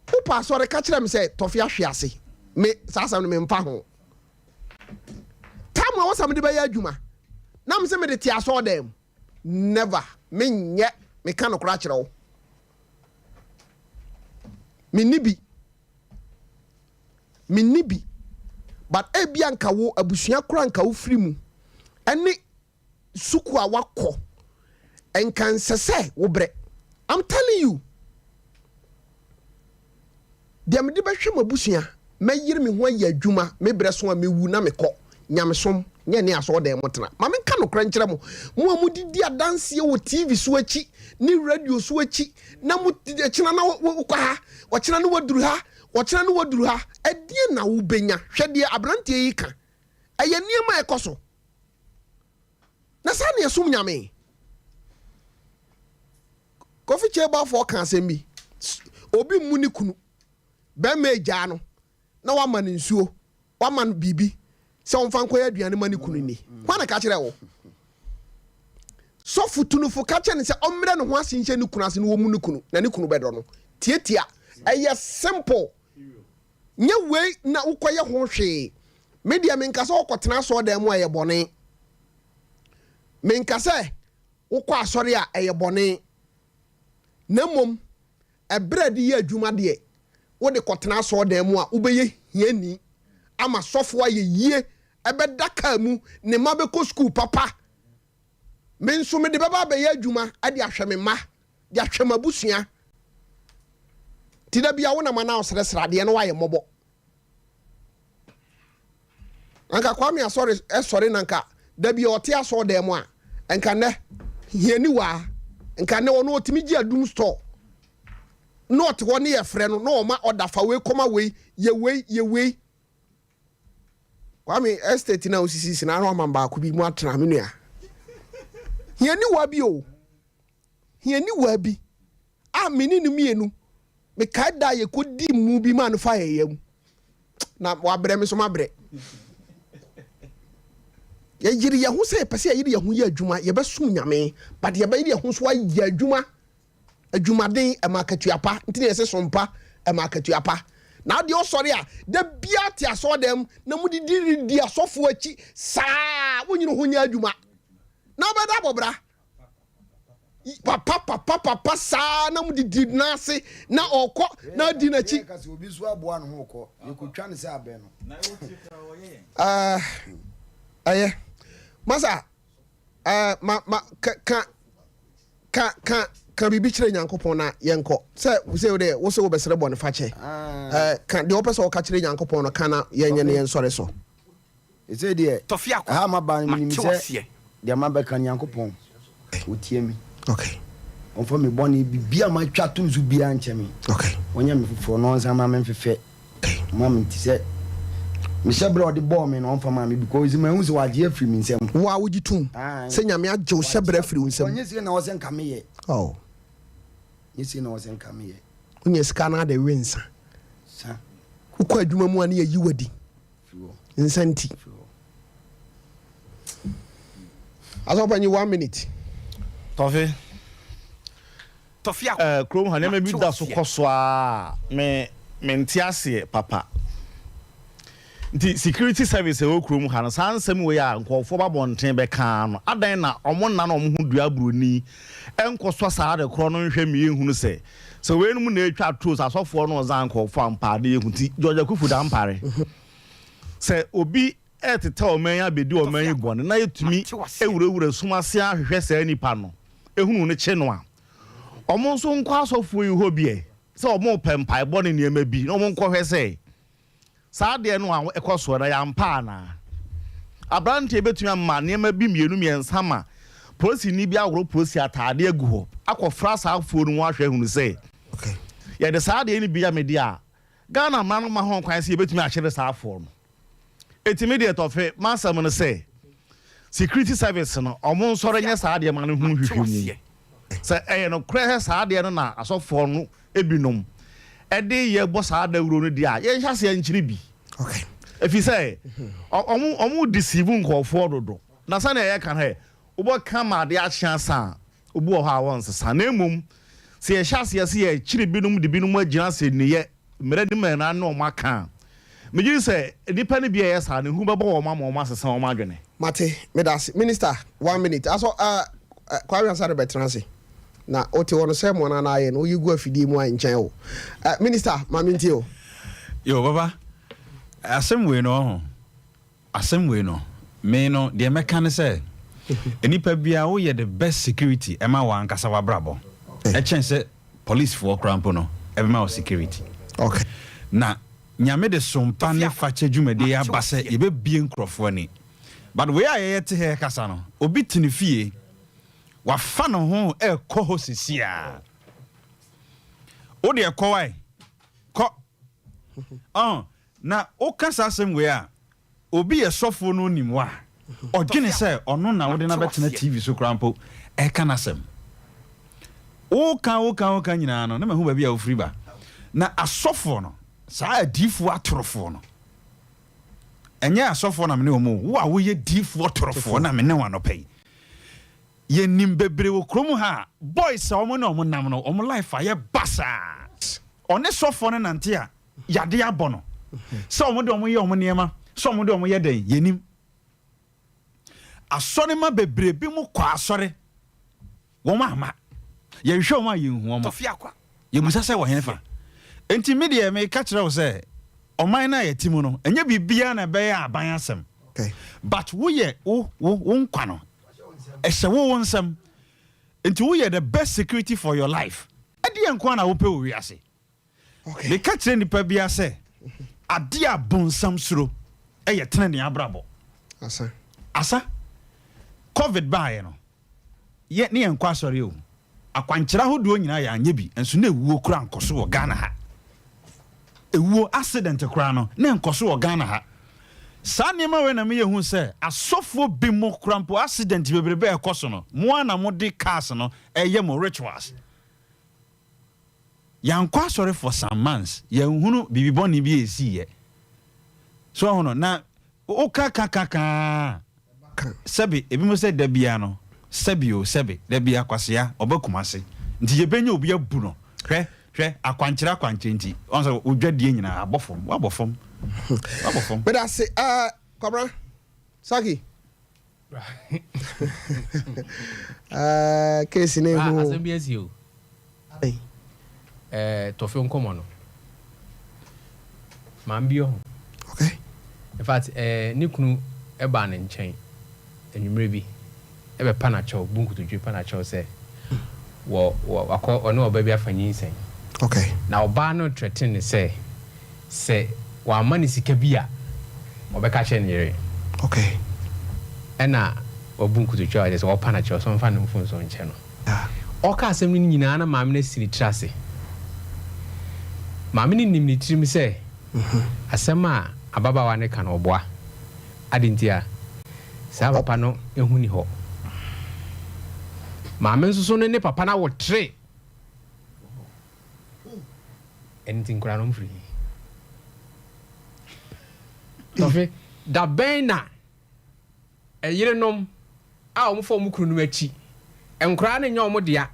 A: Wopɛ asɔre ka kyerɛ me sɛ tɔfe ahwe ase. Me saa asɛm no memfa ho. Tam a wɔsɛ mede bɛyɛ adwuma na me sɛ mede te asɔre dan mu. Never. Menyɛ. Meka nokorɛ akyerɛ wo. Menni bi. Menni bi but ebia nka wo abusua koraa nka wofiri mu ɛne sukuu a wakɔ nka nsɛ sɛ wobrɛ. I'm telling you. Deɛ mede bɛhwɛ m'abusua, mɛyere me ho ayɛ adwuma, me brɛ so a mɛwu na mekɔ. Nyamesom nyɛ ne asɔɔdan mu tena. Ma menka nokorɛ nkyerɛ mo, mo a modidi adanseɛ wɔ TV so akyi ne radio so akyi na mo kyena na wokɔ ha, ɔkyena ne waduru ha, Ɔkyena no waduru ha, ɛdeɛn na wobɛnya? Hwɛ deɛ aberanteɛ yi ka. Ɛyɛ nneɛma a ɛkɔ so. Na saa na yɛsom Nyame. Kofi Kyei-Balfour ka asɛm bi. Obi mmu ne kunu. Bɛrima agyaa no na wama no nsuo, wama no biribi sɛ ɔmfa nkɔyɛ aduane ma ne kunu nni. Hwan na ka kyerɛ wo? Sɔfo tunufo ka kyerɛ no sɛ ɔmmrɛ ne ho ase nhyɛ ne kunu ase na ɔmmu ne kunu na ne kunu bɛdɔ no. Tiatia. Ɛyɛ simple. Nyɛ wei na wokɔyɛ ho hwee. Me deɛ menka sɛ wokɔtena asɔɔdan mu a ɛyɛ bɔne. Menka sɛ wokɔ asɔre a ɛyɛ bɔne. Na mmom ɛberɛ a de yɛ adwuma deɛ wode kɔtena asɔɔdan mu a wobɛyɛ hiani ama sɔfo ayɛ yie ɛbɛda kaa mu, ne mma bɛkɔ sukuu papa. Me nso mede bɛba abɛyɛ adwuma de ahwɛ me mma, de ahwɛ m'abusua. Nti da bia wo nam anaa ɔsrɛsrɛ adeɛ na woayɛ mmɔbɔ. Anka Kwame asɔre ɛsɔre na nka da bia ɔte asɔɔdan mu a, nka nnɛ hiani waa, nka nnɛ ɔno ɔtumi gye adum store na ɔte hɔ ne yɛfrɛ no na ɔma ɔda fa wei kɔma wei, yɛ wei, yɛ wei. Kwame estate na osisi si na ano ama baako bi mu atena me nua. Hiani wa bi o. Hiani wa bi a me ne no mmienu mekae da a yɛkɔdi mu bi ma no fa yɛn yam. Na wabrɛ me so mabrɛ. Yɛyere yɛn ho sɛ yɛpɛ sɛ yɛyere yɛn ho yɛ adwuma, yɛbɛsom Nyame, but yɛbɛyere yɛn ho so ayɛ adwuma. Adwumaden, ɛma akatua pa. Nti na yɛse som pa, ɛma akatua pa. Na adeɛ ɔsɔre a, da biara te asɔɔdan mu na modidi redi asɔfoɔ akyi saa, wonyini ho nyɛ adwuma. Na wobɛda abɔ bra. Papa papa papa saa na mo didi n'ase na ɔkɔ na adi n'akyi.
E: Yɛ kasa obi nso aboa ne ho kɔ yɛkɔtwa no sɛ abɛ no.
A: Ɛyɛ masa ɛɛ ma ma ka ka ka ka ka biribi kyerɛ Nyankopɔn na yɛnkɔ sɛ sɛ wo deɛ wo sɛ wobɛsrɛ bɔne fakyɛ ɛɛ ka deɛ wopɛ sɛ wɔka kyerɛ Nyankopɔn no ka na yɛnyɛ no yɛnsɔre so.
E: Ɛsei deɛ, ɛha a maba no, menim sɛ deɛ mabɛka no, Nyankopɔn, ɔtie me. Ɔmfa me bɔne biribiara a matwa ato no so biara nkyɛ me. Ɔnyɛ me foforɔ na ɔnsan ma me mfefɛ. Ɔma me nti sɛ mehyɛ berɛ a ɔde bɔɔ me no, ɔmfa ma me because mahu sɛ wagye afiri me nsam.
A: Wo a wogye tom sɛ Nyame agye wo hyɛberɛ afiri wo nsam.
E: Ɔnyɛ sei na ɔsɛ nka meyɛ.
A: Oh.
E: Nyɛ sei na ɔsɛ nka meyɛ.
A: Wonya sika na ade we nsa.
E: Sa.
A: Wokɔ adwuma mu a ne yɛyi wo adi. Nsa nti. Asɔpanyin one minute.
G: Tɔfe. Eh, kurom ha nneɛma bi da so kɔ so a me mente aseɛ papa. Nti security service ɛwɔ kurom ha no saa nsɛm wei a nkurɔfoɔ ba bɔnten bɛka no adan na wɔn nna na wɔn ho dua buroni nkɔsɔ saa ade korɔ no nhwɛ mmie nhunu sɛ Sɛ weinom na etwa tros asɔfoɔ no ɔzan nkurɔfoɔ ampa ade yɛ hu nti George Akuffo Dampare sɛ obi retetɛ ɔman yi abɛdi ɔman yi bɔne na yɛtumi wurawura sum ase ahwehwɛ saa nipa no ehunu no kye no a wɔn nso nkɔ asɔfoɔ yi hɔ bi ɛ sɛ wɔn repɛ mpaebɔ ne nneɛma bi na wɔn nkɔhwɛ sɛ Saa adeɛ no a ɛkɔ soɔ no, ɛyɛ ampa anaa? Aberanteɛ bɛtumi ama nneɛma bi mmienu mmiɛnsa ma polisini bi ahoro polisi ataadeɛ agu hɔ akɔfra saa afuo no mu ahwɛ ahunu sɛ yɛde saa adeɛ no bi yɛ me deɛ a, Ghana mmara no ma ho kwan sɛ yɛbɛtumi akyere saa afoɔ no. Enti me deɛ Tɔfe, m'asɛm ne sɛ security service no, wɔn nsɔre nyɛ saa adeɛ ma no ho nhwehwɛmu. Sɛ ɛyɛ nokorɛ sɛ saa adeɛ no na asɔfoɔ no binom de yɛ bɔ saa dawuro no deɛ a, yɛnhyɛ aseɛ nkyere bi. Ɛfiri sɛ, wɔn wɔn deceive nkurɔfoɔ dodo. Na sɛdeɛ yɛka no ɛ, wobɛka ma adeɛ akye asa a, obi wɔ hɔ a ɔnsesa. Na mmom, sɛ yɛhyɛ aseɛ sɛ yɛkyere binom de binom agyina asɛnniiɛ Mmara nim mmara ne wɔn aka a, megye di sɛ nnipa no bi a ɛyɛ saa no, ehu bɛbɔ wɔn ama wɔasesa wɔn adwene.
A: Mate, meda ase. Minister, one minute. Asɔ, eh, eh, Kwame Asare bɛtena ase. Na wote hɔ no, sɛ mmoa no ara ayɛ no, woyi gu afidie mu a nkyɛn o. Eh, Minister, ma mentie o.
H: Yo, papa, asɛm wei no, ɔho. Asɛm wei no, me no deɛ mɛka ne sɛ, nnipa biara woyɛ the best security ɛma w'ankasa w'abrabɔ ɛkyɛn sɛ police foɔ koraa mpo no ɛbɛma wo security. Na Nyame de sompa ne fakyɛ dwumadie aba sɛ yɛbɛbie nkorɔfoɔ ani. But wei a yɛyɛ te ha ɛkasa no, obi te ne fie, wafa ne ho ɛrekɔ hɔ sesiaa. Wo deɛ kɔ wae, kɔ. Ɔn, Na woka saa asɛm wei a, obi yɛ sɔfoɔ na ɔnim wo a, ɔdwene sɛ ɔno na wode no abɛtena TV so koraa mpo ɛreka n'asɛm. Woka woka woka nyinaa no, na mahu baabi a wofiri ba. Na asɔfoɔ no, saa adiyifoɔ atorofoɔ no, ɛnyɛ asɔfoɔ na mene wɔn o, wo a woyɛ diyifoɔ torofoɔ na mene wo anɔpa yi. Yɛnim bebree wɔ kurom ha a, boys a wɔn ne wɔn nam no, wɔn life ayɛ basaa. Ɔne sɔfoɔ no nante a, yadeɛ abɔ no. Sɛ wɔn de wɔn yɛ wɔn nneɛma, sɛ wɔn de wɔn yɛ dɛn, yɛnim. Asɔremma bebree bi mo kɔ asɔre, wɔn amma. Yɛhwehwɛ wɔn a yɛnhu wɔn. Yɛbusa sɛ wɔ hefa? Enti me deɛ meka kyerɛ wo sɛ, ɔman no a yɛte mu no, ɛnyɛ biribiara na ɛbɛyɛ aban asɛm. But woyɛ wo wo wo nkwa no, ɛhyɛ wo wo nsam. Enti woyɛ the best security for your life. Ɛdeɛn nko ara na wopɛ wɔ wiase? Meka kyerɛ nnipa biara sɛ, adeɛ a bonsam suro yɛ tenenee abrabɔ.
A: Asa.
H: Asa. Covid baeɛ no, yɛ ne yɛnkɔ asɔre o. Akwankyerɛ ahodoɔ nyinaa yɛanyɛ bi, nso na ewuo koraa nkɔ so wɔ Ghana ha. Ewuo, accident koraa no, na ɛnkɔ so wɔ Ghana ha. Saa nneɛma wei na meyɛ hu sɛ asɔfoɔ bi mo koraa mpo accident bebrebe a ɛkɔ so no, mo ara na mode cars no ɛyɛ mo rituals. Yɛankɔ asɔre for some months, yɛanhunu biribi bɔne bi a ɛsiiɛ. So wahu no? Na woka ka ka ka a, sɛbe ebinom sɛ da biara no, sɛbe o sɛbe, da biara Kwasea ɔba Kumase, nti yɛbɛnya obi abu no. Hwɛ, hwɛ, akwankyerɛ akwankyerɛ nti, wahu sɛ wo dwadie nyinaa abɔ fam, woabɔ fam, woabɔ fam.
A: Meda ase, eh, Kwabena, Saki. Ah, case no ehu o.
C: Asɛm bi asi o. Eh, tɔfe nkɔmɔ no. Maame bi ɔho.
A: Okay.
C: In fact, eh, ne kunu ɛbaa ne nkyɛn anwummerɛ bi ɛbɛpa n'akyɛw, bu nkotodwe pa n'akyɛw sɛ wɔ wɔ wakɔ ɔne ɔbaa bi afa nyinsɛn.
A: Okay.
C: Na ɔbaa no threaten ne sɛ sɛ wamma no sika bi a, ɔbɛka akyerɛ ne yere.
A: Okay.
C: Ɛna wabu nkotodwe a ɔkyerɛ sɛ ɔrepa no akyerɛ sɛ ɔmfa ne mfomsoɔ nkyɛ no. Ɔreka asɛm no nyinaa na maame no asi ne tiri ase. Maame no nim ne tirim sɛ asɛm a ababaawa no reka no ɔboa. Adɛn ntia? Saa papa no ho nni hɔ. Maame nso so no ne papa no awo tre. Ɛno nti nkwadaa no wɔfiri he? Tɔfe, da bɛn na ɛyerenom a wɔfa wɔn kununom akyi, nkwadaa no nyɛ wɔn dea,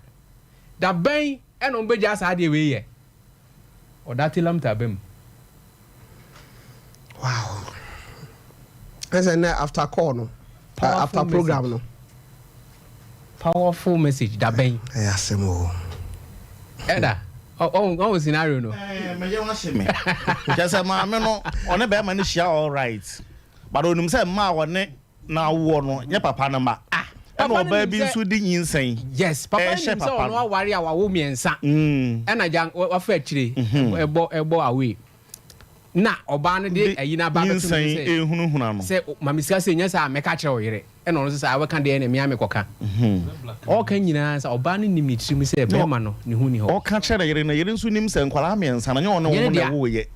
C: da bɛn na wɔbɛgyaa saa adeɛ wei yɛ? Ɔda telam ta ba mu.
A: Wow. Ɛsɛ nɛ after call no, after program no.
C: Powerful message da bɛn.
A: Ɛyɛ asɛm o.
C: Ɛda ɔwɔ scenario no.
G: Ɛɛ mɛ yɛ wa se me. Kyɛ sɛ maame no ɔne bɛrima no hyia all right but onim sɛ mmaa ɔne na awoɔ no nyɛ papa no mma.
C: Ah,
G: ɛna ɔbaa bi nso de nyinsɛn.
C: Yes, papa no nim sɛ ɔno aware a wawo mmiɛnsa. Ɛna gya wafa akyire ɛbɔ ɛbɔ away. Na ɔbaa no de ayi no aba abɛto no so sɛ,
G: ehunahuna no.
C: Sɛ ma me sika sɛ nyɛ saa a mɛka akyerɛ wo yere. Ɛna ɔno nso sɛ a wobɛka deɛ ɛna me ara mekɔka. Ɔreka nyinaa sɛ ɔbaa no nim ne tirim sɛ bɛrima no ne ho nni hɔ.
G: Ɔka kyerɛ ne yere no, yere nso nim sɛ nkwadaa mmiɛnsa no nyɛ ɔne wɔn na ɛwoeɛ.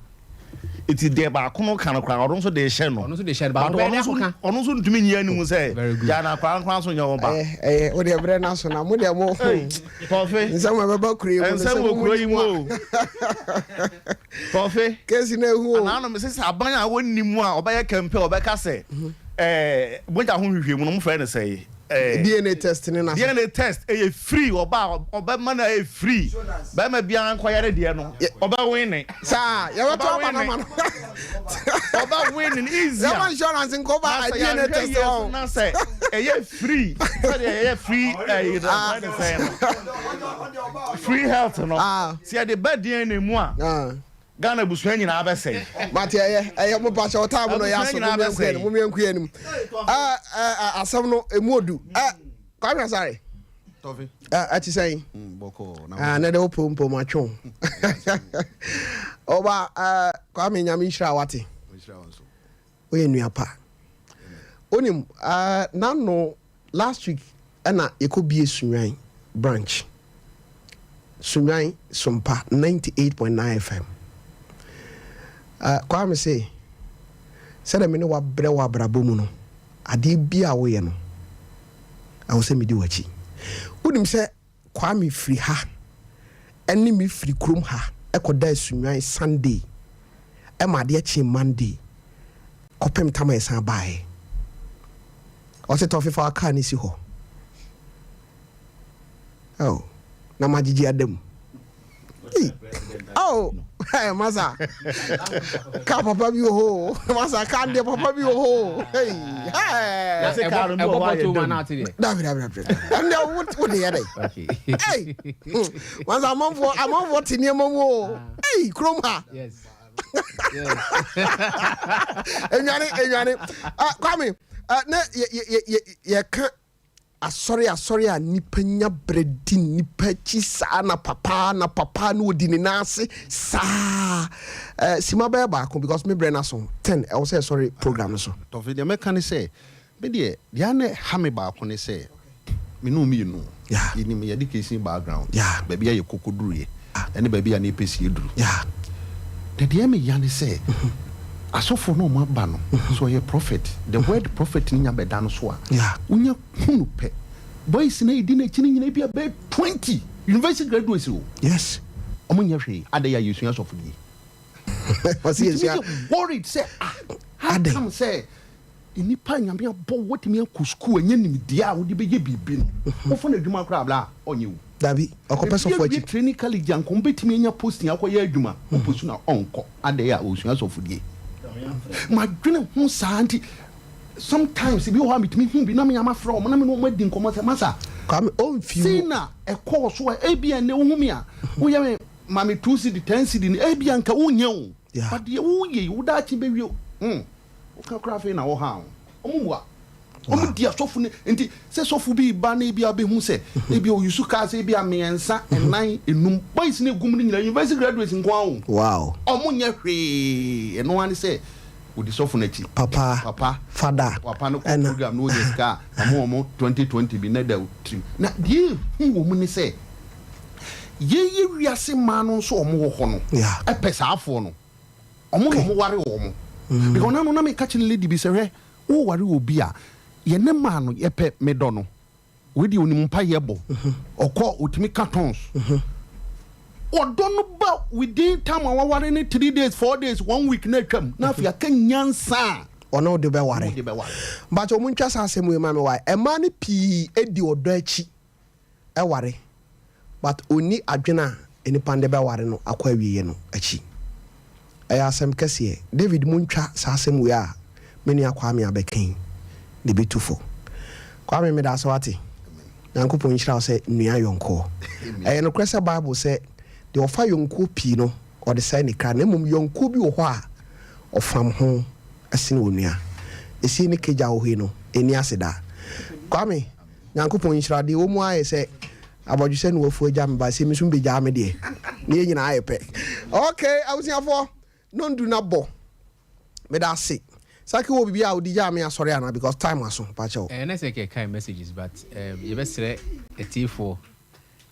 G: Nti deɛ baako no ka no koraa ɔno nso de rehyɛ no.
C: Ɔno nso de rehyɛ no, but
G: ɔno
C: ɔbɛyɛ dɛ
G: nso
C: akɔka.
G: ɔno nso ntumi nyi anim sɛ gyaa no akwadaa no koraa nso nyɛ wo ba.
A: Ɛyɛ ɛyɛ wo deɛ berɛ no aso na mo deɛ mo
G: Tɔfe.
A: Nsɛm a ɛbɛba kuro yi mu no
G: Nsɛm
A: sɛ
G: wɔ
A: mo
G: kuro yi
A: mu
G: mu
A: a.
G: o. Tɔfe.
A: Kesi na ehu o.
G: Anaa no mese sɛ aban a wɔnni mu a ɔbɛyɛ campaign ɔbɛka sɛ ɛɛ mogya ho nhwehwɛmu no mofrɛ no sɛn? Ɛɛ
A: DNA test ne n'ase.
G: DNA test ɛyɛ free ɔba a ɔbɛma no ɛyɛ free. Bɛrima biara nkɔyɛ ne deɛ no ɔbɛ win.
A: Saa yɛbɛtɔ aba no ama no.
G: Ɔbɛ win no easy a.
A: Yɛma insurance nkɔ ba DNA test hɔ.
G: Na sɛ ɛyɛ free sɛdeɛ ɛyɛ free ɛyi no ɛfrɛ ne sɛn no free health no sɛ yɛde ba DNA mu a Ghana abusua nyinaa bɛsɛe.
A: Mate ɛyɛ ɛyɛ mo pakyɛ ɔtaa mo no yɛ aso mo miɛnku yɛ mo miɛnku yɛ nim ɛɛ ɛɛ asɛm no emu odu ɛɛ Kwame Asare ɛte sɛn mm, na de wo pompom atwe wo ɔba Kwame Nyame nhyira wate woyɛ nua pa wonim nano Last week ɛna yɛkɔ bie Sunyani branch Sunyani Sompa 98.9 FM uh, Kwame se sɛdeɛ me ne wabrɛ wɔ abrabɔ mu no adeɛ bi a woyɛ no ɛwɔ sɛ medi w'akyi wonim sɛ Kwame firi ha ne me firi kurom ha kɔdaa Sunyani Sunday ma adeɛ kyee Monday kɔpem tam a yɛsan baeɛ. Ɔse Tɔfe fa wo car no si hɔ. Oh, na magyegye ada mu. Ei, oh, hey, masa, car papa bi wɔ hɔ o. Masa, car deɛ papa bi wɔ hɔ o. Hey, hey.
C: Na ɛbɔ ɛbɔ bɔtɔ mu anaa ate deɛ.
A: Dabi, dabi, dabi. Ɛnna wo wo de yɛ dɛ. Hey, masa amanfoɔ amanfoɔ te nneɛma mu o. Hey, kurom ha.
C: Yes. Yes.
A: Enwane, enwane. Ah, Kwame, uh, na yɛ yɛ yɛ yɛ ka Asɔre asɔre a nnipa nya berɛ di nnipa akyi saa na papa na papa na ɔdi ne nan ase saa. Eh, sima bɛyɛ baako because me berɛ no aso 10 ɛwɔ sɛ yɛsɔre program no so.
V: Tɔfe, deɛ mɛka ne sɛ, me deɛ, deɛ a na ɛha me baako ne sɛ, me ne wo mmienu, yɛnim yɛn education background, baabi a yɛkɔ kɔduruiɛ, ɛne baabi a na yɛpɛ sɛ yɛduru. Na deɛ ɛyɛ me ya ne sɛ, asɔfoɔ no a wɔaba no, sɛ ɔyɛ prophet, the word prophet no nya bɛda no so a, wonya hu no pɛ, boys no a ɛdi n'akyi no nyinaa ebia bɛyɛ 20 university graduates o.
A: Yes.
V: Wɔn nyɛ hwee, adɛn a yɛsua asɔfodie?
A: Ɔsi
V: Metumi
A: yɛsua.
V: yɛ worried sɛ ah, how
A: Adɛn?
V: come sɛ Nnipa a Nyame abɔ wo watumi akɔ sukuu anya nimdeɛ a wode bɛyɛ biribi no, wofa no adwuma koraa bla a, ɔnyɛ wo.
A: Dabi, ɔkɔpɛ
V: Ebi
A: sɔfo
V: awie
A: akyi.
V: training college a nka ɔbɛtumi anya posting akɔyɛ adwuma, ɔpɛ su na ɔnkɔ, adɛn a ɔresua asɔfodie. Madwene ho saa nti, Sometimes ebi wɔ hɔ a metumi hu bi na me ama frɛ wɔn na me ne wɔn adi nkɔmmɔ sɛ masa.
A: Kwame ɔnfi
V: wo. Sei na ɛkɔɔ so a ebia nnɛ wohu me a woyɛ me ma me 2 cedi 10 cedi no, ebia nka wonyɛ o. But deɛ woyɛ yi, wo daakye bɛwie o. Woka koraa afei na woha o. Wɔn mmua. Wɔn di asɔfo no nti sɛ sɔfo bi ba na ebi abɛhu sɛ ebi oyusu kaa sɛ ebi a mmiɛnsa, nnan, enum, boys no egum no nyinaa university graduates nko ara o. Wɔn nyɛ hwee, ɛno ara ne sɛ odi sɔfo no akyi.
A: Papa.
V: Papa.
A: Fada.
V: Papa no kɔ program na onya sika a ɔmo wɔn 2020 bi na da tirim. Na deɛ ehu wɔ mu ne sɛ yɛyɛ wiase mmaa no nso wɔn wɔ hɔ no ɛpɛ saa afoɔ no, wɔn na wɔn ware wɔn. Because nanu na meka kyerɛ lady bi sɛ, hwɛ, woware obi a yɛne maa no yɛpɛ medɔ no, wei deɛ onim mpa yɛ bɔ, ɔkɔ otumi ka tons ɔdɔ no ba within time a waware ne 3 days, 4 days, one week na atwam na afei aka nyansa a
A: ɔne wode bɛware.
V: Wode bɛware.
A: Bakyɛ ɔmo ntwa saa asɛm wei ma me wae. Ɛmaa no pii di ɔdɔ akyi ɛware, but ɔnni adwene a nipa no de bɛware no akɔ awieɛ no akyi. Ɛyɛ asɛm kɛseɛ. David, montwa saa asɛm wei a me nua Kwame abɛka yi na ɛbɛtu fo. Kwame, medaase wate. Nyankopɔn nhyira wo sɛ nua yɔnkoɔ. Ɛyɛ nokorɛ sɛ Bible sɛ deɛ ɔfa yɔnkoɔ pii no ɔde sɛe ne kra, na mmom yɔnkoɔ bi wɔ hɔ a ɔfam ho sene onua. Esie ne kagya wɔ hɔ yi no ɛnni ase da. Kwame, Nyankopɔn nhyira wo. Deɛ ɛwɔ mu ara yɛ sɛ abɔdwesɛ ne wafu agya me ba sɛ me nso mebɛgyaa me deɛ na yɛn nyinaa ayɛ pɛ. Okay, abusuafoɔ, nondu na bɔ. Meda ase. Saki, wɔ biribi a wode gyaa me asɔre anaa, because time aso, pakyɛw.
C: Ɛɛ na sɛ kɛkae messages, but um, yɛbɛsrɛ atiefoɔ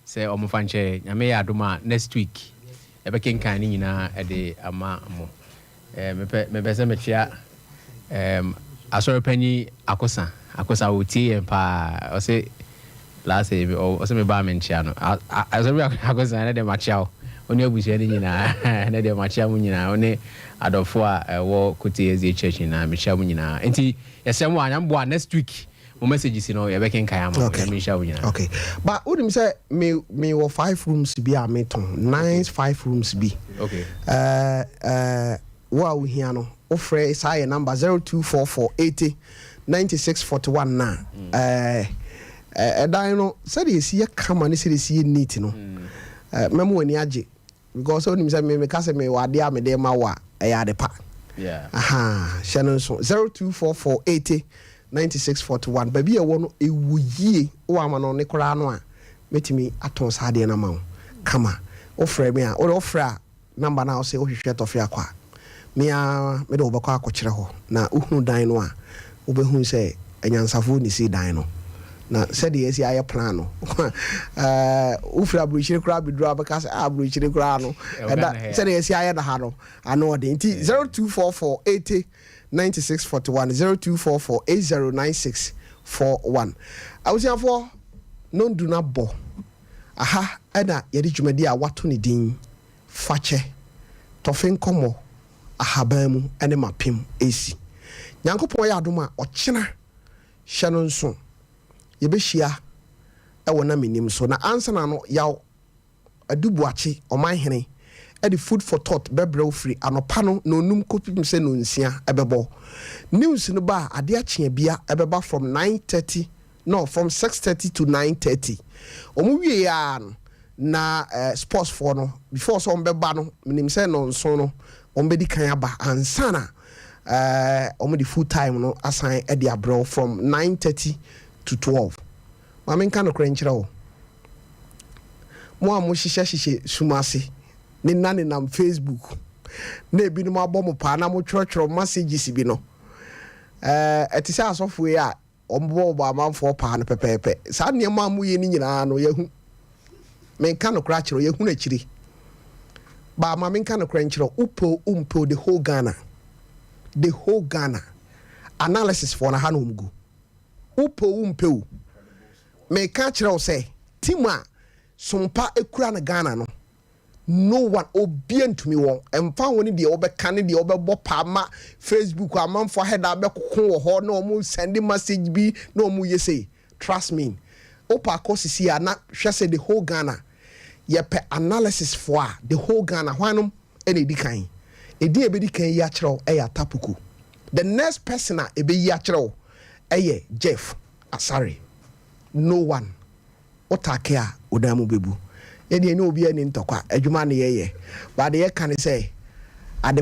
C: sɛ ɔmfa nkyɛ. Nyame yɛ adom a, next week yɛbɛkenkan ne nyinaa de ama mo. Eh, mepɛ sɛ mekyea um, asɔre panyin Akosa. Akosa ɔtie yɛn paa. Ɔse last year ɔse mebaa menkyea no. Asɔre bi Akosa, ɛnɛ deɛ makyea wo. Wo ne abusua no nyinaa, ɛnɛ deɛ makyea mo nyinaa. Wo ne adɔfoɔ a ɛwɔ Kote SDA Church nyinaa, mekyea mo nyinaa. Nti yɛsrɛ mo a, Nyame boa, next week mo messages no yɛbɛkenkan ama mo. Nyame nhyira wo nyinaa.
A: Okay. But wonim sɛ me wɔ five rooms bi a metɔn, nice five rooms bi. Wo a wohia no, wofrɛ saa yɛ number 0244 80 96 41 na ɛdan no sɛdeɛ ɛsi yɛ kama ne sɛdeɛ ɛsi yɛ neat no, mɛma w'ani agye because wonim sɛ me meka sɛ mewɔ adeɛ a mede ma wo a, ɛyɛ ade pa. Aha, hyɛ no nso 0244 80 96 41. Baabi a ɛwɔ no ɛwɔ yie. Wowɔ ama no ne koraa no a, mɛtumi atɔn saa adeɛ no ama wo kama. Wofrɛ me a, wode wofrɛ a number no a wosɛ wohwehwɛ Tɔfe Akɔ a, me ara mede wo bɛkɔ akɔkyerɛ hɔ. Na wohunu dan no a, wobɛhunu sɛ anyansafoɔ na ɛsii dan no. Na sɛdeɛ yɛasi ayɛ plan no, wofiri aburokyire koraa bɛduru a, wobɛka sɛ, ah, aburokyire koraa no, ɛda sɛdeɛ yɛasi ayɛ no ha no, ano ɔden. Nti 0244 80 96 41, 0244 80 96 41. Abusuafoɔ, nondu no abɔ. Aha na yɛde dwumadi a wɔato ne din Fakyɛ, Tɔfe Nkɔmmɔ, Ahaban Mu ne Mapem resi. Nyankopɔn yɛ adom a, ɔkyena, hyɛ no nso, yɛbɛhyia wɔ Na Mennim so. Na ansa na no, Yaw Adu Boakye, Ɔmanhene, de Food for Thought bɛbrɛ wo firi anɔpa no nnɔnnum kɔpem sɛ nnɔnsia bɛbɔ. News no ba a, adeɛ akye abia ɛbɛba from 9:30, no, from 6:30 to 9:30. Wɔn wieɛ ara no, na sports foɔ no, before sɛ wɔn bɛba no, menim sɛ nnɔnson no wɔn bɛdi kan aba ansa na wɔn de full time no asan de abrɛ wo from 9:30 to 12. Ma menka nokorɛ nkyerɛ wo, mo a mohyehyɛ hyehyɛ sum ase ne na nenam Facebook na ebinom abɔ mo paa na motwerɛtwerɛ messages bi no, ɛte sɛ asɔfoɔ yi a wɔbobɔbobɔ amanfoɔ paa no pɛpɛɛpɛ. Saa nneɛma a moyɛ no nyinaa no, yɛahu. Menka nokorɛ akyerɛ wo, yɛahunu akyire. Ba ma menka nokorɛ nkyerɛ wo, wopɛ o, wompɛ o, the whole Ghana, the whole Ghana, analysis foɔ no, ha na wɔn gu. Wopɛ o, wompɛ o, meka akyerɛ wo sɛ, team a Sompa kura no Ghana no, no one, obia ntumi wɔn. Ɛmfa ho ne deɛ wɔbɛka ne deɛ wɔbɛbɔ paa ma Facebook amanfoɔ ahɛda abɛkoko wɔ hɔ na wɔn send message bi na wɔn yɛ sei. Trust me, wopɛ akɔ sisi a na hwɛ sɛ the whole Ghana yɛpɛ analysis foɔ a, the whole Ghana hwannom na ɛdi kan? Edin a ɛbɛdi kan yi akyerɛ wo yɛ Atapuku. The next person a ɛbɛyi akyerɛ wo ɛyɛ Jeff Asare. No one wotake a wodan mu bɛbu. Yɛdeɛ ne obi ani ntɔkwa adwuma ne yɛyɛ baade yɛka ne sɛ ade.